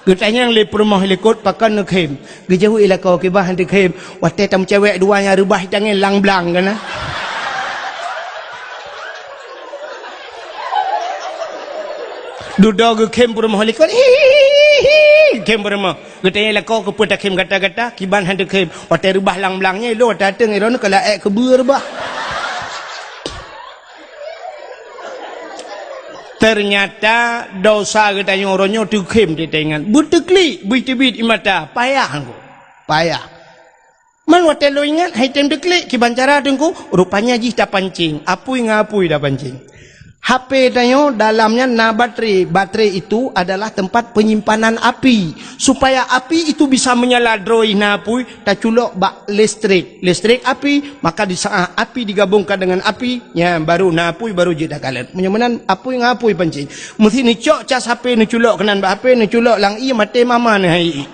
Geutanyong lé peurumoh likot, pakon neukhem. Geujaweueb lakoe, kiban han teukhem. Watée tameucewek dua nyang reubah tangieng lang-blang kana. Dudoe geukhem peurumoh likot. Hihihi, khem peurumoh. Geutanyong lakoe, keupeue takhem gata-gata, kiban han teukhem. Watée reubah lang-blang nyan, ilôn watée ateueng, ilôn ka laék keubeue reubah. Teunyata desya geutanyoe uroe nyoe teukhém teuingat. Beuteuklik, beuteubiet ie mata, payah Teungku. Payah. Man watée lôn ingat, han item teuklik, kiban cara Teungku, rupanya jih tapancéng, apui ngon apui tapancéng. H P tanyoe dalamnya na baterai. Baterai itu adalah tempat penyimpanan api. Supaya api itu bisa menyala droe na apui, taculok bak listrik. Listrik api, maka di saat api digabungkan dengan api, nyan baru na apui, baru jeuet takalon. Meunyoe meunan apui ngon apui pancéng. Meusti neucok cas H P, neuculok keunan bak H P, neuculok lam ié, maté mama neuhai ié.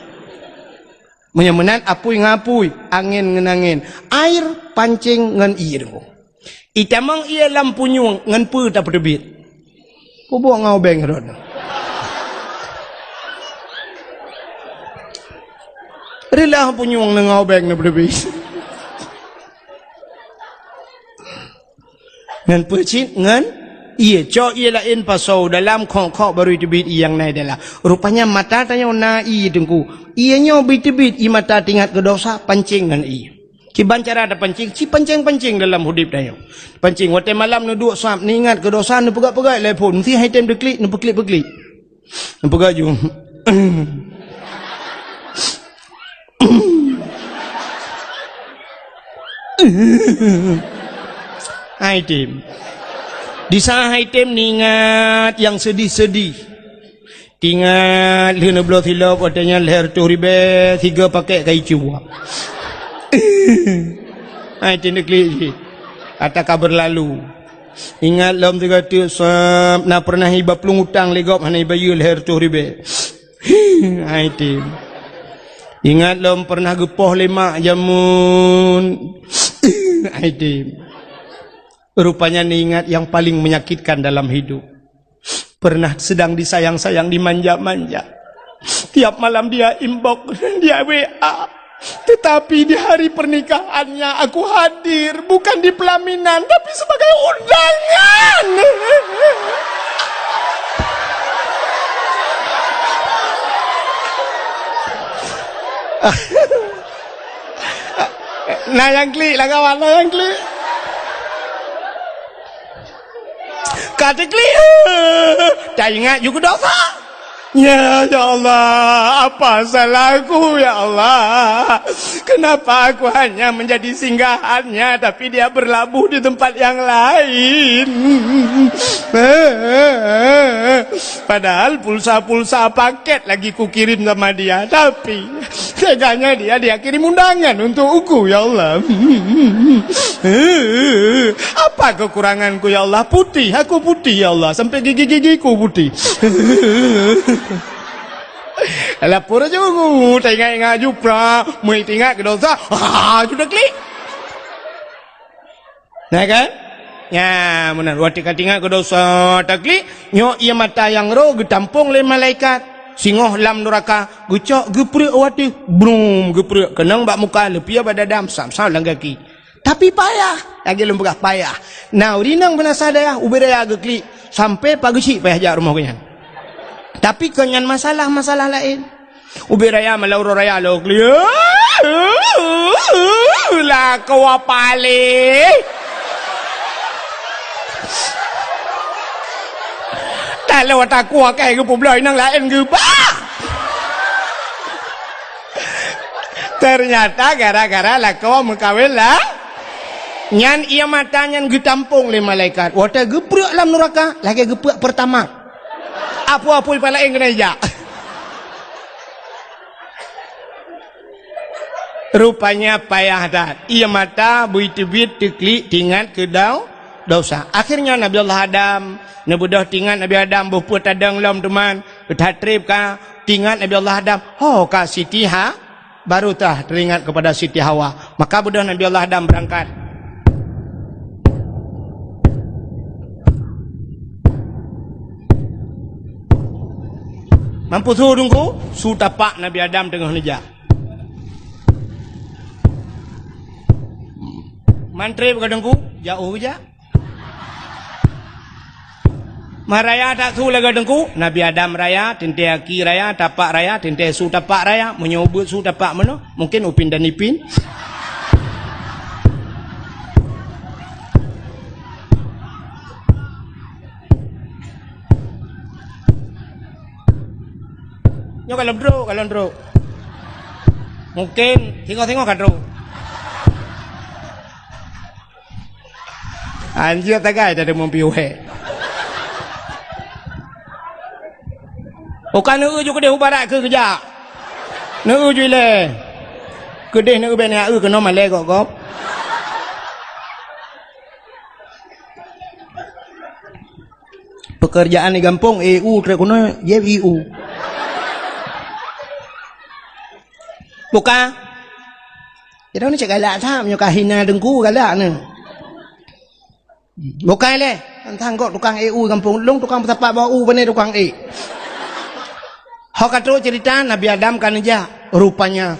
Meunyoe meunan apui ngon apui, angén ngon angén. Air pancéng ngon ié Teungku. Itamong ié lam punyueng ngon peue tapeuteubiet? Peubuet ngon ubeng rot. Reulah punyueng ngon ubeng na peuteubiet. Ngon peue cit? Ngon ié. Cok ié laén pasoe dalam, khok-khok baru iteubiet ié nyang na dalam. Rupanya mata tanyoe na ié Teungku. Ié nyoe beuteubiet ie mata teuingat keu desya, pancéng ngon ié. Kiban cara tapancéng, ci pancéng-pancéng dalam udeb tanyoe. Pancéng, watée malam neuduek sab, neuingat keu desya, neupeugah-peugah lé phon, meusti han item teuklik, neupeuklik-peuklik. Neupeugah ju. Han item. Di saat han item neuingat nyang seudih-seudih. Teuingat lheueh neubloe silop, watée nyan lhée reutôh ribée, sigoe pakét ka icue. Hai, teuneuk klik cit. Ata ka beurlalu. Ingat lom sigoe teuk, sab, na peureunah iba plueng utang lé gob hana ibayeue lhée reutôh ribée. Hai, tem. Ingat lom peureunah geupoh lé mak jameun. Hai, tem. Rupanya neuingat nyang paleng menyakitkan dalam hidup. Pernah sedang disayang-sayang, dimanja-manja. Tiap malam dia inbox, dia W A. Tetapi di hari pernikahannya aku hadir, bukan di pelaminan, tapi sebagai undangan. Na nyang klik lah kawan, na nyang klik. Ka teuklik, taingat ju keu dosa. Ya, ya Allah, apa salahku, ya Allah? Kenapa aku hanya menjadi singgahannya, tapi dia berlabuh di tempat yang lain? Padahal pulsa-pulsa paket lagi kukirim sama dia, tapi teganya dia, dia kirim undangan untuk aku, ya Allah. Apa kekuranganku, ya Allah? Putih, aku putih, ya Allah. Sampai gigi-gigiku putih. Lapor aja, taingat-ingat ju pra, meuingat keu dosa. Ha, sudah klik. Nah kan? Nya, meunan. Watée ka teuingat keu dosa, taklik, nyoe ié mata nyang roh geutampong lé malaikat. Singoh lam nuraka, geucok geuprek u ateueh, brum, geuprek keunong bak muka, leupie bak dada, sam-sam lam gaki. Tapi payah, lagée lôn peugah payah. Na ureuëng inong peunasa dayah, ubé raya geuklik, sampai pageusyik payah jak rumoh geuhnyan. Tapi kon nyan masalah, masalah laén. Ubé raya malam uroe raya lôn klik. Lakoe paléh. Taloe takue keu geupeubloe inong laén geuba. Ternyata gara-gara lakoe meukawen lah. Nyan ié mata nyan geutampong lé malaikat. Watée geuprek lam nuraka, lagée geuprek Pertamax. Apui-apui pih laén keuneuk jak. Rupanya payah that. Ie mata bui teubiet teuklik tingat keu dau-, dosa. Akhirnya Nabi Allah Adam, neubeudôh tingat Nabi Adam boh peue tadong lom teuma, that treb ka tingat Nabi Allah Adam, ho ka Siti Ha-, baru tah teringat kepada Siti Hawa. Maka beudôh Nabi Allah Adam berangkat. Mampus su teungku, su tapak Nabi Adam teungoh neujak. Mantri bak teungku, jauh jak. Meuraya that su lagée teungku, Nabi Adam raya, teuntée aki raya, tapak raya, teuntée su tapak raya, meunyoe ubeuet su tapak meunoe, mungken Upin dan Ipin. Nyoe kalon trok, kalon trok. Mungken singoh-singoh ka trok. Anjir tagai tadi mumpi uhé. Bukan neu ju keudeh u barat keu keujak. Neu ju ilée. Keudeh neu bèk neu keunoe malée gop-gop. Pekerjaan di gampông, E U trek keunoe, jép I U. Buka. Jadi ni cek galak that, meunyoe ka hina teungku galak ni. Buka lé, tantang kok tukang E U gampông, lôn tukang peusapat bak u, pane tukang ék. Ho ka trok cerita Nabi Adam ka neujak, rupanya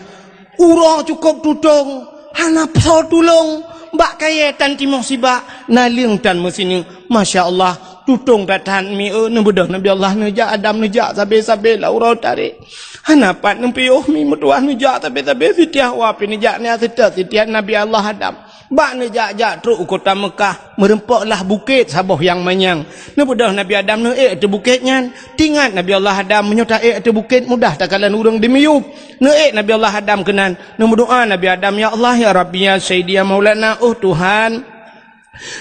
uroe cukôp tutong, hana soe tulông, bak kayée tan timoh sibak, naleueng tan meusineuk. Masya Allah, tutong that-that mi, eh, neubeudôh Nabi Allah neujak, Adam neujak, sabe-sabe lam uroe tarek. Hana pat neupiôh mi meutuah neujak, sabe-sabe Siti Hawa pih neujak, nyan seutôt sitiat Nabi Allah Adam. Bak neujak-jak trok u kota Meukah, meurumpok lah bukét saboh nyang manyang. Neubeudôh Nabi Adam neuék ateueh bukét nyan. Tingat Nabi Allah Adam, meunyoe taék ateueh bukét mudah takalon ureuëng dimiyueb. Neuék Nabi Allah Adam keunan. Neumeudoá Nabi Adam, "Ya Allah, ya Rabbi, ya Sayyidi, ya Maulana, oh Tuhan."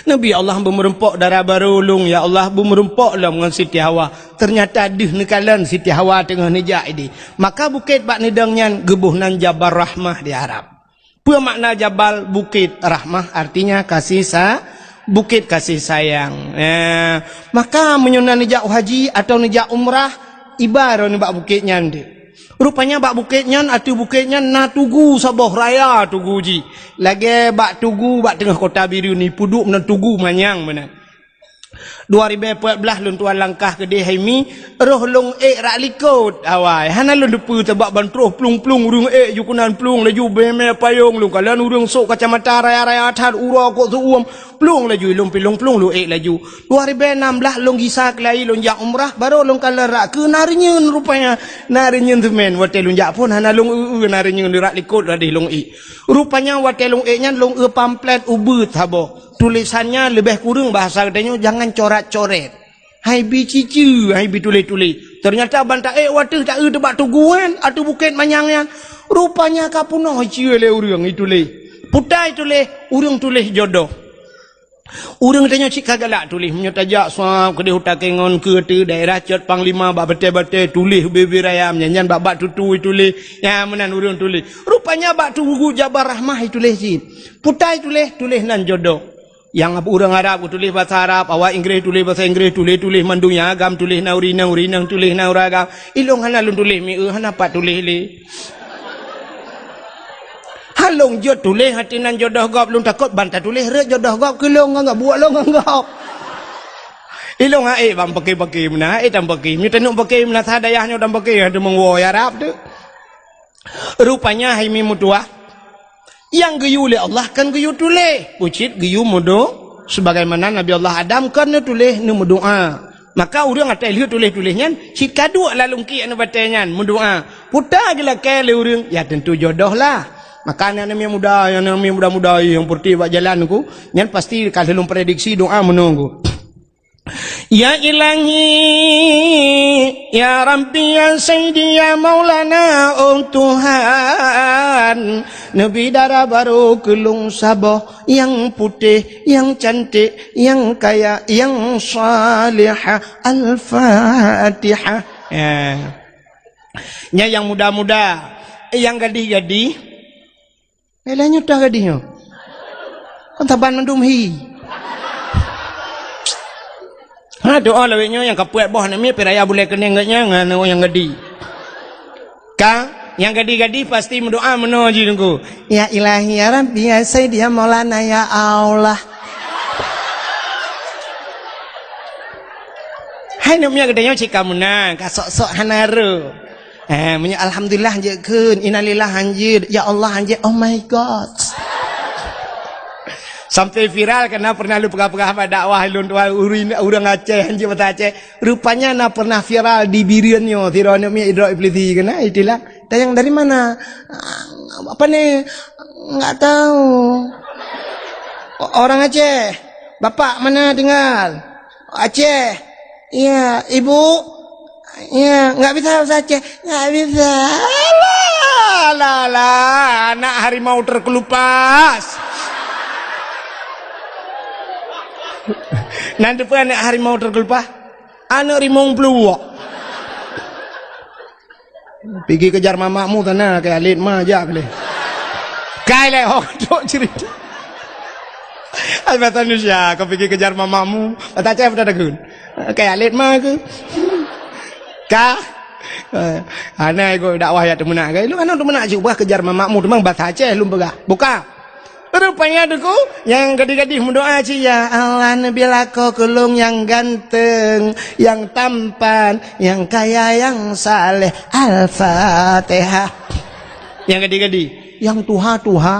Nabi Allah beumeurumpok dara barô lôn, ya Allah, beumeurumpok lom ngon Siti Hawa. Teunyata deuh neukalon Siti Hawa teungoh neujak idéh. Maka bukét bak neudong nyan geuboh nan Jabal Rahmah di Arab. Peue makna jabal? Bukét. Rahmah artinya kasih sa-, bukét kasih sayang. Eh, maka meunyoe na neujak haji atau neujak umrah, iba droeneuh bak bukét nyan deuh. Rupanya bak bukét nyan, ateueh bukét nyan na tugu saboh raya tugu jih. Lagée bak tugu bak teungoh kota Bireuen ni, peuduek meunan tugu manyang meunan. Dua ribée peuet blaih lôn tuan langkah keudeh hai mi, roh lôn ék rak likot awai. Hana lôn teupeue sabab ban troh plueng-plueng ureuëng ék ju keunan plueng laju beume payong lôn kalon ureuëng sok kacamata raya-raya that uroe kok seuuem plueng laju ilôn pilong plueng lôn ék laju. Dua ribée nam blaih lôn gisa keulayi lôn jak umrah baru lôn kalon rak keu na reunyeun rupanya. Na reunyeun seumén watée lôn jak phon hana lôn eu-eu na reunyeun rak likot radeh lôn ék. Rupanya watée lôn ék nyan lôn eu pamflet ubeut saboh. Tulésan nyan leubeh kureueng bahasa geutanyoe jangan corat-coret. Hai bi ciceue, hai bi tuléh-tuléh. Teunyata ban taék wateueh taeu teubak tugu nyan, ateueh bukét manyang nyan. Rupanya ka peunoh iceue lé ureuëng ituléh. Putai tuléh, ureuëng tuléh jodoh. Ureuëng tanyoe cit ka galak tuléh. Meunyoe tajak suab keudeh u Takengon keu ateueh daerah Cot Panglima bak batée-batée tuléh ubé-ubé raya nyan, nyan bak-bak tutui tuléh. Nyan meunan ureuëng tuléh. Rupanya bak tugu Jabal Rahmah ituléh cit. Putai tuléh, tuléh nan jodoh. Nyang ureuëng Arab geutuléh basa Arab, awak Inggréh tuléh basa Inggréh, tuléh-tuléh mandum nyang agam tuléh na ureuëng inong, ureuëng inong tuléh na ureuëng agam. Ilôn hana lôn tuléh mi eu, hana pat tuléh lé. Han lôn jeuet tuléh ateueh nan jodoh gob, lôn takot ban tatuléh rhot jodoh gob keu lôn ngon gob, buet lôn ngon gob. Ilôn han ék ban paké-paké meunan, han ék tan paké. Meunyoe taneuk paké meunan sa dayah nyoe tan paké, han teumeuwoe Arab tu. Rupanya hai mi meutuah, nyang geuyue lé Allah kan geuyue tuléh, ucit geuyue meudo-, sebagaimana Nabi Allah Adam kan neutuléh neumeudoá. Maka ureuëng atai lheueh tuléh-tuléh nyan cit ka duek lalong kiek neu batée nyan meudoá. Puta geulakée lé ureuëng, ya tentu jodoh lah. Maka aneuk-aneuk muda, aneuk-aneuk muda-muda nyang peureutih bak jalan ku, nyan pasti ka lheueh lôn prediksi doá meunoe ku. Ya Ilahi, ya Rabbi, ya Sayyidi, ya Maulana, oh Tuhan, neubi dara barô keu lôn saboh nyang putéh, nyang cantik, nyang kaya, nyang salihah. Al-Fatihah. Ya. Nyan nyang muda-muda, nyang gadih-gadih, Ilée nyoe toh gadih nyoe. Kon saban mandum hi. Ha, doa lawét nyoe nyang ka peuet boh aneuk miet, pih raya bulée keuneng geuh nyan ngon nyang gadih. Ka, nyang gadih-gadih pasti meudoa meunoe jih Teungku. Ya Ilahi, ya Rabbi, ya Sayyidi, ya Maulana, ya Allah. Hai aneuk miet geutanyoe cit ka meunan, ka sok-sok hana rô. Eh, meunyoe alhamdulillah hanjeuet kheun, innalillah hanjeuet, ya Allah hanjeuet, oh my God. Sampai viral karena pernah lôn peugah-peugah bak dakwah lôn tuan ureueng, ureueng Aceh hanjeuet bahasa Aceh. Rupanya na pernah viral di Bireuen nyoe, sidroe aneuk miet idrop iblisi keunan, istilah. Tanyong dari mana? Apa ni? Enggak tahu. O-, orang Aceh. Bapak mana tinggal? Aceh. Iya, ibu? Iya, enggak bisa bahasa Aceh. Enggak bisa. Alah, alah, alah, anak harimau terkelupas. Nan teupeu anak harimau terkelupas? Aneuk rimong peuluwok. Pigi kejar mamakmu sana, keu alet ma jak lé. Kai lé ho trok cerita. Ai bahasa Indonesia, kau pigi kejar mamakmu. Bahasa Aceh apa dah takun? Kai alet ma ke? Ka? Eh, hana iko dakwah ya teumeunak ke? Lu kan teumeunak cit bah kejar mamakmu, teuma bahasa Aceh lôn peugah. Buka. Rupanya Teungku, nyang gadih-gadih meudoa cit, "Ya Allah, neubi lakoe keu lôn nyang ganteng, nyang tampan, nyang kaya, nyang saleh." Al-Fatihah. Nyang gadih-gadih, nyang tuha-tuha.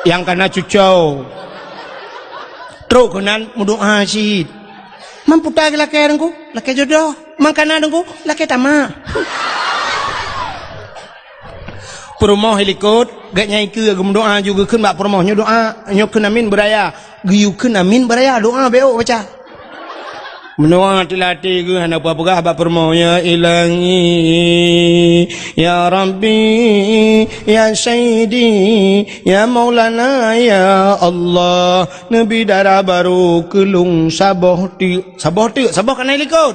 Nyang kana cucau. Trok keunan meudoa cit. Man peue ta geulakée Teungku? Lakée jodoh. Man kana Teungku? Lakée tamak. Peurumoh ilikot, gét nyang ikeue geumeudoa ju geukheun bak peurumoh nyoe doa, nyoe kheun amin beuraya. Geuyue kheun amin beuraya, doa bék baca. Meunoe teulatih geuh hana peugah-peugah bak peurumoh, "Ya Ilahi, ya Rabbi, ya Sayyidi, ya Maulana, ya Allah." Neubi dara barô keu lôn saboh teuk. Saboh teuk, saboh kana ilikot.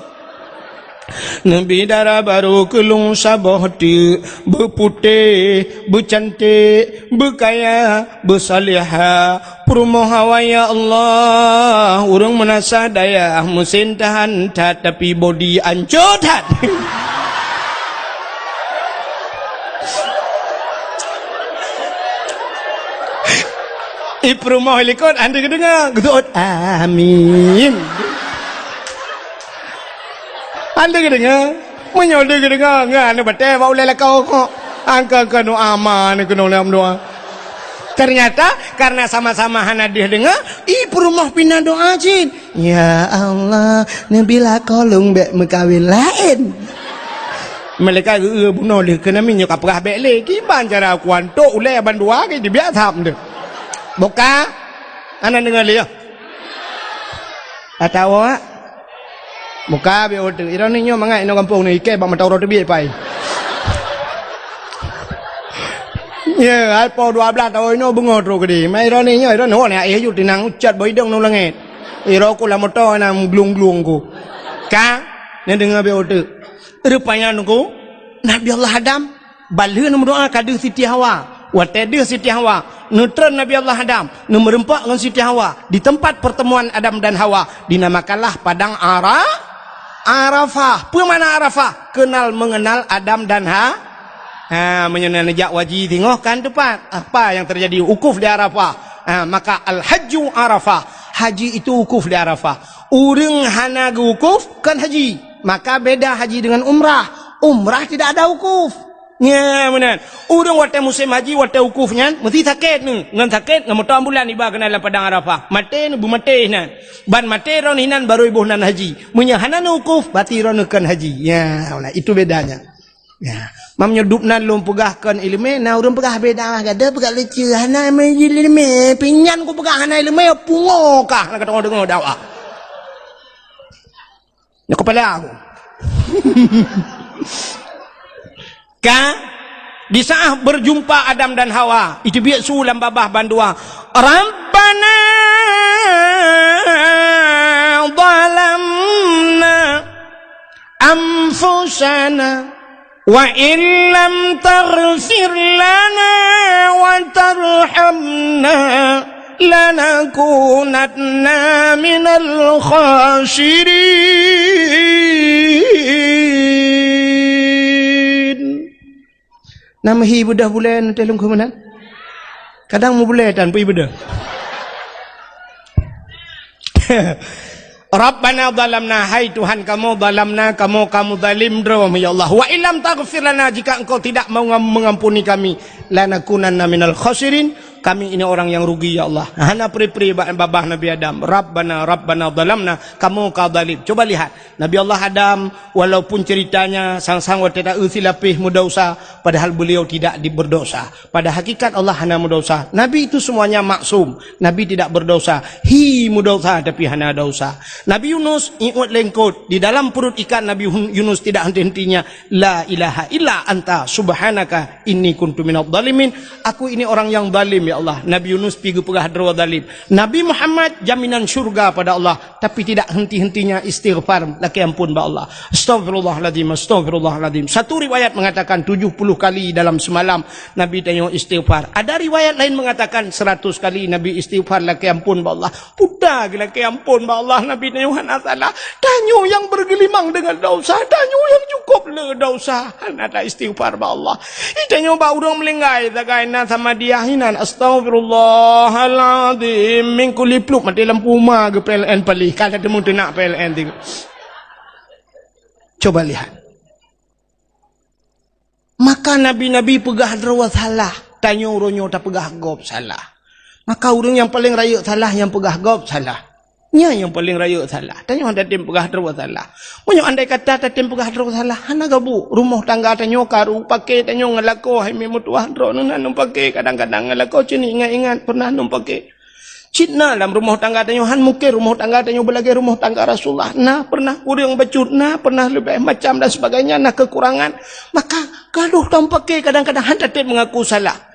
Neubi dara barô keu lôn saboh teuk, beuputéh, beucanték, beukaya, beusalihah. Peurumoh awai, ya Allah, ureueng meunasah dayah, meusén tahan that, tapi bodi ancô that. I peurumoh ilikot, hana geudeungoe, geuseuôt, "Amin." Hana geudeungoe. Meunyoe deuh geudeungoe, ngon aneuk batée bak ulée lakoe kok. Angka-angka doa ma aneuk keunoe lom doa. Ternyata, karena sama-sama hana deuh deungoe, i peurumoh pih na doa cit. "Ya Allah, neubi lakoe lôn bék meukawen laén." Malaikat geu-, geu-, bunoe lé keunan, meunyoe ka peugah bék lé, kiban cara kuantok ulée bandua ke dibiak tham deuh. Buka, hana deungoe lé, ya. Atawa, buka bék uteuk. Ironi nyoe mangat inoe gampông nyoe, ikée bak mata uroe teubiet pai. Ya, hai po dua blaih taun inoe beungoh trok keudeh. Mai ironi nyoe, ironi nyoe, aéh ju tinang ucat bak idong ngon langét. Iroku lam moto na glung-glung ku. Ka, neudeungoe bék uteuk. Rupanya Teungku, Nabi Allah Adam, ban lheueh neumeudoa ka deuh Siti Hawa. Watée deuh Siti Hawa, neutreun Nabi Allah Adam, neumeureumpok ngon Siti Hawa di tempat pertemuan Adam dan Hawa, dinamakanlah Padang Ara-, Arafah. Peue makna Arafah? Kenal mengenal Adam dan Ha-, Ha, meunyoe na neujak haji singoh kan teumpat. Apa yang terjadi? Wukuf di Arafah. Ha, maka al-hajju Arafah. Haji itu wukuf di Arafah. Ureueng hana geuwukuf, kon haji. Maka beda haji dengan umrah. Umrah tidak ada wukuf. Nya, meunan. Ureueng watée musém haji, watée wukuf nyan, meusti sakét nyoe. Ngon sakét, ngon moto ambulan iba keunan lam padang Arafah. Maté nyoe, beumaté nyan. Ban maté droeneuh inan barô iboh nan haji. Meunyoe hana neuwukuf, berarti droeneuh kon haji. Ya, meunan. Itu bedanya. Ya. Mam nyoe dub nan lôn peugah kon ileumé, na ureueng peugah beda, gata peugah lucu, hana ileumé, pinyan kupeugah hana ileumé, pungo kah na katong deungoe dakwah. Nyoe kepala aku. Ka, di saat berjumpa Adam dan Hawa, itu biasa lam babah bandua. Rabbana zalamna أنفسنا وإن لم تغفر لنا وترحمنا لنكونن من الخاسرين. Nam hi beudoh buleuen teuh lôn keu meunan. Kadang mubulée tan pih beudoh. Rabbana zalamna, hai Tuhan kamoe, zalamna, kamoe ka meuzalim droe, ya Allah. Wa illam taghfir lana, jika Engkau tidak mau ngam-, mengampuni kami, lanakunanna minal khasirin, kami ini orang yang rugi, ya Allah. Hana pri-pri ba-, babah Nabi Adam. Rabbana, Rabbana zalamna, kamoe ka zalim. Coba lihat, Nabi Allah Adam, walaupun ceritanya sang-sang watée ta-eu silapéh meudosa, padahal beliau tidak di-, berdosa. Pada hakikat Allah hana meudosa. Nabi itu semuanya maksum. Nabi tidak berdosa. Hi meudosa tapi hana dosa. Nabi Yunus iôt lengkot. Di dalam perut ikan Nabi Hun-, Yunus tidak henti-hentinya, "La ilaha illa anta subhanaka inni kuntu minadh dhalimin." Aku ini orang yang zalim, ya Allah. Nabi Yunus pi geupeugah droe zalim. Nabi Muhammad jaminan syurga pada Allah. Tapi tidak henti-hentinya istighfar, lakée ampôn bak Allah. Astaghfirullahalazim, astaghfirullahalazim. Satu riwayat mengatakan tujuh puluh kali dalam semalam Nabi tanyoe istighfar. Ada riwayat lain mengatakan seratus kali Nabi istighfar lakée ampôn bak Allah. Puta geulakée ampôn bak Allah, Nabi tanyoe hana salah. Tanyoe nyang bergelimang dengan dosa, tanyoe nyang cukup le dosa. Hana ta istighfar bak Allah. Ih, tanyoe bak ureuëng meulinggai sagai na sama dia hinan, "Astaghfirullahalazim," min kulli plup maté lampu uma geu P L N paléh, ka teumeung teunak P L N tiga. Coba lihat. Maka nabi-nabi peugah droe salah, tanyoe uroe nyoe tapeugah gob salah. Maka ureuëng nyang paleng rayeuk salah nyang peugah gob salah. Nyan nyang paleng rayeuk salah. Tanyoe hana tatem peugah droe salah. Meunyoe andai kata tatem peugah droe salah, hana gabu. Rumoh tangga tanyoe karu, paké tanyoe ngon lakoe hai meutuah droeneuh na lôn paké, kadang-kadang ngon lakoe cit ingat-ingat pernah lôn paké. Cit na lam rumoh tangga tanyoe han mungken rumoh tangga tanyoe beulagée rumoh tangga Rasulullah. Na pernah kureueng bacut, na pernah leubeh macam dan sebagainya, na kekurangan. Maka gadoh tatem paké kadang-kadang han tatem mengaku salah.